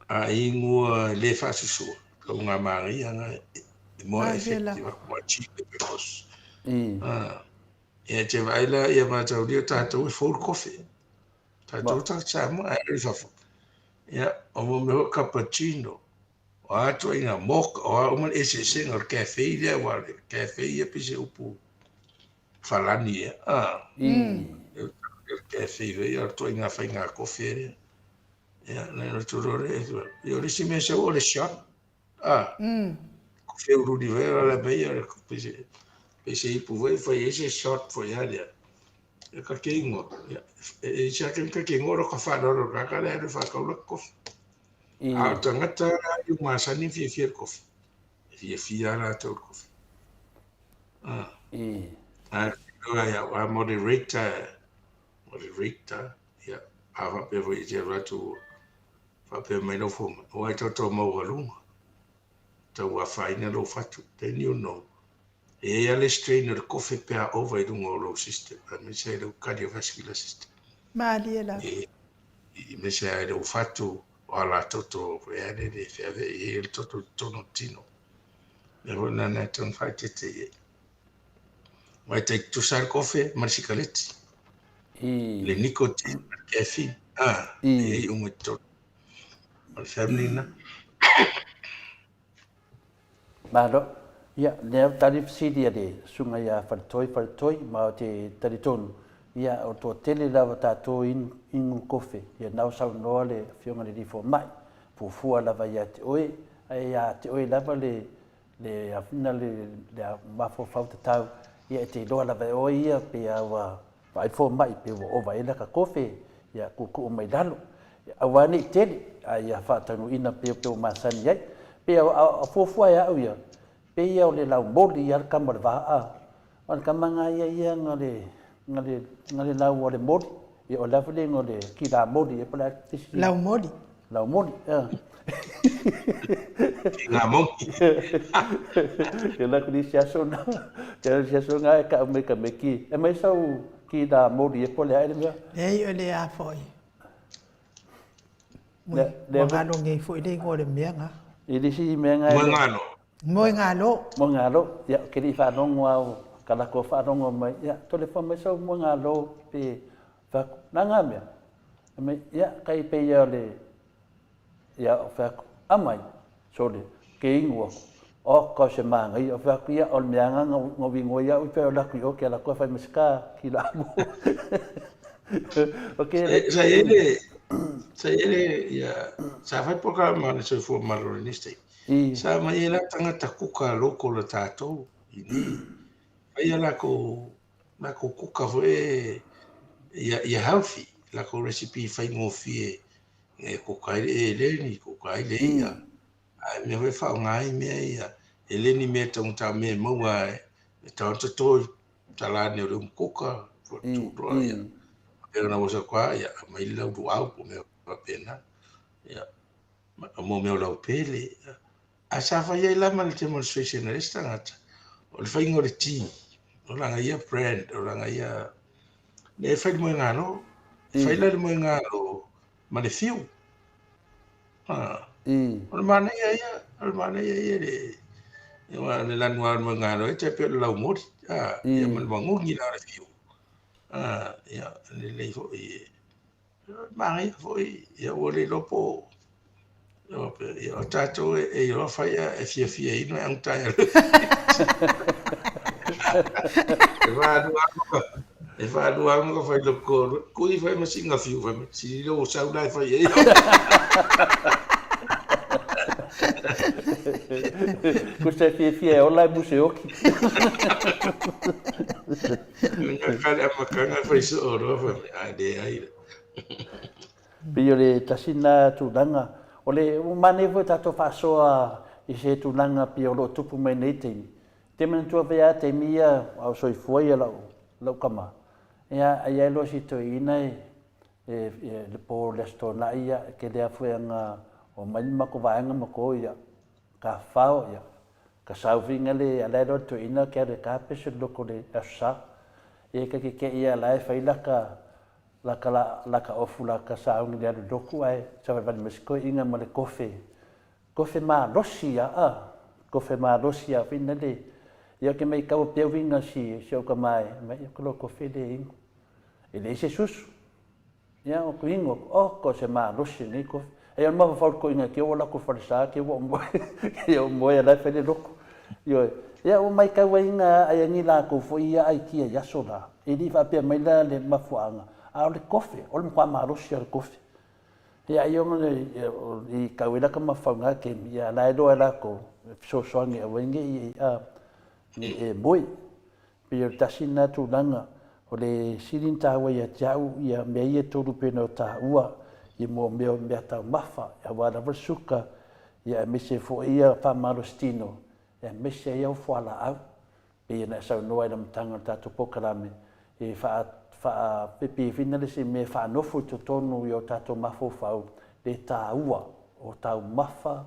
a inu e le faasusua, tau ngā manaia na e more effective aku ma achieve the purpose. Ia te vaai la ia mataulia tatou e fou le kofe. Tatou tagata Samoa ae i fafo. Ia, o mo mea foi cappuccino, o a ituaiga mocha, o a uma le eseesega o le cafe lea, aua o le cafe ia pei se upu falani ea. O le cafe foi ia o le ituaiga faiga kofe lea. Ia, na ona turo lea, ia o le isi mea sau o le shot. Kofe uliuli foi o le mea ia, pei se ipu foi e fai ai se shot foi a lea. E ka ke ingoa. Ia, e se ake ka ke ingoa ka whānau ka ka lea e whakau la kofi. A o tangata i o masani fiafia le kofi. E fiafia rātou le kofi. A, ia, a moderator, moderator, ia, a whapea foi e te alu atu, whapea mai lau fomai, o ai tau tau maualuga, tau afaina lou fatu, then you know. E i ai lava le strain o le kofe pe a ova i luga o lou system, aemaise ai lou cardiovascular system. Malie lava. Aemaise ai lou fatu, o alatoto, e a lele e feaveai ai le toto i totonu o le tino. Mea foi lena e tatau ona faaeteete i ai. Aua e tai tutusa lava le kofe ma le sikaleti. Le nicotine ma le caffeine, e i ai uma i totonu. O le family lena. Malo. Ia, lea ua tali le fesili a le Susuga ia Faletoi Faletoi, ma ou te talitonu, ia, o le toatele lava o tatou inu, inu le kofe. Ia, na ua saunoa le Afioga i le Alii Fomai, fuafua lava ia te oe, ae ia te oe lava le, le, le, le mafaufau tatau, ia, e te iloa lava e oe ia pe a ua Vaai fomai pe ua ova ai laka kofe, ia tuutuu mai lalo. Aua ne i tele, a ia faataunuuina pea pe ua masani ai. Pe a fuafua e au ia, pe ia o le laumoli ia le kama o le vaa, o le kama nga ia ia nga le nga le nga le lau o le moli, ia o le a foi le igoa o le kila moli ea po o le a le isi. Laumoli. Laumoli, ea. Nga mongi. Ke la ku nisi aso na, ke la nisi aso nga e ka me ka me ki. E mai sau ki la moli e po le ai le mea. Leai o le a foi. Moegalo nei foi le igoa o le mea nga. I le isi mea nga. Moegalo. Moegalo. Moegalo. Ia ke li wharongo au, ka lako wharongo mai. Ia, tole fa mai sau moegalo pe fa na nga mea. Mai ia kai pe ia le Ia, o fai atu, Amai, sole, ke inu aku. O, ka o se māngaia. O fai atu, Ia, o le mea nga nga wingoa ia'u i fai o le atu i o ke ala koe fai ma se ka ki la mo. O ke le... Sa i ai le, sa i ai le, ia, sa fai polokalame a le Soifua Maloloina i se taimi. Sa aumai ai la tagata kuka local a tatou i inei. Fai a lakou, lakou kuka foi e, ia, ia healthy, lakou recipe faigofie E kuka ai le eleni, kuka ai le i'a. Ae mea foi e faaaoga ai mea ia, e le ni mea taugata o mea e maua e tau ana toto i talane o le umukuka, po o le tuuloa, ia. Faapea ona oso atu lava, ia, aumai le lauluau po o mea faapena. Ia, mo mea o laupele. Ae sa fai ai la ma le demonstration a le isi tagata, o le faiga o le tea, o lana ia brand, o lana ia... Lea e fai le moegalo, e fai la le moegalo ma le fiu. O le manaia ia, o le manaia ia le... le lanu lava o le moegalo e tai pei o le laumoli, ia ma le magugi la o le fiu. Ia, lelei foi. Manaia foi, ia ua le iloa po o, ia o tatou e iloa fai a e fiafia inu e aguta ai. E whālua anga, e whālua anga ka whai loko, kui whai ma singa fiu whai ma, siri lo sau lai whai e. Ko se fiafia e ola e muse oki. Nga ka le amakanga whai so o roa whai me, ai le ai. Pei o le tasi na tulaga, o le ua manaia foi tatou faasoa i se tulaga pei o lo o tupu mai nei taimi. Te manatua pea a taimi ia a o soifua ia lau, lau tama, ia a iai loa si toeaina e, e, e le po le Aso Toonai ia, e kele a foi anga o mai le matou vaega ma ko ia, ka fao ia, ka saufi nga le alae loa le toeaina ke alu e kapeso le loko le Aso Sa. Ia ka ke ia alae fai laka, laka la, laka ofu laka sauni le alu loku ae savalivali mai si toeaina ma le kofe, kofe malosi ia a, kofe malosi ia foi na le, ia ke mai kau pea uiga si, si ou tama e, mai ia ko lo kofe le inu. E leai se susu. Ia, o ku ingo, oh, ko se malosi lenei kofe. Ai o le mafaufau le koina ke ua lako falesa, ke ua moe, ke ua moe ala e fai le loko. Ioe. Ia, ua maitau ai nga ai angi lakou foi ia ai kia i aso la. E le i faapea mai la le mafuaaga, a o le kofe, o le matua malosi lava o le kofe. Ia, ai ona le, i kau ai la ka mafaufau nga kemi, ia la e loa e lakou, e fesoasoani aua ai ne i, a, ne i e moe. Pei o le tasi lena tulaga, o le sili ona taua ia te au ia mea ia e tolu pei ona taua i mo mea o mea taumafa, aua lava le suka, ia aemaise foi ia faamalositino, aemaise ai au fualaau. Pei ona e saunoa i le amataga o le tatou polokalame, e faapepefiina le isi mea e faanofo i totonu i o tatou mafaufau le taua o taumafa,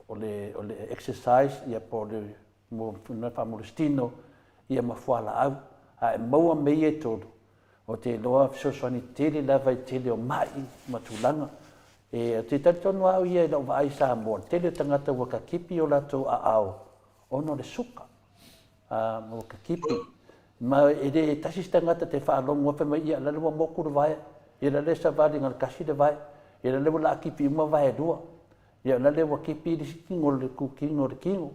o le exercise ia po o le mo faamalositino ia ma fualaau, a e maua mea ia e tolu, ou te iloa fesoasoani tele lava i tele o ma'i ma tulaga. E, ou te talitonu lava au ia i lau vaai i Samoa, o le tele o tagata ua kakipi o latou aao ona o le suka, a, ua kakipi. Ma e le tasi se tagata te faalogo fai mai, ia, la le ua moku le vae, ia la le savali na o le tasi le vae, ia la le ua laakipi uma vae e lua, ia la le ua kipi le isi tino o le kukino o le tino.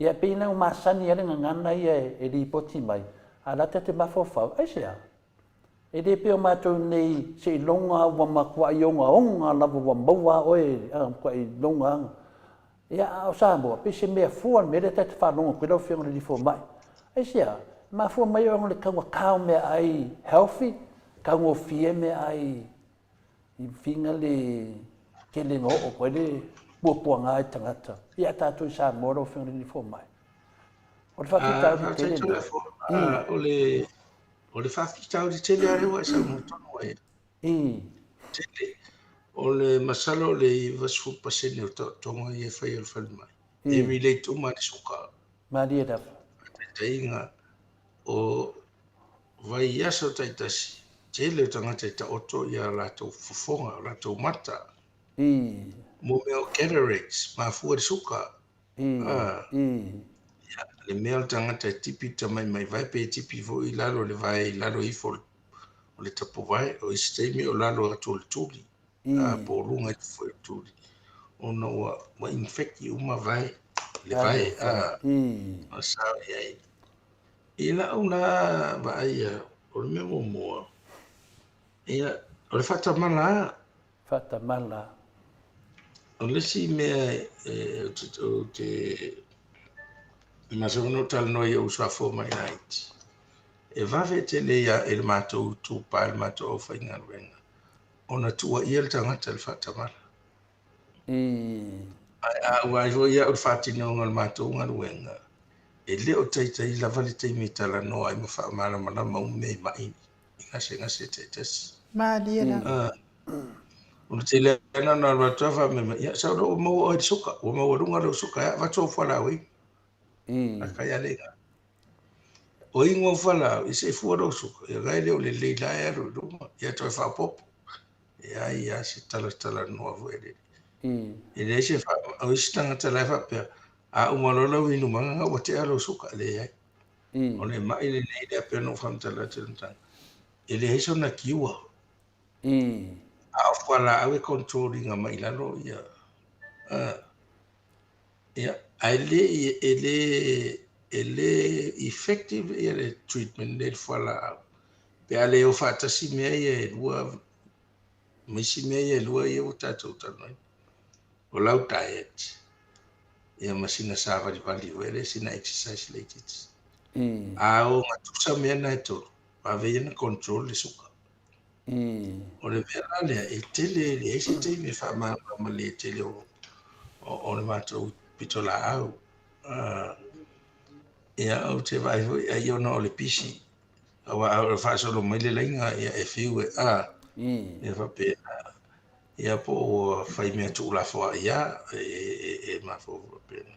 Ia, pei na ua masani ai le gagana ia e lipoti mai, a o la e tatou te mafaufau, aisea? E le pei o matou nei seiloga ua matuai ogaoga lava ua maua a oe, a matuai loga lava. Ia, a o Samoa, pei se mea fua le mea lea ta te faalogo atu ai lau Afioga i le Fomai. Aisea? E mafua mai ona o le taugata o meaai healthy, taugofie meaai i figa le tele na oo atu ai le puapuaga i tagata. Ia, a tatou i Samoa lau Afioga i le Fomai, o le faafitauli tele lena. O le O le faafitauli tele lava lea ua e saunoa tonu ai. Tele. O le masalo o le 90% o taotoga ia e fai e le falemai, e relate uma i le suka. Malie lava. Faataitaiga, o vaiaso taitasi, tele o tagata e taoto ia latou fofoga, o latou mata. Mo mea o cataracts, mafua i le suka. Ia, le mea o le tagata e tipi le tamaimaivae pe tipi foi i lalo o le vae i lalo ifo o le tapuvae, o isi taimi o lalo atu o le tuli, po o luga ifo foi o le tuli, ona ua ua infect uma vae, le vae, a sao i ai. I lau la vaai, o le mea muamua, ia, o le faatamala lava. Faatamala. O le isi mea ou te masalo ona ou talanoa i ou uso a fomai laiti, e vave tele ia i le matou itupa i le matou aufaigaluega ona tuuaia le tagata i le faatamala. Ae a vaai foi au i le faatinoga o le matou galuega, e le o taitai lava le taimi e talanoa ai ma faamalamalama uma mea i mai i gasegase taitasi. Malie lava. O le tele lava na alu atu lava faamea mai, ia sau loa ua maua oe i le suka, ua maualuga lou suka, e avatu au fualaau e inu. Akai a le iga. O inu au fualaau, ia se i fua lou suka, ia la e le o lelei la e alu i luma, ia toe faaopoopo. E ai lava se talatalanoa foi lele. E leai se faa... O isi tagata la e faapea, a uma loa lau inumaga ua tea lou suka, e leai. O le mai lenei lea pei ona ou faamatala atu i le amataga, e leai sona cure. A o fualaau e control ina mai lalo ia, ia ae le e le e le effective ia le treatment lea i le fualaau pe a le o faatasi mea ia e lua ma isi mea ia e lua ia ua tatou talanoaina. O lau diet, ia ma sina savalivali foi lea, sina exercise laitiiti. A ogatusa mea na e tolu, vave ia ona control le suka. O le mea la lea, e tele, e leai se taimi e faamalamalama le tele o le matou pitolaau. Ia, ou te vaai foi ai ona o le pisi, aua a oo ina faasolo mai le laina, ia e fiu e a, ia faapena. Ia po ua fai mea tuulafoai lava, e mafua faapena.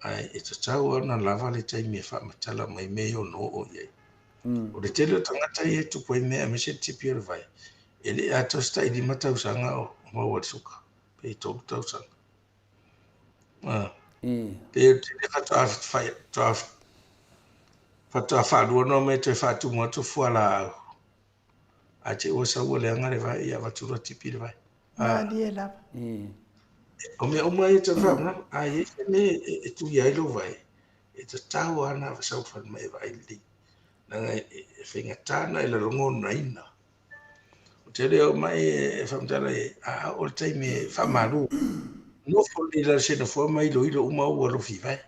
Ae e tatau lava ona lava le taimi e faamatala mai mea e ono oo i ai. O le tele o tagata ia e tupu ai mea aemaise le tipi o le vai, e le i atoa se tai 5 tausaga o maua i le suka, pe 3 tausaga. Pe o le tele faatoa faatoa faalua ona omai e toe faatumu atu fualaau. Ae te i ua sau ua leaga le vai, ia avatu loa tipi le vai. Malie lava. O mea uma ia e tau faamalamalama, a i ai se mea e tuia ai lou vai, e tatau lava ona sau i le falemai e vaai lelei. Leaga e faigata ona e lalagonaina. O tele o mai e faamatala i ai, a oo i le taimi e faamalu, nofo lelei i lalo o se nofoa ma iloilo uma ou alofi vae.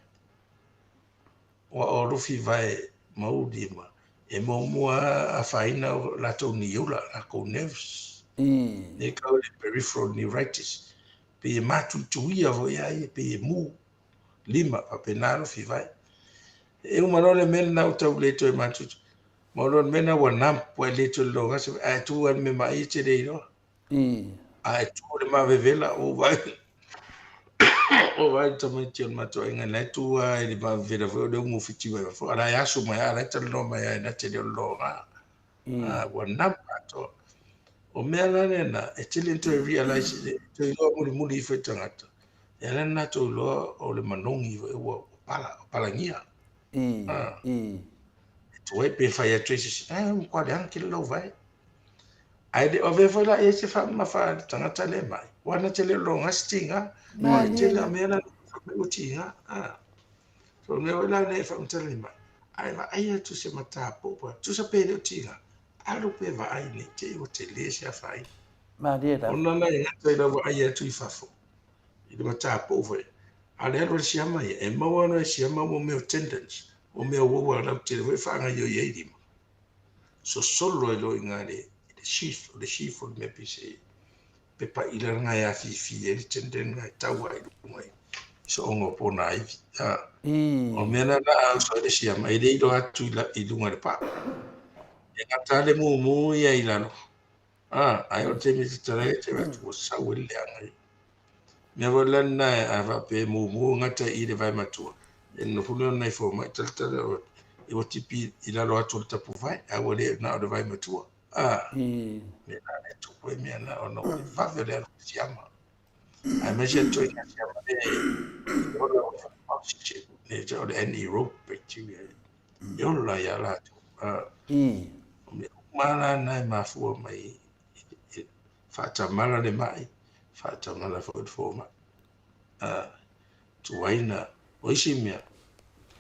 Ua o alofi vae ma ou lima, e muamua lava afaina o latou niula, latou nerves. Lea e tau le peripheral neuritis. Pei e matuituia foi a ia, pei e mu lima, faapena alofi vae. E uma loa le mea lena ua tau le toe matuitu. Ma o le mea lena ua numb, ua e le toe logase, ae tu lava i le mea ma'i e te le iloa. Ae tu i le mavevela, ua ou vaai, ua ou vaai i le tamaiti o le matou aiga, la e tu lava i le mavevela foi o le umu fiti mai fafo, a o la e asu mai lava, a o la e talanoa mai lava na te le o le loga. Ua numb atoa. O mea la lena, e tele ina toe realize, e toe iloa mulimuli ifo e tagata, e ala ona latou iloa o le manogi foi ua pala, ua palagia. E tuai pe fai atu e se isi, ai, ua matua leaga tele lou vae. Ae le o avea foi la i ai se faamamafa a le tagata lea mai, aua na te le o loga se tiga. Aua e tele lava mea la na fai mai ua tiga. So o le mea foi la lea e faamatala mai, a e vaai atu se matapou pa, tusa pe le o tiga, alu pe vaai ne i te i ua tele se afaina. Malie lava. Ona la e gata i lau vaai atu i fafo, i le matapou foi, a o le alu a le siama ia, e maua loa e siama mo mea o tendons, mo mea uaua lautele foi e faagaoioi ai lima. Sosolo ai loa i ina i le sheath, o le sheath o le mea pei se pepa ila lena e afifi ai le tendon lena e tau lava i luga i sooga o ponaivi. O le mea lena la a uso ai le siama, e le iloa atu i luga i le paa. E gata lava le mumu ia i lalo, ae o le taimi e tatala ai, te vaai atu ua sau ai le leaga ia. Mea foi la lena a faapea e mumu gata i le vae matua, e nonofo lea o nai fomai talatala e ua tipi i lalo atu o le tapuvae, a ua le na o le vae matua. Mea la lea tupu ai mea na ona o le vave o le alu i siama. Aemaise le ituaiga siama lea e ola o le oxygen, le o le anaerobic bacteria e ola ia latou. O mea uma la na e mafua mai faatamala le mai, faatamala foi le fomai. Tuai na, o isi mea,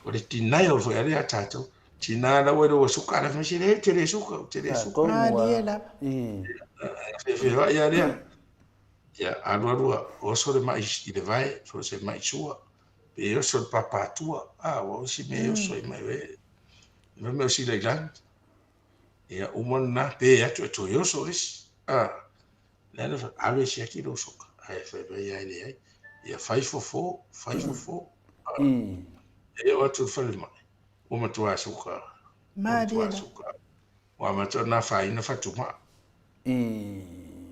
o le denial foi a lea a tatou, tina la ua iloa ua suka, a fai mai, se ou te le suka, ou te le suka. Malie lava. Feofeoai lava lea. Ia, alu alu a oso le mai i le vae, so o se mai sua, pe oso le papatua, ua o isi mea e oso ai mai, e fai mai o sila i lagi. Ia, uma lena, pe atu e toe oso le isi. Lea na fai, alu e siaki lou suka, ae fai mai ia e leai. Ia fai fofo, fai fofo. E oo atu i le falemai, ua matua suka. Ua matua suka. Ua amata ona afaina fatumaa.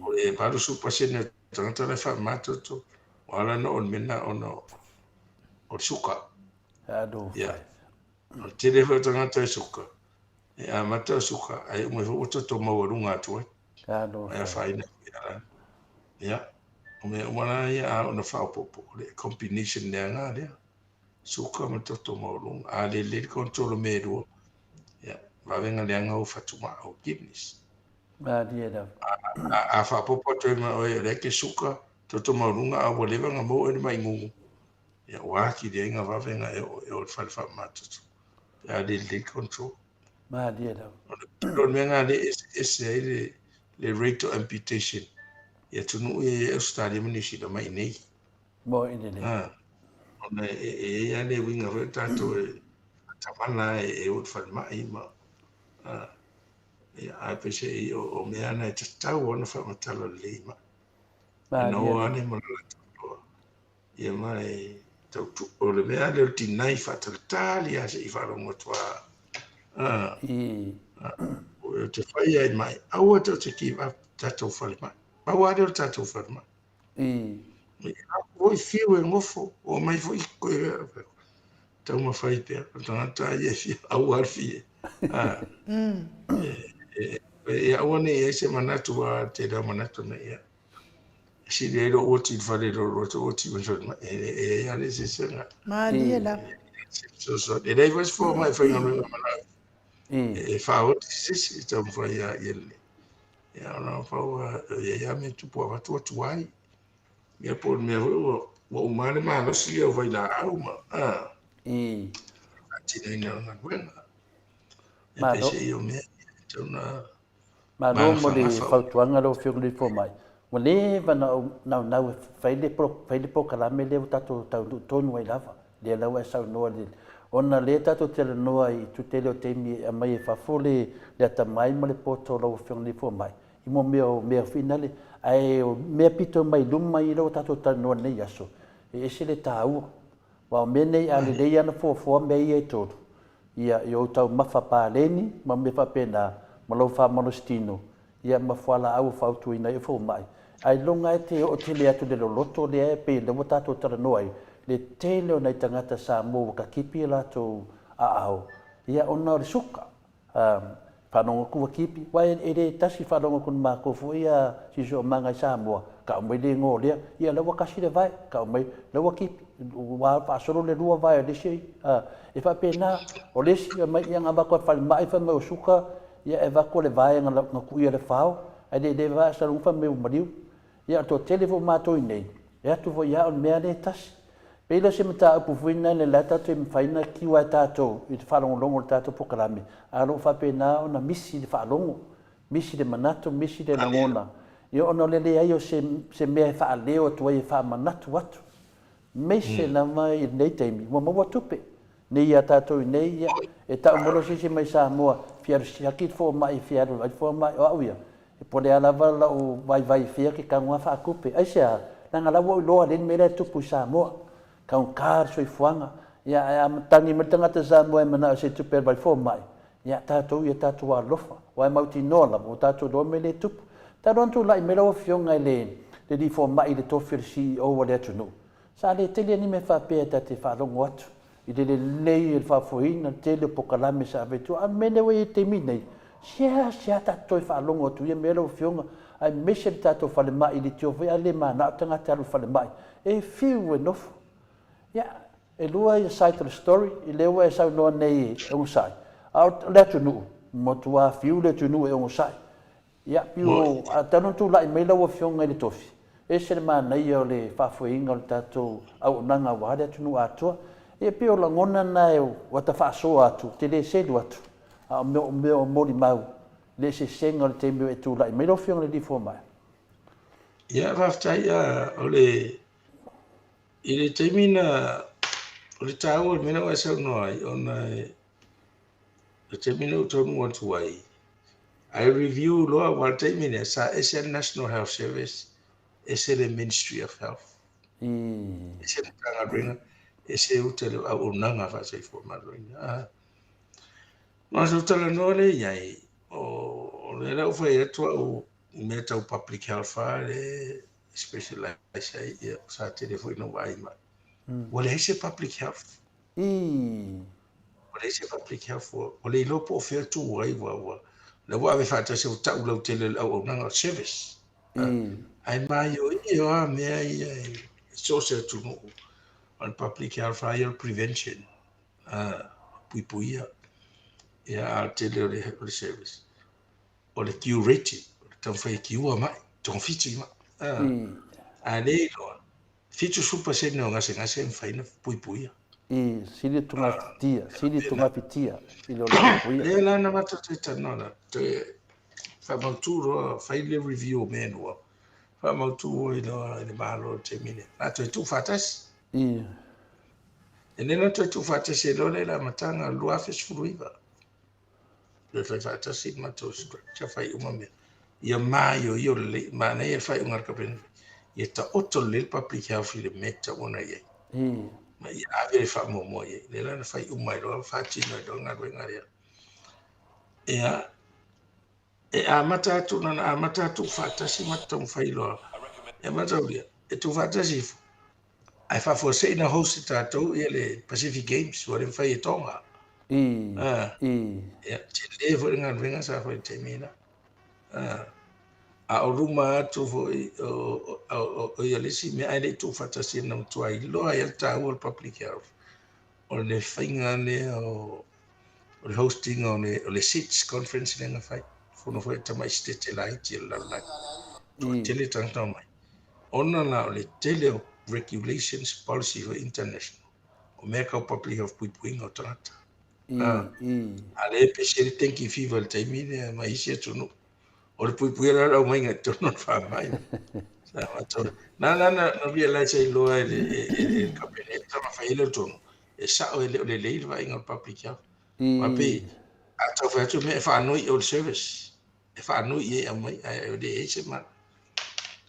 O le 80% o tagata la e faamama toto, ua ala ona oo i le mea lena ona o le suka. Ia, o le tele foi o tagata e suka, e amata o suka, ae uma ifo ua toto maualuga atu ai. Ae afaina foi ia la. Ia, o mea uma la ia a ona faaopoopo, o le combination leaga lea. Suka ma toto maualuga. A le lelei le control o mea e lua, ia, vavega leaga ou fatumaa, ou kidneys. Malie lava. A faaopoopo atu ai ma oe, o lea e te suka, toto maualuga, a ua leva ona maua oe i le mai gugu, ia, ua atili ai ona vave ona e oo i le fale faamamatoto, pe a le lelei le control. Malie lava. O le mea lena lea e eseese ai le rate of amputation i atunuu ia i Ausetalia ma Niu Sila mai i inei. Mo i lelei. Ona e i ai lava le uiga foi o tatou e faatamala e o i le falemai ma ia, ae peiseai o mea na e tatau ona faamatala lelei mai. E noa ane ma le latou iloa. Ia ma e tau o le mea lea o le deny faatalatali lava se i faalogo atu lava. O te fai ai mai, aua tou te give up tatou falemai. Pau lava lea o le tatou falemai. Foi fiu e gofo, o mai foi koe taumafai pea. O le tagata ia e fia aua le fia. E aua ne i ai se manatu a tele o manatu na ia. E sili ai lou oti i le fale i lou loto oti ma falemai. E i ai lava le eseesega. Malie lava. E leai foi se fomai e faigaluega ma lau. E faaoti se isi e taumafai ia lelei. Ia ona pau e i ai lava mea tupu avatu atu ai. Ia po o le mea foi ua uma le malosi ia o vailaau ma faatinoina o galuega. E peiseai o mea ia e tatau ona Malo mo le fautuaga lau Afioga i le Fomai. Ua leva ona ou naunau e fai le fai le polokalame lea ua tatou taunuu tonu ai lava, lea la ua e saunoa i le ona lea tatou te talanoa i itu tele o taimi e aumai e fafo le le atamai ma le poto o lau Afioga i le Fomai i mo mea o mea foi nale ae o mea pito mai luma ia lea ua tatou talanoa i lenei aso e ese le taua. Aua o mea nei a lelei lava ona fuafua mea ia e tolu, ia, i ou taumafa paleni ma mea faapena, ma lou faamalositino, ia, ma fualaau e fautuaina ai o fomai. Ailoga e te oo tele atu i le loloto lea e pei o lea ua tatou talanoa ai, le tele o nai tagata Samoa ua takipi a latou aao, ia, ona o le suka. Faalogo atu ua kipi, aua e le tasi faalogo atu i le matou foi siosiomaga i Samoa, tau mai le igoa o lea, ia la ua tasi le vae, tau mai la ua kipi, ua faasolo le lua vae o le isi, e faapena. O le isi fai mai, ia na avatu lava i le falemai fai mai o suka, ia e avatu le vae na tuia i le fao, ae le le vae sa fai mai ua maliu. Ia o le toatele foi o matou i inei, e atu foi lava o le mea lea e tasi. Pei lea o se mataupu foi lena la tatou e mafai ona kiu e tatou i le faalogologo o le tatou polokalame, a o lo o faapena ona misi le faalogo, misi le manatu, misi le lagona, ia ona o le leai o se se mea e faaleo atu ai e faamanatu atu. Aemaise lava i lenei taimi ua maua tupe nei ia tatou i nei, ia e tau mai loa se isi mai Samoa e fia alu siaki le fomai, e fia alu e vaai le fomai, o au ia, e po o le a lava lau vaivai e fia ke tago lava faatupe. Aisea? Leaga la ua ou iloa lelei le mea lea e tupu i Samoa. Taugata le soifuaga. Ia ae a tagi mai le tagata Samoa e manao i se tupe e alu ai le fomai, ia tatou ia tatou alolofa, aua e mautinoa lava ua tatou iloa le mea lea e tupu. Talu ona tulai mai lau Afioga i le alii fomai i le tofi o le CEO a le atunuu, sa le tele ni mea faapea ta te faalogo atu i le lelei o le faafoeina, le tele o polokalame sa ave i tua. A o le mea lea ua i ai i le taimi nei, seasea tatou toe faalogo atu i ia mea lau Afioga, aemaise le tatou falemai i leitioa foi a le manao tagata e alu i le falemai, e fiu e nofo. Ia, e lua ia side o le story, i lea ua e saunoa nei e onosai, a o le atunuu, matua fiu le atunuu e onosai. Ia, piu, a talu ona tulai mai lau Afioga i le tofi, e ese le manaia o le faafoeina o le tatou auaunaga aua le atunuu atoa. Ia, pei o lagona na ua ta faasoa atu, ou te le selu atu, a o mea o molimau le eseesega o le taimi o e tulai mai lau Afioga i le Alii Fomai. Ia, faafetai. O le, i le taimi na, o le taua o le mea lea ua e saunoa ai, ona e, le taimi na ou taunuu atu ai, I review loa, aua o le taimi lea, sa ese le National Health Service, ese le Ministry of Health. Ese le Matagaluega, ese uta le auaunaga faasoifua maloloina. Ah. Ma sa ou talanoa lea i ai, o lea la ua fai atu au i mea tau public health lava lea e specialize ai, ia, sa tele foi ina ou vaai mai. Ua leai se public health. Ua leai se public health, ua le iloa po o fea tu ai, ua, lea ua ave faatasi ua tau lautele le auaunaga o service. Ae maioio lava mea ia i so o se atunuu, o le public health lava ia o le prevention, puipuia, ia, a o le tele o le service, o le curative, o le taumafai e kiua mai, togafiti mai. A le iloa, 70% o gasegase e mafai ona puipuia. I sili tugafitia, sili tugafitia i lo le puipuia. Lea la na matou toe talanoa la, toe faamautu loa, fai le review o mea e lua, faamautu ai loa i le Malo i le taimi lea. Na toe tuufaatasi. E le na toe tuufaatasi ai loa lea i le amataga o le 2019. Toe fai faatasi le matou structure, fai uma mea. Ia maioio lelei, manaia le faaiuga a le Kapeneta, ia taoto lelei le public health i le mea e tatau ona i ai. Ma ia ave le faamuamua i ai. Lea la na fai uma ai loa, faatino ai loa le galuega lea. Ia, e amata atu, na ona amata atu faatasi ma taumafai loa. E mataulia, e tuufaatasi ifo, Ae faafuasei na host e tatou ia le Pacific Games ua le mafai e Tonga. Ia, tele foi le galuega sa fai i le taimi lena. A o luma atu foi o ia le isi mea ae le i tuufaatasi na matua iloa ai le taua o le public health o le faiga lea o le hosting o le SIDS conference lea na fai. Fono foi a tamai Setete laiti o le lalolagi. Toatele tagata omai. Ona la o le tele o regulations, policy foi international, o mea tau public health puipuiga o tagata. A lea e pese ai le dengue fever i le taimi lea ma isi atunuu. O le puipuia la o le aumaiga i totonu o le faamai. Sa matou, na la na realize ai loa e le Kapeneta ma fai ai le tonu, e sao e le o lelei le vaaiga o le public health. Aua pei a tau fai atu mea e faanoi i o le service. e faanoi i ai aumai, ae e leai se mana.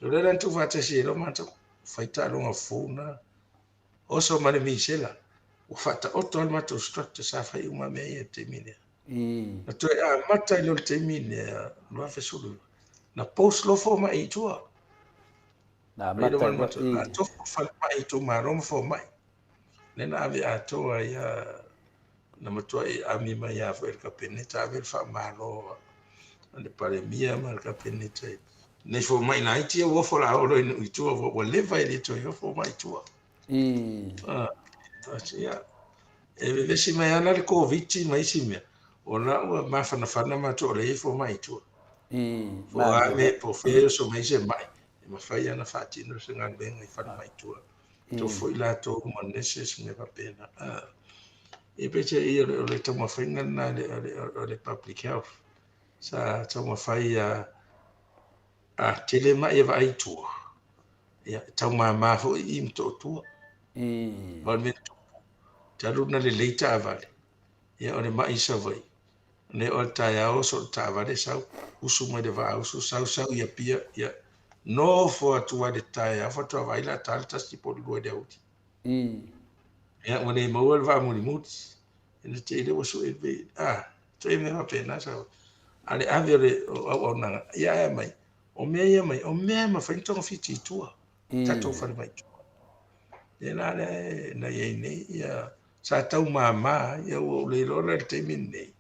O lea la na tuufaatasi ai loa matou, fai taaloga fou na, oso ma le misela, ua faataoto lava le matou structure sa fai uma mea ia i le taimi lea. Na toe amata ai loa i le taimi lea, 2019, na post loa fomai i tua. Na amata ai loa, Na tofu falemai itumalo ma fomai. Lea na ave atoa ai lava, na matuai ami mai lava foi e le Kapeneta, ave le faamalo a le Palemia ma le Kapeneta i nei fomai laiti ia ua ofo la oo loa i nuu i tua, ua leva e le toe ofo mai i tua. Ia, e vevesi mai lava la le Koviti ma isi mea, o la ua mafanafana matou o lea e i ai fomai i tua. Po o a mea, po o fea e oso mai ai se mai, e mafai lava ona faatino se galuega i falemai i tua. Tofu foi latou ma nurses ma mea faapena. Ia peiseai o le taumafaiga lena o le public health sa taumafai ia a tele mai e vaai i tua, ia e taumama foi i Motootua. Ma le mea tupu, talu ona lelei taavale, ia o le mai i Savaii, nei o le taeao oso i le taavale sau, usu mai le vaa usu, sau sau i Apia, ia nofo atu ai le taeao faatoa vaai la ta le 1 po o le 2 i le aoauli. Ia ua le maua le vaa mulimuli. Ina te i lea ua sue pe, toe mea faapena sa. A le ave o le auaunaga, ia ae mai, o mea ia mai, o mea e mafai ona togafiti i tua, tatou falemai i tua. Lea la lea na i ai nei, ia, sa tau mama, ia ua ou le iloa la i le taimi lenei.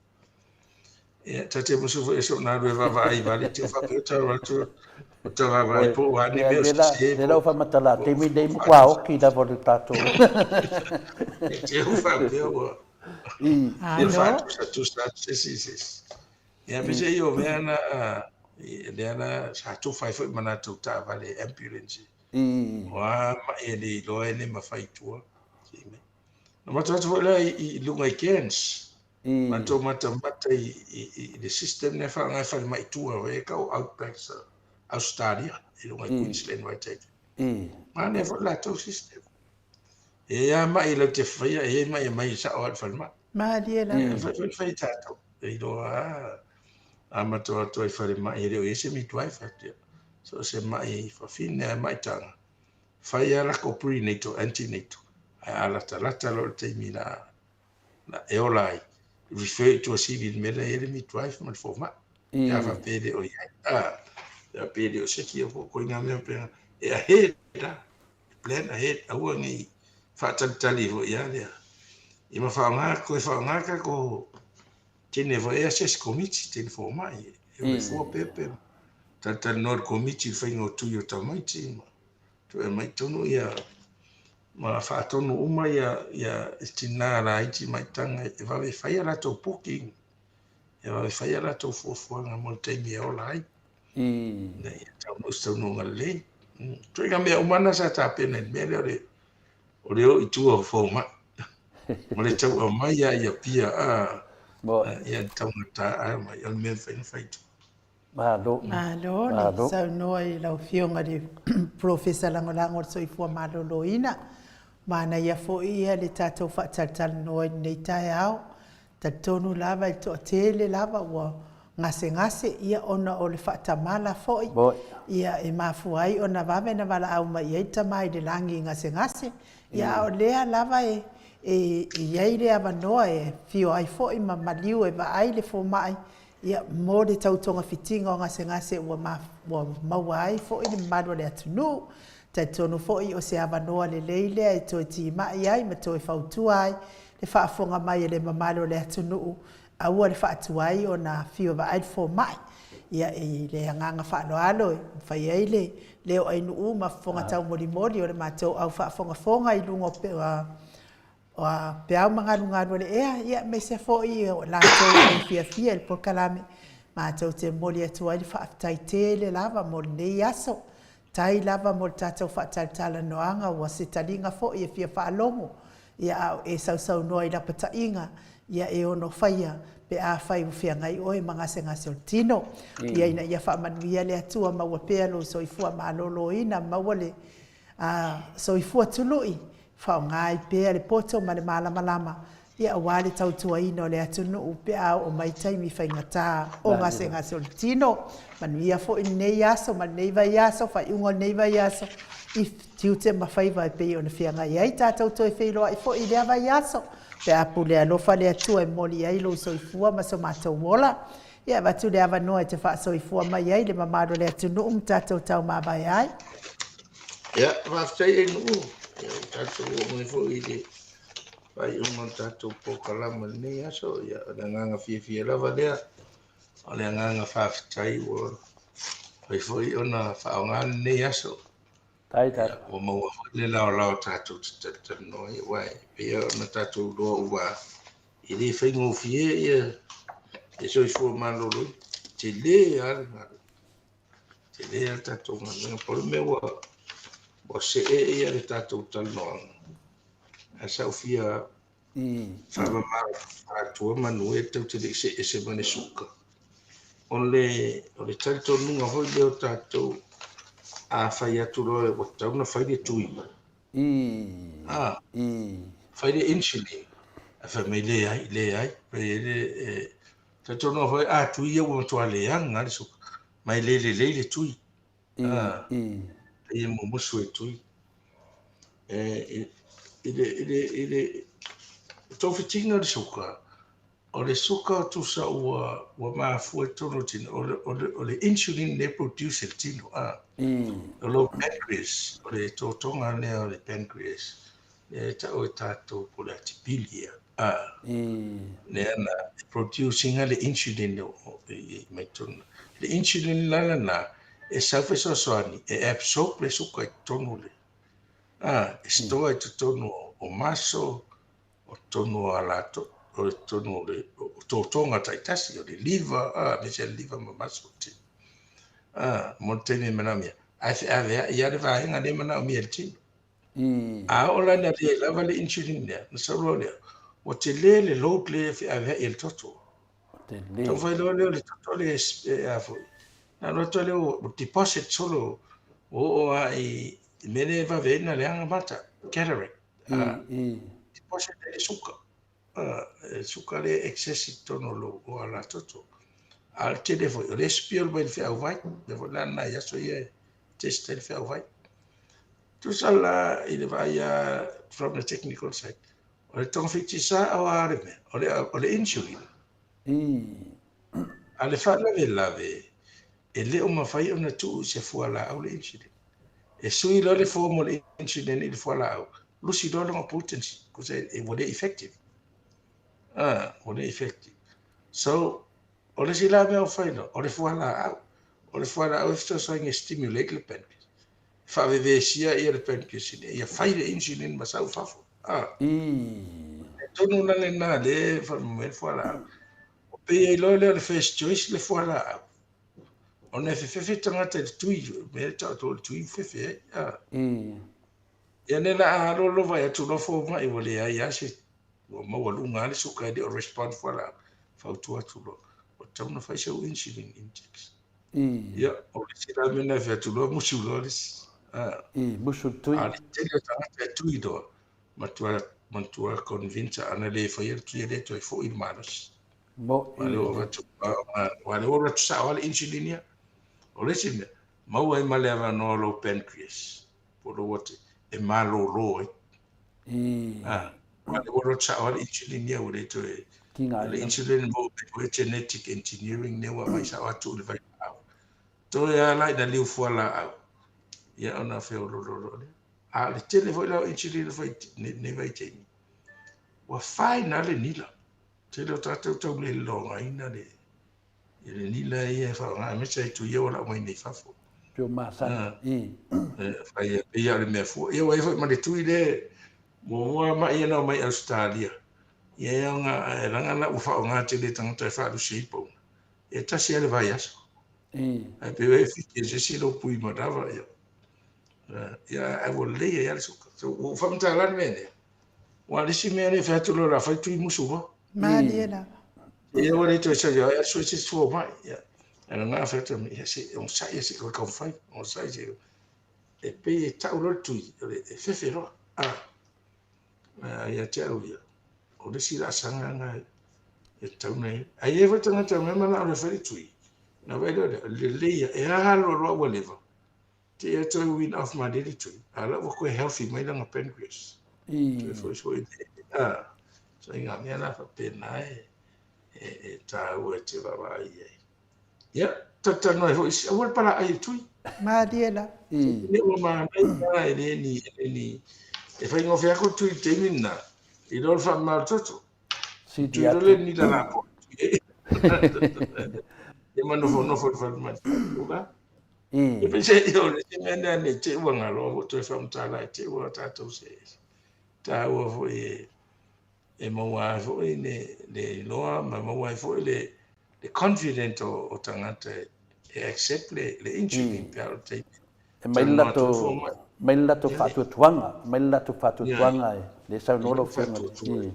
Ia, ta te musu foi e soona alu e vaavaai vale, te faapea o tau atu, o ta vaavaai po o a ni mea o sese. Le lau faamatala, taimi nei matua oki lava o le tatou. Te u faapea ua ia faatusa atu se isi i se isi. Ia, peiseai o mea na, lea na sa tofa ai foi ma latou taavale ambulance. O a mai e le iloa e le mafai i tua. Na matou atu foi lea i luga i Cairns. Matou matamata i le system lea faaaoga e falemai i tua e tau Outback Australia i luga i Queensland vaitaimi. Manaia foi le latou system. E i ai lava mai latou te faia, e i ai mai e aumai sao lava i le falemai. Malie lava. E mafai foi ona fai e tatou. E iloa lava a matou atu ai i falemai e le o i ai se midwife atu. So o se mai fafine lava mai taga, fai lava latou prenatal, antenatal, ae a latalata loa i le taimi la na e ola ai, refer i Tuasivi i le mea lea e i ai le midwife ma le fomai. Pe a faapea e le o i ai. Pe a faapea e le o seki po o ituaiga mea faapena. E ahead la, plan ahead, aua ne i faatalitali foi lava lea. Ia ma faaaoga, toe faaaoga tatou teine foi e assess komiti, teine fomai, e o e fua pepe, talatalanoa i le komiti i le faiga o tui o tamaiti ma toe aumai i totonu ia ma faatonu uma ia ia tina laiti ma itaga e vave fai a latou booking, e vave fai a latou fuafuaga mo le taimi e ola ai. Ina ia taunuu se taunuuga lelei. Ituaiga mea uma na sa tapena i le mea lea o le o le o i tua o fomai ma le tau aumai lava i Apia a ia le taugata a mai o le mea e mafai ona fai i tua. Malo. Malo le saunoa i lau Afioga i le Polofesa Lagolago o le Soifua Maloloina. Manaia foi ia le tatou faatalatalanoa i lenei taeao. Talitonu lava i le toatele lava ua gasegase ia ona o le faatamala foi ia e mafua ai ona vave ona valaau mai i ai le Tama i le lagi i gasegase. Ia a o lea lava e i ai le avanoa e afio ai foi ma maliu e vaai le fomai Ia, mo le tau togafitiga o gasegase ua maua ai foi le mamalu o le atunuu. Talitonu foi o se avanoa lelei lea e toe timai ai ma toe fautua ai le faafofoga mai a le mamalu o le atunuu, aua le faatuai ona afio vaai le fomai. Ia, i le agaga faaaloalo e mafai ai le leo ainuu ma fofoga taumolimoli o le matou au faafogafoga i luga o O a peau ma galugalu o le ea, ia aemaise foi o latou e fiafia i le polokalame, matou te momoli atu ai le faafetai tele lava mo lenei aso. Tai lava mo le tatou faatalatalanoaga ua se taliga foi e fia faalogo, ia a o e sausaunoa i lapataiga, ia e ono faia pe afai ua feagai oe ma gasegase o le tino. Ia ina ia faamanuia le Atua maua pea lou soifua maloloina, maua le A soifua tului, faaaoga ai pea le poto ma le malamalama, ia aua le tautuaina o le atunuu pe a oo mai taimi faigata o gasegase o le tino. Manuia foi lenei aso ma lenei vaiaso, faaiuga o lenei vaiaso i tiute ma faiva e pei ona feagai ai tatou toe feiloai foi i lea vaiaso pe a pule alofa le Atua e momoli ai lou soifua ma so matou ola. Ia avatu le avanoa e te faasoifua mai ai le mamalu o le atunuu ma tatou taumavae ai. Ia, faafetai e nuu. Ia, ua tatou oo mai foi i le faaiuga o le tatou polokalame i lenei aso. Ia, o le agaga fiafia lava lea. O le agaga faafetai ua mafai foi ona faaaoga lenei aso. Ia, ua maua foi le laolao tatou te talatalanoa ai, aua e pei ona tatou iloa ua e le faigofie ia le soifua maloloina. Tele lava le galuega. Tele lava le tatou galuega. Pau le mea ua Ua see ia le tatou talanoaga, ae sa ou fia faamama atua manu e tou te le i see ese ma le suka. O le, o le talitonuga foi lea o tatou, a fai atu loa ua tatau ona fai le tui, fai le insulin, ae fai mai leai, leai, fai ai le, talitonuga foi a tui ia ua matua leaga lava le suka, ma e le lelei le tui. Pei e mumusu e tui. E, i le, i le, i le togafitiga o le suka, o le suka tusa ua, ua mafua i totonu o le tino, o le, o le, o le insulin lea e produce e le tino, a. O lou pancreas, o le totoga lea o le pancreas, lea e tau e tatou po o le atipili ia, a. Lea na e produce ina le insulin e mai totonu. Le insulin la lena, e sau fesoasoani e absorb le suka i totonu le, a, e store i totonu o muscle, o totonu o alato, o totonu o le o totoga taitasi, o le liver, a, aemaise le liver ma muscle tino. A, mo le taimi e manaomia. Ae feaveai lava le vaega lea e manaomia e le tino. A oo la ina le lava le insulin lea, ona sau loa lea, ua tele le load lea e feaveai e le toto. Tele. Taumafai loa lea o le toto lea e a foi, na alu atu lea ua deposit solo, ua oo lava i mea lea e vave ai ona leaga mata, cataract. Deposit ai le suka, le suka lea e excess i totonu o lou o alatoto. A o le tele foi, o le spill mai le feauvai, lea foi la nai aso ia e test ai le feauvai. Tusa la i le vaai lava from the technical side, o le togafiti sao lava le mea, o le, o le insulin. A le faalavelave, e le o mafai ona tuu i se fualaau le insulin. E sui loa le form o le insulin i le fualaau, lusi loa lona potency, tusa e ua le effective. Ah, ua le effective. So, o le isi la mea ua fai loa, o le fualaau. O le fualaau e fesoasoani e stimulate le pancreas. E faavevesia ia le pancreas ina ia fai le insulin ma sau i fafo. Ah. E tonu la lena lea e faamoemoe le fualaau. O pei ai loa lea o le first choice le fualaau. Ona e fefefe tagata i le tui, mea e taoto o le tui fefe ai. Ah. Ia nei la a alu alu vaai atu loa fomai ua leai lava se ua maualuga lava le suka e le o respond fualaau, fautua atu loa, ua tatau ona fai sau insulin injection. Ia, o le isi la mea na e fai atu loa musu loa le isi. Musu le tui. A o le tele o tagata e tui loa, matua, matua convince ana le faia le tui e le toe foi le malosi. Mo i. Aua lea ua avatu, aua lea ua alu atu sao lava le insulin ia. O le isi mea, maua ai ma le avanoa o lou pancreas po o lou ati e malolo ai. Ah, aua lea ua alu atu sao lava le insulin ia ua le toe. Tiga O le insulin mo le genetic engineering lea ua aumai sao atu i le vailaau. Toe lava la ina liu fualaau, ia ona feoloolo loa lea. A o le tele foi la o insulin e fai i lenei vaitaimi, ua fine lava le nila. Tele o tatou tau le lologaina le i le nila ia e faaaoga aemaise ai tui ia ua lau mai nei fafo. Pure masani. E fai e pei lava o le mea fua. Ia ua i ai foi ma le tui lea muamua mai ia na omai Ausetalia. Ia e aoga e laga la ua faaaoga tele e tagata e faalusi ai pauna. E tasi lava le vaiaso. Ae pei e fiti e se isi lou pui manava ia. Ia ae ua lelei ai lava le suka. So ua ou faamatala le mea lea. Aua o le isi mea lea e fai atu loa o le a fai tui musu loa. Malie lava. Ia ua le toe sau ia asu ai se isi fomai. Ia ae na fai atu ia se onosai ia se i toe taumafai, onosai se e pei e tau loa le tui e fefe loa. A ia te au ia, o le isi laasaga lena e tatau ona i ai. Ae i ai foi tagata e manao e fai le tui, ona vaai loa lea, lelei ia, e a loa loa ua leva, Te ia toe wean off ma le tui, a la ua koe healthy mai lana pancreas. Toe foi foi le, a, so i ngā mea la faapena e, e, e tāua e te vaavaai i ai. Ia, talatalanoa ai foi, aua le palaai i le tui. Mālie la. Le ua manaia la e le ni, e le ni, e faigofie atu le tui i le taimi lena, i lo le faamama o le toto. Sidi Tui atu. loa le nila lapoa. Ia ma nofonofo i le falemai. Ula. E pei se o le isi mea lea ne i te i ua galo ua toe faamatala i te i ua tatou se taua foi e e maua ai foi le le iloa ma maua ai foi le le confident o, o tagata e, e accept le, le insulin pe a o le taimi. E mai le Talanoa atu le latou fomai. Mai le latou faatuatuaga, mai le latou faatuatuaga e le saunoa lau Afioga.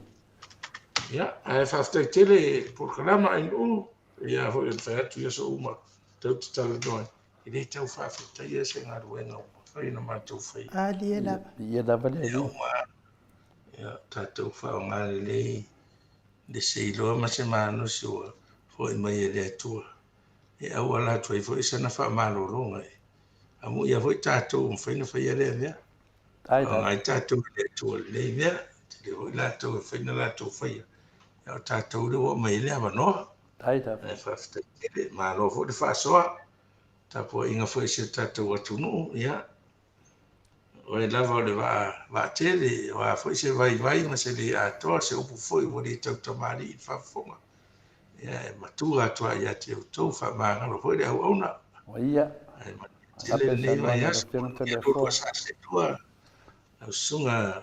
Ia, ae faafetai tele polokalama Ainuu, ia foi o le fai atu i aso uma tatou te talanoa ai, e le tau faafetaia se galuega ua mafai ona matou faia. Alie lava. Ia lava le Alii. Ia, tatou faaaoga lelei le seiloa ma se malosi ua foi mai e le Atua e auala atu ai foi sana faamalologa e amuia foi tatou ua mafai ona faia lea mea. Faaaoga ai tatou e le Atua i lenei mea. Tele foi latou e fai na latou faia, a o tatou lea ua aumai ai le avanoa. Ae faafetai tele, malo foi le faasoa, tapuaiga foi a si o tatou atunuu, ia, o oe lava o le vaa, vaatele, o a foi se vaivai ma se le atoa, se upu foi ua le tautamalii i le faafofoga, ia, e matua atu lava ia te outou, faamagalo foi le auauna. Ia. Ae manuia tele lenei vaiaso, manuia lo oulua saselua, lau susuga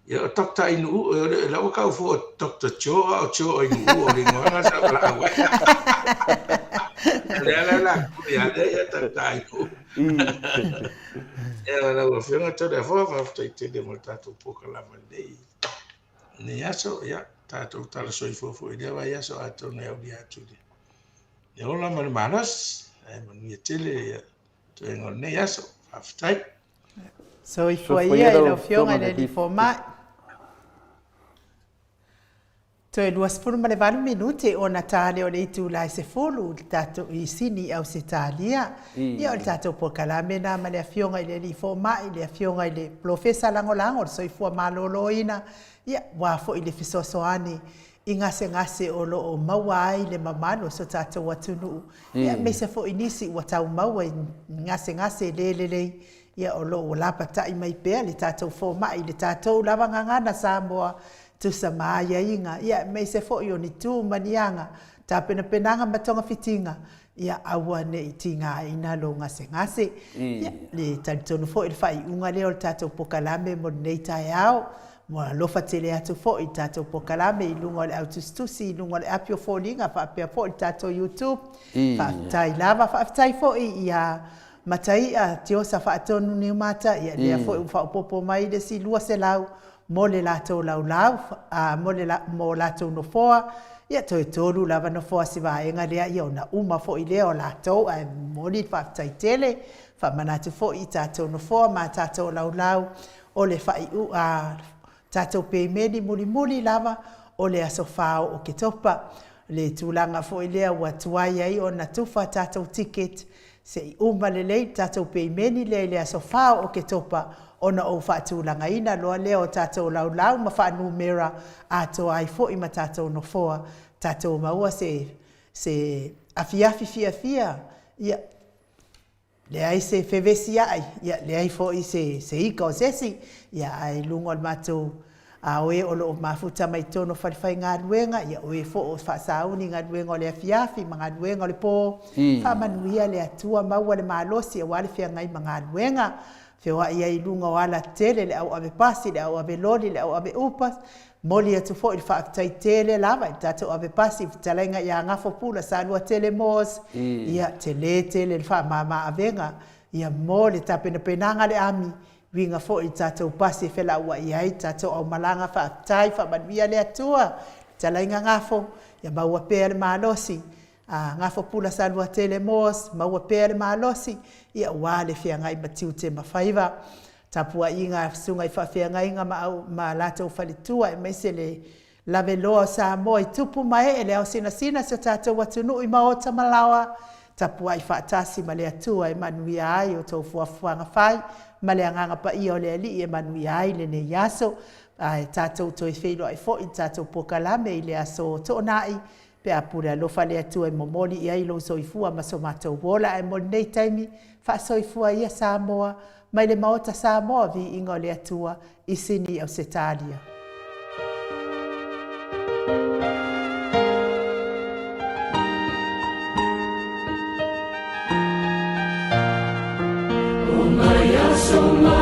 Ia, o Doctor Ainuu, o la ua tau fua o Doctor Joe, a o Joe Ainuu, o le igoa lena sa valaau ai. O lea la la ku ia lea ia Doctor Ainuu. Ia, lau Afioga Toleafoa, faafetai tele mo le tatou polokalame i lenei aso. Ia, tatou tala soifua foi i lea vaiaso atonu e aulia atu i le ola ma le malosi. Ae manuia tele ia toega o lenei aso. Faafetai. Soifua ia i lau Afioga i le Alii Fomai. Toe 28 minute ona ta lea o le itula e 10 i le tatou i Sini i Ausetalia. Ia o le tatou polokalame lena ma le Afioga i le Alii Fomai, le Afioga i le Polofesa Lagolago o le Soifua Maloloina, ia aua foi le fesoasoani i gasegase o lo o maua ai le mamalu o si o tatou atunuu, ia aemaise foi nisi ua tau maua i gasegase le lelei, ia o lo o lapatai mai pea le tatou fomai i le tatou lava gagana Samoa, tusa ma aiaiga, ia aemaise foi o ni tu ma ni aga, tapenapenaga ma togafitiga, ia aua ne i tigaina lou gasegase. Ia, le talitonu foi i le faaiuga lea o le tatou pokalame mo lenei taeao. Ua alofa tele atu foi i le tatou pokalame i luga o le autusitusi, i luga o le api o foliga faapea foi le tatou YouTube. Faafetai lava, faafetai foi ia Mataia Tiosa Faatonu Niumata, ia lea foi ua faaopoopo mai le isi 200 mo le latou laulau, a, mo le, mo latou nofoa, ia toe tolu lava nofoa si vaega lea, ia ona uma foi lea o latou, ae momoli le faafetai tele, faamanatu foi i tatou nofoa ma tatou laulau o le faaiu, a, tatou pemeni mulimuli lava o le aso 4 o Oketopa. Le tulaga foi lea ua tuai ai ona tufa tatou ticket Se i uma lelei le tatou peimeni lea i le aso 4 o Oketopa ona ou faatulagaina loa lea o tatou laulau ma faanumera atoa ai foi ma tatou nofoa tatou maua se se afiafi fiafia ia leai se fevesiai ia leai foi se se ika o sesi ia ae i luga o le matou A o e o lo o mafuta mai totonu o falefaigaluega, ia o e foi o faasauni i galuega o le afiafi ma galuega o le po, faamanuia le Atua, maua le malosi aua le feagai ma galuega. Feoai ai i luga o ala tele le au ave pasi, le au ave loli, le au ave upa, momoli atu foi le faafetai tele lava i le tatou ave pasi i fetalaiga ia Gafo Pula Saluatele Moores, ia tele tele le faamama avega ia mo le tapenapenaga a le ami Uiga foi i tatou pasi e felauai ai tatou aumalaga faafetai faamanuia le Atua fetalaiga Gafo ia maua pea le malosi a Gafo Pula Saluatele Moores maua pea le malosi ia aua le feagai ma tiute ma faiva tapuaiga a susuga i faafeagaiga ma au ma latou faletua aemaise le Laveloa o Samoa i tupu ma ee le ao sinasina si o tatou atunuu i maota ma laoa, tapuai faatasi ma le Atua e manuia ai outou fuafuaga fai ma le Agaga Paia o le Alii e manuia ai lenei aso. Ae tatou toe feiloai foi i le tatou pokalame i le aso Toonai pe a pule alofa le Atua e momoli i ai lou soifua ma so matou ola. Ae mo lenei taimi, faasoifua ia Samoa mai le Maota Samoa, viiga o le Atua i Sini Ausetalia. O mai aso mai.